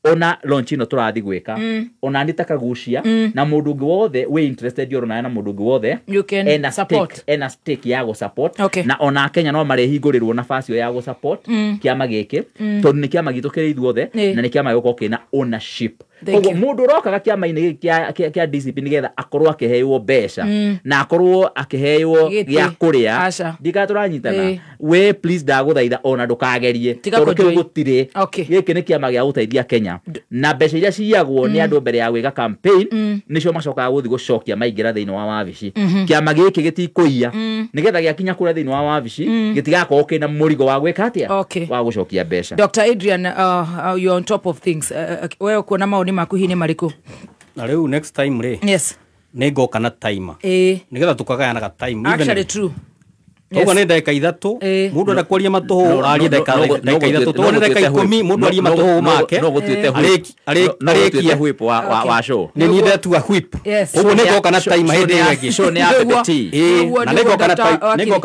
S13: ona launch ino tũrathiĩ gwĩka, ona nĩ ta kagucia, na mũndũ ũngĩ wothe wĩ interested yorwo na mũndũ ũngĩ wothe ena
S14: support,
S13: ena stake ya gũ support, na ona Kenya no marĩhingũrĩrwo nafasi ĩyo ya gũ support kĩama gĩkĩ, tondũ nĩ kĩama gitũ kĩrĩ ithuothe, na nĩ kĩama gĩgũkorwo kĩna ownership. Koguo mundu urokaga kiama-inĩ gĩkĩ kĩa DCP nigetha akorwo akĩheo mbeca na akorwo akĩheo gĩa kũrĩa ndika tũranyitana we please ndagũthaitha ona ndũkagerie tondũ kĩu gũtirĩ gĩkĩ nĩ kĩama gĩa gũteithia Kenya na mbeca iria ciyagwo nĩ andũ mbere ya gwĩka campaign nĩcio macokaga gũthiĩ gũcokia maingĩra thĩinĩ wa wabici. Kĩama gĩkĩ gĩtikũiya nĩgetha gĩakinya kũrĩa thĩinĩ wa wabici gĩtigakorwo kĩna mũrigo wa gwĩka atĩa wa gũcokia mbeca.
S14: Dr. Adrian, you're on top of things. Wewe kuona maoni maku hihi nĩ marĩkũ?
S11: Na rĩu next time rĩ,
S14: yes,
S11: nĩ ngoka na timer nĩgetha tũkagayanaga time.
S14: Actually true.
S11: Koguo nĩ ndagĩka 3 mũndũ enda kwaria matũhũ arie ndagĩka 3 tondũ nĩ ndagĩka 10 mũndũ arie matũhũ make arĩkie
S13: whip wa show.
S11: Nĩ niĩ ndetua whip. Koguo nĩ ngoka na timer hĩndĩ ĩyo ĩngĩ.
S13: Show nĩ ya BBT.
S11: Na nĩ ngoka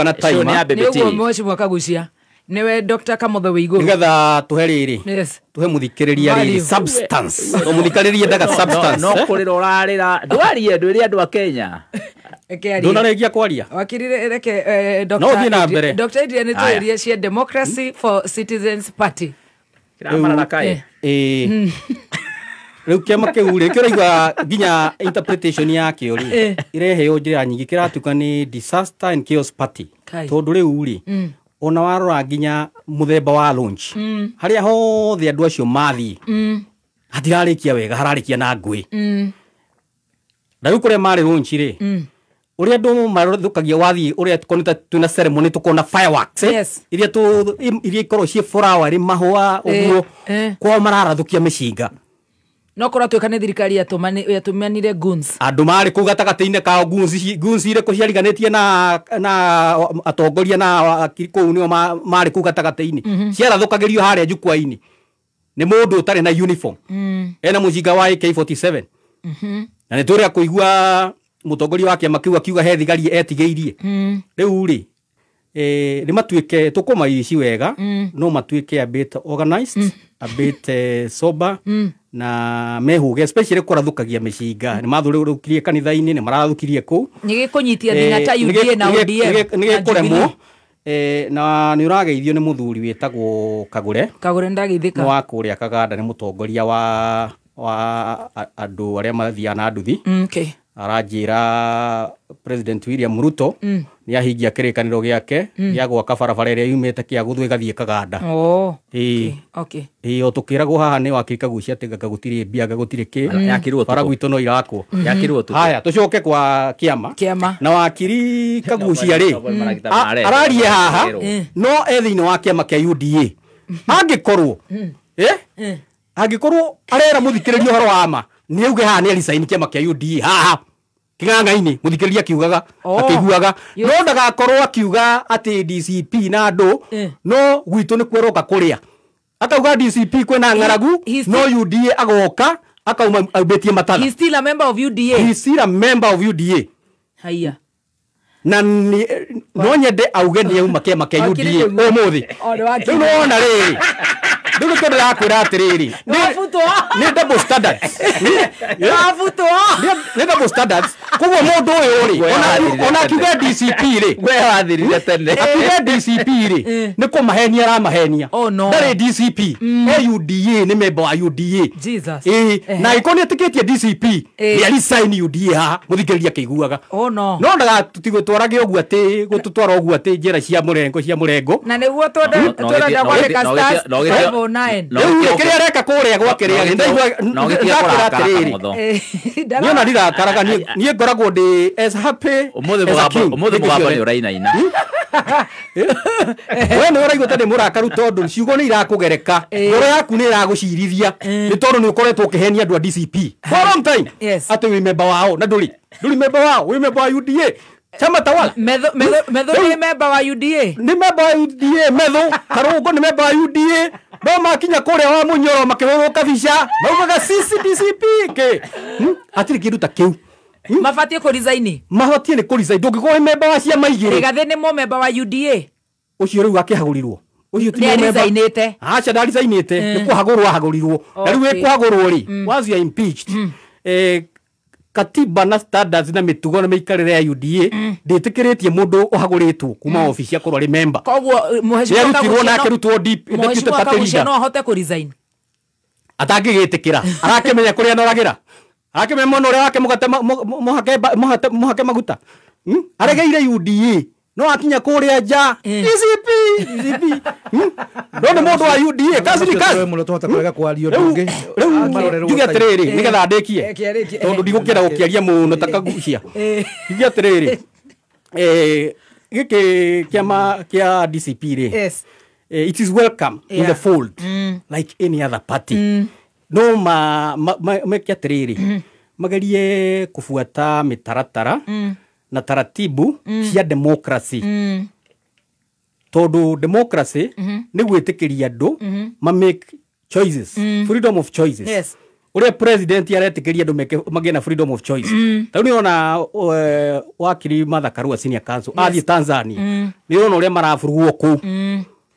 S11: na timer.
S13: Show nĩ ya BBT.
S14: Nĩguo mheshimiwa Kagucia. Niwe Dr. Kamotho Wĩigũ.
S11: Nĩgetha tũhe rĩrĩ.
S14: Yes.
S11: Tũhe mũthikĩrĩria rĩrĩ substance. To mũthikĩrĩria ndaga substance.
S13: No kũrĩra ũrarĩra. Ndwarie ndwĩre andũ a Kenya.
S11: Ndũnarĩkia kwaria.
S14: Wakiri reke Dr. Dr. Adrian nĩtũĩrie cia Democracy for Citizens Party.
S13: Kĩramarara kaĩ.
S11: Rĩu kĩama kĩu rĩ kĩraigua nginya interpretation yakĩo rĩ ireheo njĩra nyingĩ kĩratuĩka nĩ disaster and chaos party. Tondũ rĩu rĩ ona warora nginya muthemba wa launch haria hothe andu acio mathi hatirarĩkia wega hararĩkia na ngũĩ. Na rĩu kũrĩa marĩ launch rĩ ũrĩa andũ mathũkagia wathi ũrĩa tukonete twĩna ceremony tukona fireworks iria tu iria ikorwo ciĩ flower mahũa ũguo kwao mararathũkia mĩcinga.
S14: No korwo tuĩka nĩ thirikari yatũmanire guns.
S11: Andũ marĩ kũu gatagatĩ-inĩ kao guns irĩkũ ciariganĩtie na atongoria na wakiri kũu nĩo marĩ kũu gatagatĩ-inĩ. Ciarathũkagĩrio harĩa jukwaa-inĩ nĩ mũndũ ũtarĩ na uniform. Ena mũcinga wa AK47. Na nĩ tũrĩa kũigua mũtongoria wa kĩama kĩu akiuga he thigari etigĩirie. Rĩu rĩ nĩ matuĩke tũkũmaici wega no matuĩke a bit organized, a bit sober na mehuge especially kũrathũkagia mĩcinga. Nĩ mathũrũrũkirie kanitha-inĩ, nĩ marathũkirie kũu
S14: nĩ gĩkũnyitia thing'a ta UDA na ODM
S11: nĩ gĩkũremwo. Na nĩ ũrageithio nĩ mũthuri wĩtagwo Kagure.
S14: Kagure ndageithĩka.
S11: Nĩ wa kũrĩa Kaganda, nĩ mũtongoria wa andũ arĩa mathiaga na nduthi.
S14: Okay.
S11: Aranjĩra President William Ruto nĩ ahingia kĩrĩkanĩro gĩake gĩa gwaka barabara ĩrĩa yumĩte Kĩagũthũ ĩgathiĩ Kaganda.
S14: Okay.
S11: O tũkĩragwo haha nĩ wakiri Kagucia atĩ anga gũtirĩ mbia anga gũtirĩ kĩ bara gwitũ no irakwo. Haya tũcoke kwa kĩama. Na wakiri Kagucia rĩ ararie haha no e thĩinĩ wa kĩama kĩa UDA. Angĩkorwo angĩkorwo arera mũthikĩrĩria ũhoro wa ma nĩ auge haha nĩ aricaini kĩama kĩa UDA haha kĩng'ang'a-inĩ mũthikĩrĩria akiugaga akĩiguaga no ndagakorwo akiuga atĩ DCP na andũ no gwitũ nĩ kweroka kũrĩa akauga DCP kwĩna ng'aragu no UDA agoka akauma aubĩtie matana.
S14: He's still a member of UDA.
S11: He's still a member of UDA.
S14: Haya.
S11: Na no nyende auge nĩ auma kĩama kĩa UDA ũmũthĩ. Rĩu nĩwona rĩrĩ rĩu nĩkĩo ndĩrakwĩra atĩrĩrĩ nĩ double standards. Nĩ double standards. Koguo mũndũ ũyũ rĩ ona akiuga DCP rĩ akiuga DCP rĩ nĩ kũmahenia aramahenia. Ndarĩ DCP e UDA nĩ member wa UDA. Na angĩkorwo nĩ etĩkĩtie DCP nĩ arisign UDA haha mũthikĩrĩria akĩiguaga. No ndagatũtigũtwarage ũguo atĩ gũtũtwara ũguo atĩ njĩra cia mũrengo
S14: na nĩguo tũrenda kwandĩka stars 509.
S11: Rĩu kĩrĩa areka kũrĩa gwake rĩ ndaigua ndakwĩra atĩrĩrĩ niĩ ona ndirakaraga niĩ ngoragwo ndĩ as happy
S13: ũmũthĩ mũgambo nĩ ũrainaina.
S11: We nĩ ũraigua ta ndĩ mũrakaru tondũ ciugo nĩ irakũgereka ngoro yaku nĩ ĩragũcirithia nĩ tondũ nĩ ũkoretwo ũkĩhenia andũ a DCP for a long time atĩ wĩ member wao na ndũrĩ member wao, wĩ member wa UDA chama tawala.
S14: Metho nĩ member wa UDA.
S11: Nĩ member wa UDA Metho Karũngũ nĩ member wa UDA no makinya kũrĩa wa Mũnyoro makĩhũrwo kabica maugaga sisi DCP kĩ hatirĩ kĩndũ ta kĩu.
S14: Mabatiĩ kũrisaini.
S11: Mabatiĩ nĩ kũrisaini ndũngĩkorwo wĩ member wa ciama igĩrĩ.
S14: Rigathĩ nĩ mũmemba wa UDA.
S11: Ũcio rĩu akĩhagũrirwo ũcio ti
S14: Nĩ arisainĩte.
S11: Aca ndarisainĩte nĩ kũhagũrwo ahagũrirwo na rĩu ĩkũhagũrwo rĩ once you are impeached katiba na standards na mitugo na miikarire ya UDA nditikiritie mundu uhagurituo kuma office akorwo ari member.
S14: Koguo
S11: mheshimiwa na akirutwo deputy party leader
S14: no ahote ku resign.
S11: Atangĩgĩtĩkĩra arakĩmenya kũrĩa anoragĩra, arakĩmenya mwena ũrĩa wake mũgate mũhake maguta. Aregeire UDA no akinya kũrĩa nja DCP DCP. No nĩ mũndũ wa UDA kazi ni kazi.
S16: Mũno tũhota kũrega kwaria ũndũ ũngĩ.
S11: Rĩu njuge atĩrĩrĩ nĩgetha ndĩkie tondũ ndigũkĩenda gũkĩaria mũno ta kagucia. Njuge atĩrĩrĩ gĩkĩ kĩama kĩa DCP rĩ, it is welcome in the fold like any other party. No meke atĩrĩrĩ magerie kufuata mĩtaratara na taratibu cia democracy. Tondu democracy nĩ gwĩtĩkĩria andũ ma make choices, freedom of choices.
S14: Yes.
S11: Ũrĩa president aretĩkĩria andũ magĩe na freedom of choice. Ta rĩu nĩũrona wakiri Martha Karua senior counsel athiĩ Tanzania, nĩũrona ũrĩa maraburugwo kũu.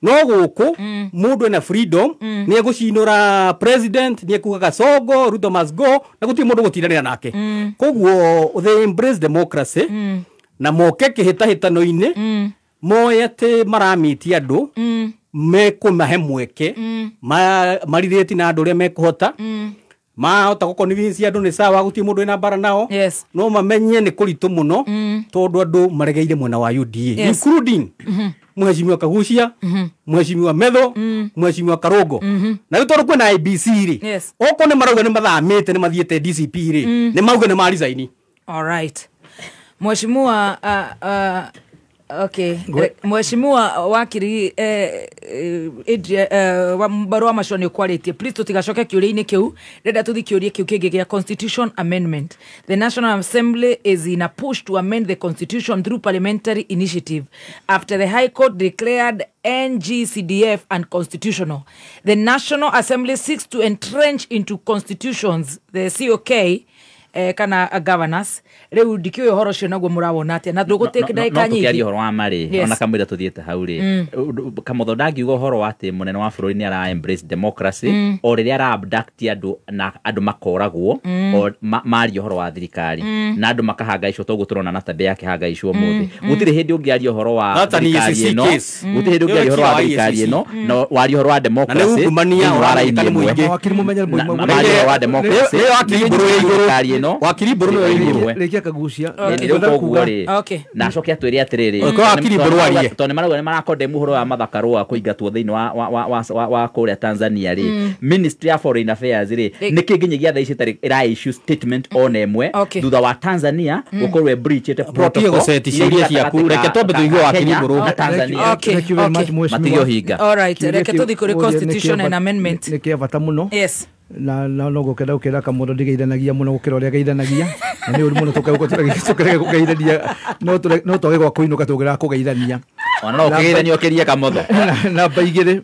S11: No gũkũ mũndũ ena freedom nĩ egũcinũra president, nĩ ekuga Kasongo Ruto must go, na gũtirĩ mũndũ gũtindanĩra nake. Koguo they embrace democracy na moke kĩhĩtahĩtano-inĩ moe atĩ maramiti andũ mekũmahe mweke marirĩti na andũ ũrĩa mekũhota mahota gũconvince andũ nĩ sawa, gũtirĩ mũndũ wĩna mbara nao. No mamenye nĩ kũritũ mũno tondũ andũ maregeire mwena wa UDA including Mheshimiwa Kagucia, Mheshimiwa Metho, Mheshimiwa Karongo. Na rĩu tondũ kwĩna IBC rĩ, okorwo nĩ marauga nĩ mathamĩte nĩ mathiĩte DCP rĩ, nĩ mauga nĩ marisaini.
S14: All right. Mheshimiwa okay. Mheshimiwa wakiri Adrian barua macio nĩ ũkwarĩtie. Please tũtigacoke kĩũria-inĩ kĩu, ndĩrenda tũthiĩ kĩũria kĩu kĩngĩ gĩa Constitution Amendment. The National Assembly is in a push to amend the Constitution through parliamentary initiative after the High Court declared NGCDF unconstitutional. The National Assembly seeks to entrench into constitutions the COK kana governors. Rĩu ndikĩũĩ ũhoro ũcio naguo mũrawona atĩa, na ndũgũtĩke ndagĩka nyingĩ.
S13: No tũkĩaria ũhoro wa marĩ ona kamũira tũthiĩte hau rĩ, Kamotho ndangiuga ũhoro wa atĩ mũnene wa bũrũri nĩ ara embrace democracy o rĩrĩa ara abduct andũ na andũ makoragwo o maria ũhoro wa thirikari na andũ makahangaicwo toguo tũrona na tabia yake hangaicwo ũmũthĩ. Gũtirĩ hĩndĩ ũngĩaria ũhoro wa thirikari ĩno, gũtirĩ hĩndĩ ũngĩaria ũhoro wa thirikari ĩno na waria ũhoro wa democracy maria ũhoro wa democracy ĩno
S11: wakiri Mburu nĩwe igũrũ
S16: rĩkia Kagucia
S13: na acoke atwĩre atĩrĩrĩ tondũ nĩ marauga nĩ marakondemu ũhoro wa Martha Karua kũingatwo thĩinĩ wa kũrĩa Tanzania rĩ, Ministry ya Foreign Affairs rĩ nĩkĩ nginyagia thaa ici ĩtarĩ ĩra issue statement ona ĩmwe thutha wa Tanzania gũkorwo ĩbreachĩte protocol
S11: gũceti ciũria ciaku. Reke twambe tũigue wakiri Mburu
S13: na Tanzania matige ũhinga.
S14: All right, reke tũthiĩ kũrĩ Constitution and Amendment
S16: nĩ kĩa bata mũno.
S14: Yes.
S16: Na no gũkenda gũkĩra Kamotho ndigeithanagia mũno gũkĩra ũrĩa geithanagia, na nĩ ũru mũno tũkĩrega kũgeithania, no twage gwa kũinũka tũngĩrega kũgeithania.
S13: Ona no ũkĩgeithania ũkĩrie Kamotho.
S16: Namba igĩrĩ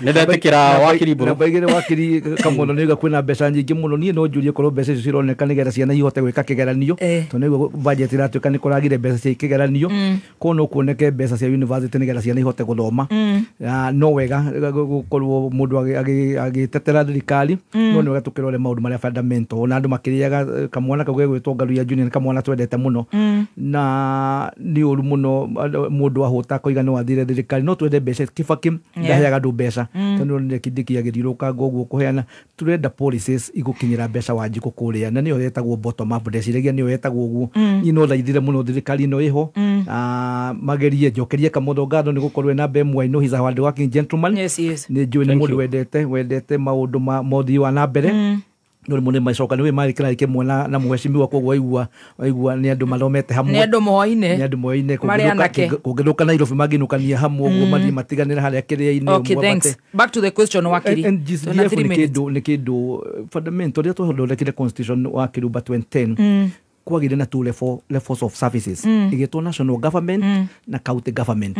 S11: nĩ ndetĩkĩra wakiri Mburu.
S16: Namba igĩrĩ wakiri Kamotho nĩ kwĩna mbeca nyingĩ mũno. Niĩ no njũrie korwo mbeca icio cironeka nĩgetha ciana ihote gwĩka kĩgeranio, tondũ nĩguo budget ĩratuĩka nĩ kũragire mbeca cia kĩgeranio, koguo no kuoneke mbeca cia university nĩgetha ciana ihote gũthoma. No wega gũkorwo mũndũ agĩtetera thirikari, no nĩ wega tũkĩrore maũndũ marĩa fundamental na andũ makĩrĩaga kamwana kau gegwĩtwo Ngaruiya Junior nĩ kamwana twendete mũno, na nĩ ũru mũno mũndũ ahũta akoiga nĩ wathire thirikari. No twende mbeca, Kibaki ndaheaga andũ mbeca tondũ nĩ Kindiki agĩthiũrũrũkanga ũguo kũheana. Tũrenda policies igũkinyĩra mbeca Wanjikũ kũrĩa, na nĩyo yetagwo bottom up, ndeciragia nĩyo yetagwo ũguo. Niĩ no thaithire mũno thirikari ĩno ĩho magerie njokerie Kamotho ngatho nĩ gũkorwo ena ĩmwe. I know he's a hard working gentleman. Nĩ njũĩ nĩ mũndũ wendete maũndũ ma mothii wa na mbere, no rĩmwe nĩ macoka nĩ marĩ kĩrathi kĩmwe na mheshimiwa, koguo waigua nĩ andũ mathomete hamwe,
S14: nĩ andũ moine,
S16: nĩ andũ moine, kũngĩthũka Nairobi mangĩinũkania hamwe ũguo mathiĩ matiganĩre harĩa kĩrĩa-inĩ.
S14: Okay, thanks. Back to the question wakiri.
S16: NGCDF nĩ kĩndũ fundamental rĩrĩa twathondekire constitution wa Kĩrumba 2010 kwagĩire na two levels of services, ĩgĩtwo national government na county government.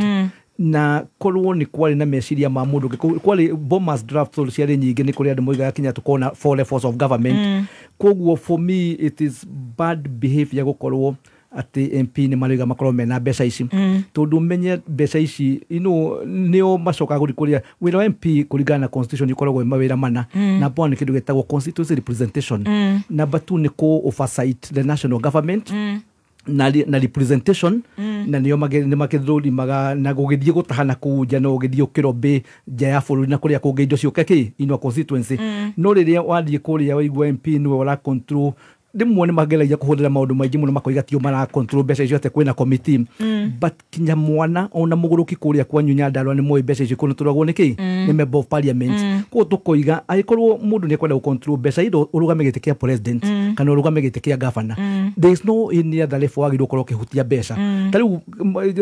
S16: Na korwo nĩ kwarĩ na meciria ma mũndũ, kwarĩ Bomas draft ciarĩ nyingĩ, nĩ kũrĩ andũ moigaga kinya tũkorwo four levels of government. Koguo for me it is bad behavior gũkorwo atĩ MP nĩ marauga makorwo mena mbeca ici, tondũ menye mbeca ici nĩo macokaga gũthiĩ kũrĩa wĩra wa MP kũringana na constitution ikoragwo mawĩra mana. Number one nĩ kĩndũ gĩtagwo constituency representation. Number two nĩ kũ oversight the national government. Na representation na nĩo nĩ makĩthũrimaga na gũgĩthiĩ gũtaha na kũu nja na ũgĩthiĩ ũkĩrobĩ nja ya bũrũri na kũrĩa kũngĩ indo ciũke kĩ in our constituency. No rĩrĩa wathiĩ kũrĩa waigua MP nĩwe ũra control, rĩmwe nĩ mageragia kũhũthĩra maũndũ maingĩ mũno makoiga tio mara control mbeca icio atĩ kwĩna committee, but kinya mwana ona mũgũrũki kũrĩa kwanyu Nyandarua nĩ moĩ mbeca icio ikontrolagwo nĩ kĩ nĩ member of parliament. Koguo tũkoiga angĩkorwo mũndũ nĩ ekwenda gũcontrol mbeca either ũrũgame gĩtĩ kĩa president kana ũrũgame gĩtĩ kĩa governor, there is no any other level wagĩrĩirwo gũkorwo ũkĩhutia mbeca. Ta rĩu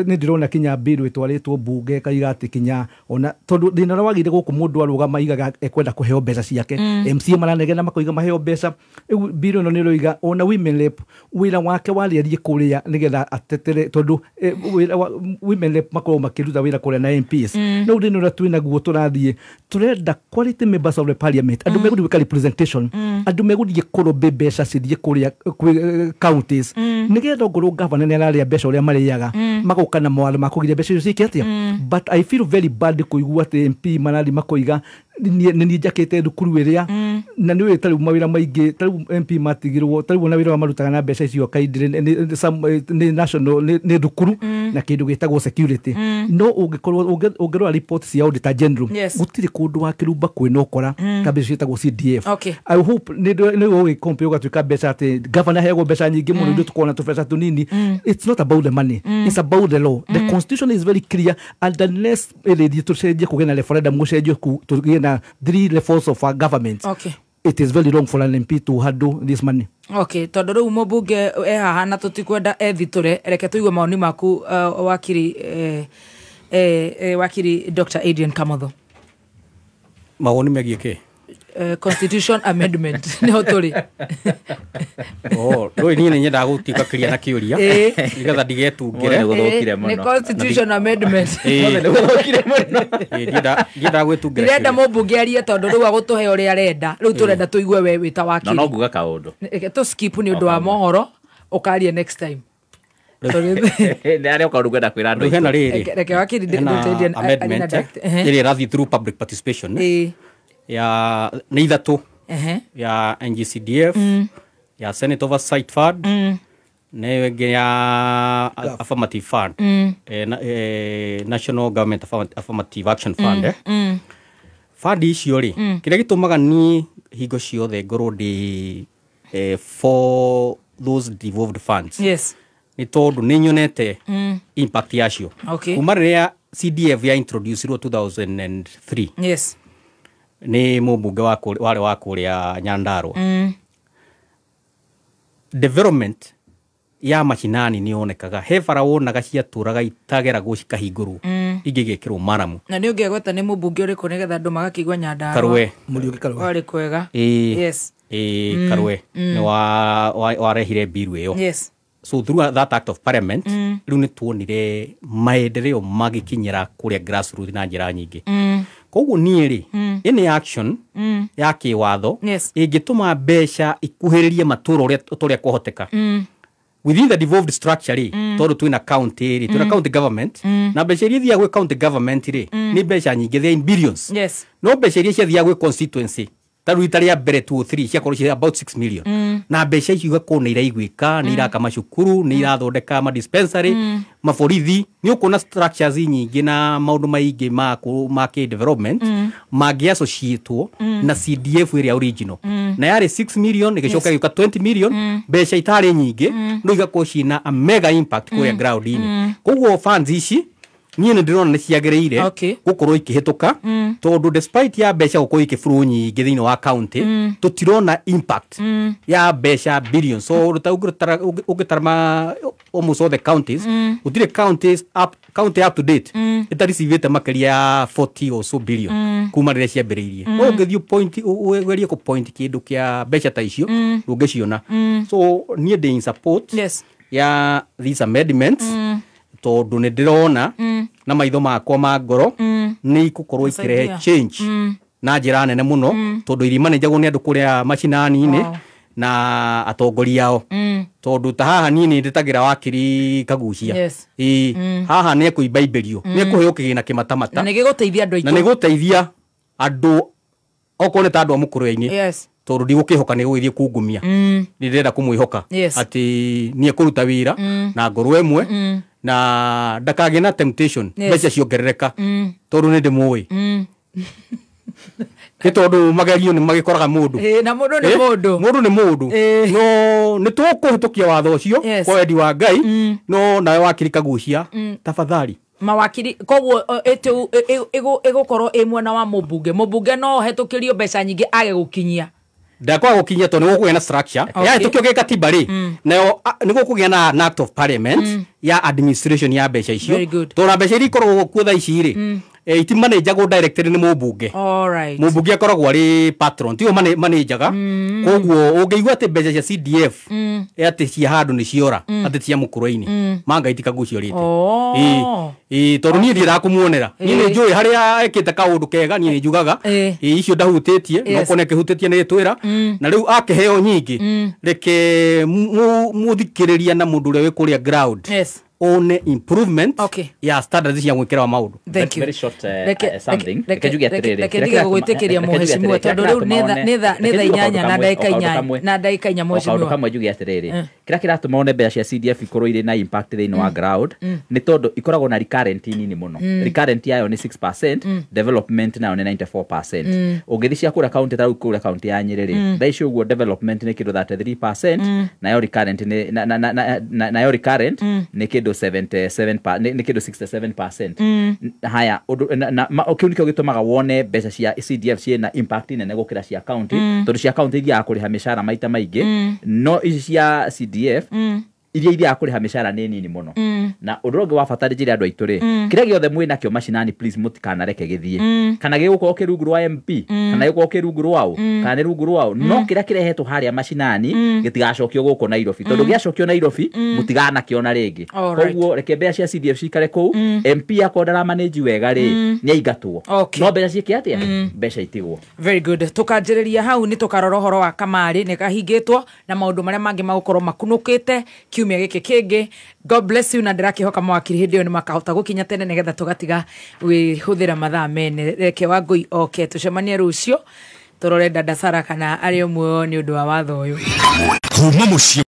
S16: nĩ ndĩrona kinya bill ĩtwarĩtwo mbunge ĩkaiga atĩ kinya ona tondũ thĩna ũrĩa wagĩrĩire gũkũ mũndũ arũgama aigaga ekwenda kũheo mbeca ciake, MCA maranegena makoiga maheo mbeca. Rĩu bill ĩno nĩ ĩroiga ona women rep wĩra wake warĩ athiĩ kũrĩa nĩgetha atetere tondũ wĩra wa women rep makoragwo makĩruta wĩra kũrĩa na MPs. No thĩna ũrĩa twĩnaguo tũrathiĩ tũrenda quality members of the parliament, andũ megũthiĩ gwĩka representation, andũ megũthiĩ kũrobĩ mbeca cithiĩ kũrĩa kwĩ counties nĩgetha ongorwo governor nĩ ararĩa mbeca ũrĩa marĩaga magoka na mawatho ma kũgiria mbeca icio ciĩke atĩa. But I feel very bad kũigua atĩ MP marathiĩ makoiga nĩ niĩ njakĩte thukuru ĩrĩa na nĩ ũĩ ta rĩu mawĩra maingĩ ta rĩu MP matigirwo ta rĩu ona wĩra ũrĩa marutaga na mbeca icio kaindĩ nĩ national nĩ thukuru na kĩndũ gĩtagwo security. No ũngĩkorwo ũngĩrora report cia auditor general, gũtirĩ kũndũ wa kĩrumba kwĩna ũkora ta mbeca ciĩtagwo CDF. I hope nĩ ũgĩkompe ũgatuĩka mbeca atĩ governor aheagwo mbeca nyingĩ mũno ithuĩ tũkona tũbeca tũnini. It's not about the money, it's about the law. The constitution is very clear, and unless ĩrĩthiĩ tũcenjie kũgĩe na referendum gũcenjio tũgĩe na three levels of our government, it is very wrong for an MP to handle this money.
S14: Okay, tondũ rĩu mũmbunge e haha na tũtikwenda ethitũre, reke tũigue mawoni maku, wakiri Dr. Adrian Kamotho.
S11: Mawoni megiĩ kĩ?
S14: Constitution amendment nĩho tũrĩ.
S11: Oh, rĩu niĩ nĩ nyendaga gũtuĩka clear na kĩũria nĩgetha ndigetungĩre.
S14: Nĩ constitution amendment.
S11: Ndiendaga gwĩtungĩra.
S14: Ndĩrenda mũmbunge arie tondũ rĩu agũtũhe ũrĩa arenda, rĩu tũrenda tũigue we wĩ ta wakiri.
S13: No nguga kaũndũ.
S14: Reke tũ skip nĩ ũndũ wa mohoro, ũkarie next time.
S13: Nĩ arĩa kaũndũ ngwenda kwĩra andũ.
S11: Hena rĩrĩ.
S14: Reke wakiri
S11: Hena
S14: Dr. Adrian
S11: amendment ĩrĩa ĩrathiĩ through public participation ya nĩ ithatũ ya NGCDF, ya Senate Oversight Fund, na ĩyo ĩngĩ ya Affirmative Fund, National Government Affirmative Action Fund. Fund icio rĩ, kĩrĩa gĩtũmaga niĩ hingo ciothe ngorwo ndĩ for those devolved funds nĩ tondũ nĩ nyonete impact yacio kuma rĩrĩa CDF ya introducirwo 2003 nĩ mũmbunge warĩ wa kũrĩa Nyandarua. Development ya mashinani nĩ yonekaga, he bara wonaga ciatũraga itageragwo cikahingũrwo ingĩ igekĩrwo maramu.
S14: Na nĩ ũngĩagweta nĩ mũmbunge ũrĩkũ nĩgetha andũ magakĩigua Nyandarua?
S11: Karue.
S16: Mũriũki Karue.
S14: Warĩ kwega.
S11: Ĩĩ, Karue nĩ warehire mbiru ĩyo. So through that act of parliament rĩu nĩ tuonire maendeleo magĩkinyĩra kũrĩa grassroots na njĩra nyingĩ. Koguo niĩ rĩ, any action ya kĩwatho ĩngĩtũma mbeca ikuhĩrĩrie matũra ũrĩa ũrĩa kwahoteka within the devolved structure rĩ, tondũ twĩna county rĩ, twĩna county government, na mbeca iria ithiaga gwĩ county government rĩ nĩ mbeca nyingĩ, they are in billions. No mbeca iria ciathiaga gwĩ constituency ta rĩu rita rĩa mbere 2 or 3 ciakorwo ciĩ about 6 million, na mbeca icio igakorwo nĩ iraiguĩka, nĩ iraka macukuru, nĩ irathondeka ma dispensary, maborithi, nĩ ũkuona structures nyingĩ na maũndũ maingĩ ma kĩ development mangĩ associatwo na CDF ĩrĩa original na yarĩ 6 million ĩgĩcoka ĩgĩũka 20 million, mbeca itarĩ nyingĩ no igakorwo ciĩna a mega impact kũrĩa ground-inĩ. Koguo funds ici niĩ nĩ ndĩrona nĩ ciagĩrĩire gũkorwo ikĩhĩtũka tondũ despite ya mbeca gũkorwo ikĩburu nyingĩ thĩinĩ wa county, tũtirona impact ya mbeca billions. So ũngĩtara almost all the counties, gũtirĩ counties up, county up to date ĩtaricivĩte makĩria ya 40 or so billion kuma rĩrĩa ciambĩrĩirie. No ũngĩthiĩ point ũgerie kũ point kĩndũ kĩa mbeca ta icio ndũngĩciona. So niĩ ndĩ in support ya these amendments tondũ nĩ ndĩrona na maitho makwa ma ngoro nĩ igũkorwo ikĩrehe change na njĩra nene mũno tondũ irimanĩjagwo nĩ andũ kũrĩa macinani-inĩ na atongoria ao tondũ ta haha niĩ nĩ ndĩtagĩra wakiri Kagucia. Ĩĩ, haha nĩ ekũimbaimberio, nĩ ekũheo kĩgĩna kĩmatamata
S14: na nĩ gĩgũteithia andũ aitũ,
S11: na nĩ gĩgũteithia andũ okorwo nĩ ta andũ a mũkũrwe-inĩ. Tondu ndigũkĩhoka nĩ gũgĩthiĩ kungumia. Nĩ ndĩrenda kũmwĩhoka atĩ nĩ ekũruta wĩra na ngoro ĩmwe na ndakagĩe na temptation mbeca ciongerereka tondu nĩ ndĩmũĩ. Nĩ tondũ magerio nĩ magĩkoraga mũndũ.
S14: Na mũndũ nĩ mũndũ.
S11: Mũndũ nĩ mũndũ. No nĩ tũkũhĩtũkia watho ũcio kwa wendi wa Ngai no nawe wakiri Kagucia tafadhali.
S14: Mawakiri koguo ĩgũkorwo ĩ mwena wa mũmbunge. Mũmbunge no hetũkĩrio mbeca nyingĩ age gũkinyia.
S11: Ndakwaga gũkinyia tondũ nĩ gũkũgĩa na structure yahĩtũkio gĩkatiba rĩ nayo nĩ gũkũgĩa na act of parliament ya administration ya mbeca icio tondũ mbeca iria ikoragwo kuo thaa ici rĩ itimanĩnjagwo directly nĩ mũmbunge. Mũmbunge akoragwo arĩ patron tiwe manĩnjaga. Koguo ũngĩigua atĩ mbeca cia CDF atĩ cia handũ nĩ ciora atĩ cia mũkũrũ-inĩ manga itikagucio rĩte. Tondũ niĩ ndiendaga kũmuonera. Niĩ nĩ njũĩ harĩa ekĩte kaũndũ kega niĩ nĩ njugaga icio ndahutĩtie no kone kĩhutĩtie nĩ twĩra na rĩu akĩheo nyingĩ reke mũthikĩrĩria na mũndũ ũrĩa wĩ kũrĩa ground one improvement ya standards cia gwikira wa maundu.
S14: Thank you.
S13: Very short something. Reke njuge atiriri.
S14: Reke ndige gwitikiria muheshimiwa tondu riu ni thaa 8 na ndagika 8 na ndagika 4 muheshimiwa.
S13: Kaundu kamwe njuge atiriri. Kira kiratuma one mbeca cia CDF ikorwo iri na impact thiini wa ground ni tondu ikoragwo na recurrent nini muno. Recurrent yayo ni 6%, development nayo ni 94%. Ungithi cia kura county ta kura county ya Nyeri ri thaa ici uguo development ni kindu 33% nayo recurrent ni nayo recurrent ni kindu 77 ni kindu 67%. Haya kiu nikio gitumaga wone mbeca cia CDF ciina impact nene gukira cia county tondu cia county ithiaga kuriha mishahara maita maingi no ici cia CDF iria ithiaga kuriha mishahara ni nini muno. Na undu ungi wa bata njire andu aitu ri kiria giothe mwi nakio macinani please mutikanareke githie kana gigukorwo ki rungu rwa MP kana gigukorwo ki rungu rwao kana ni rungu rwao no kiria kirehetwo haria macinani gitigacokio guku Nairobi tondu giacokio Nairobi mutiganakiona ringi. Koguo reke mbeca cia CDF cikare kuu MP akwa ndaramanage wega ri ni aingatwo no mbeca ciike atia mbeca itigwo.
S14: Very good. Tukanjiriria hau ni tukarora uhoro wa kamari ni kahingitwo na maundu maria mangi magukorwo makunukite kiumia giki kingi. God bless you na ndirakihoka mawakiri hindi iyo ni makahota gukinya tene nigetha tugatiga wihuthira mathaa mene. Reke Wangui oke tucemanie rucio turore dada Sara kana ari muoyo ni undu wa watho uyu.
S1: Kuma muciĩ.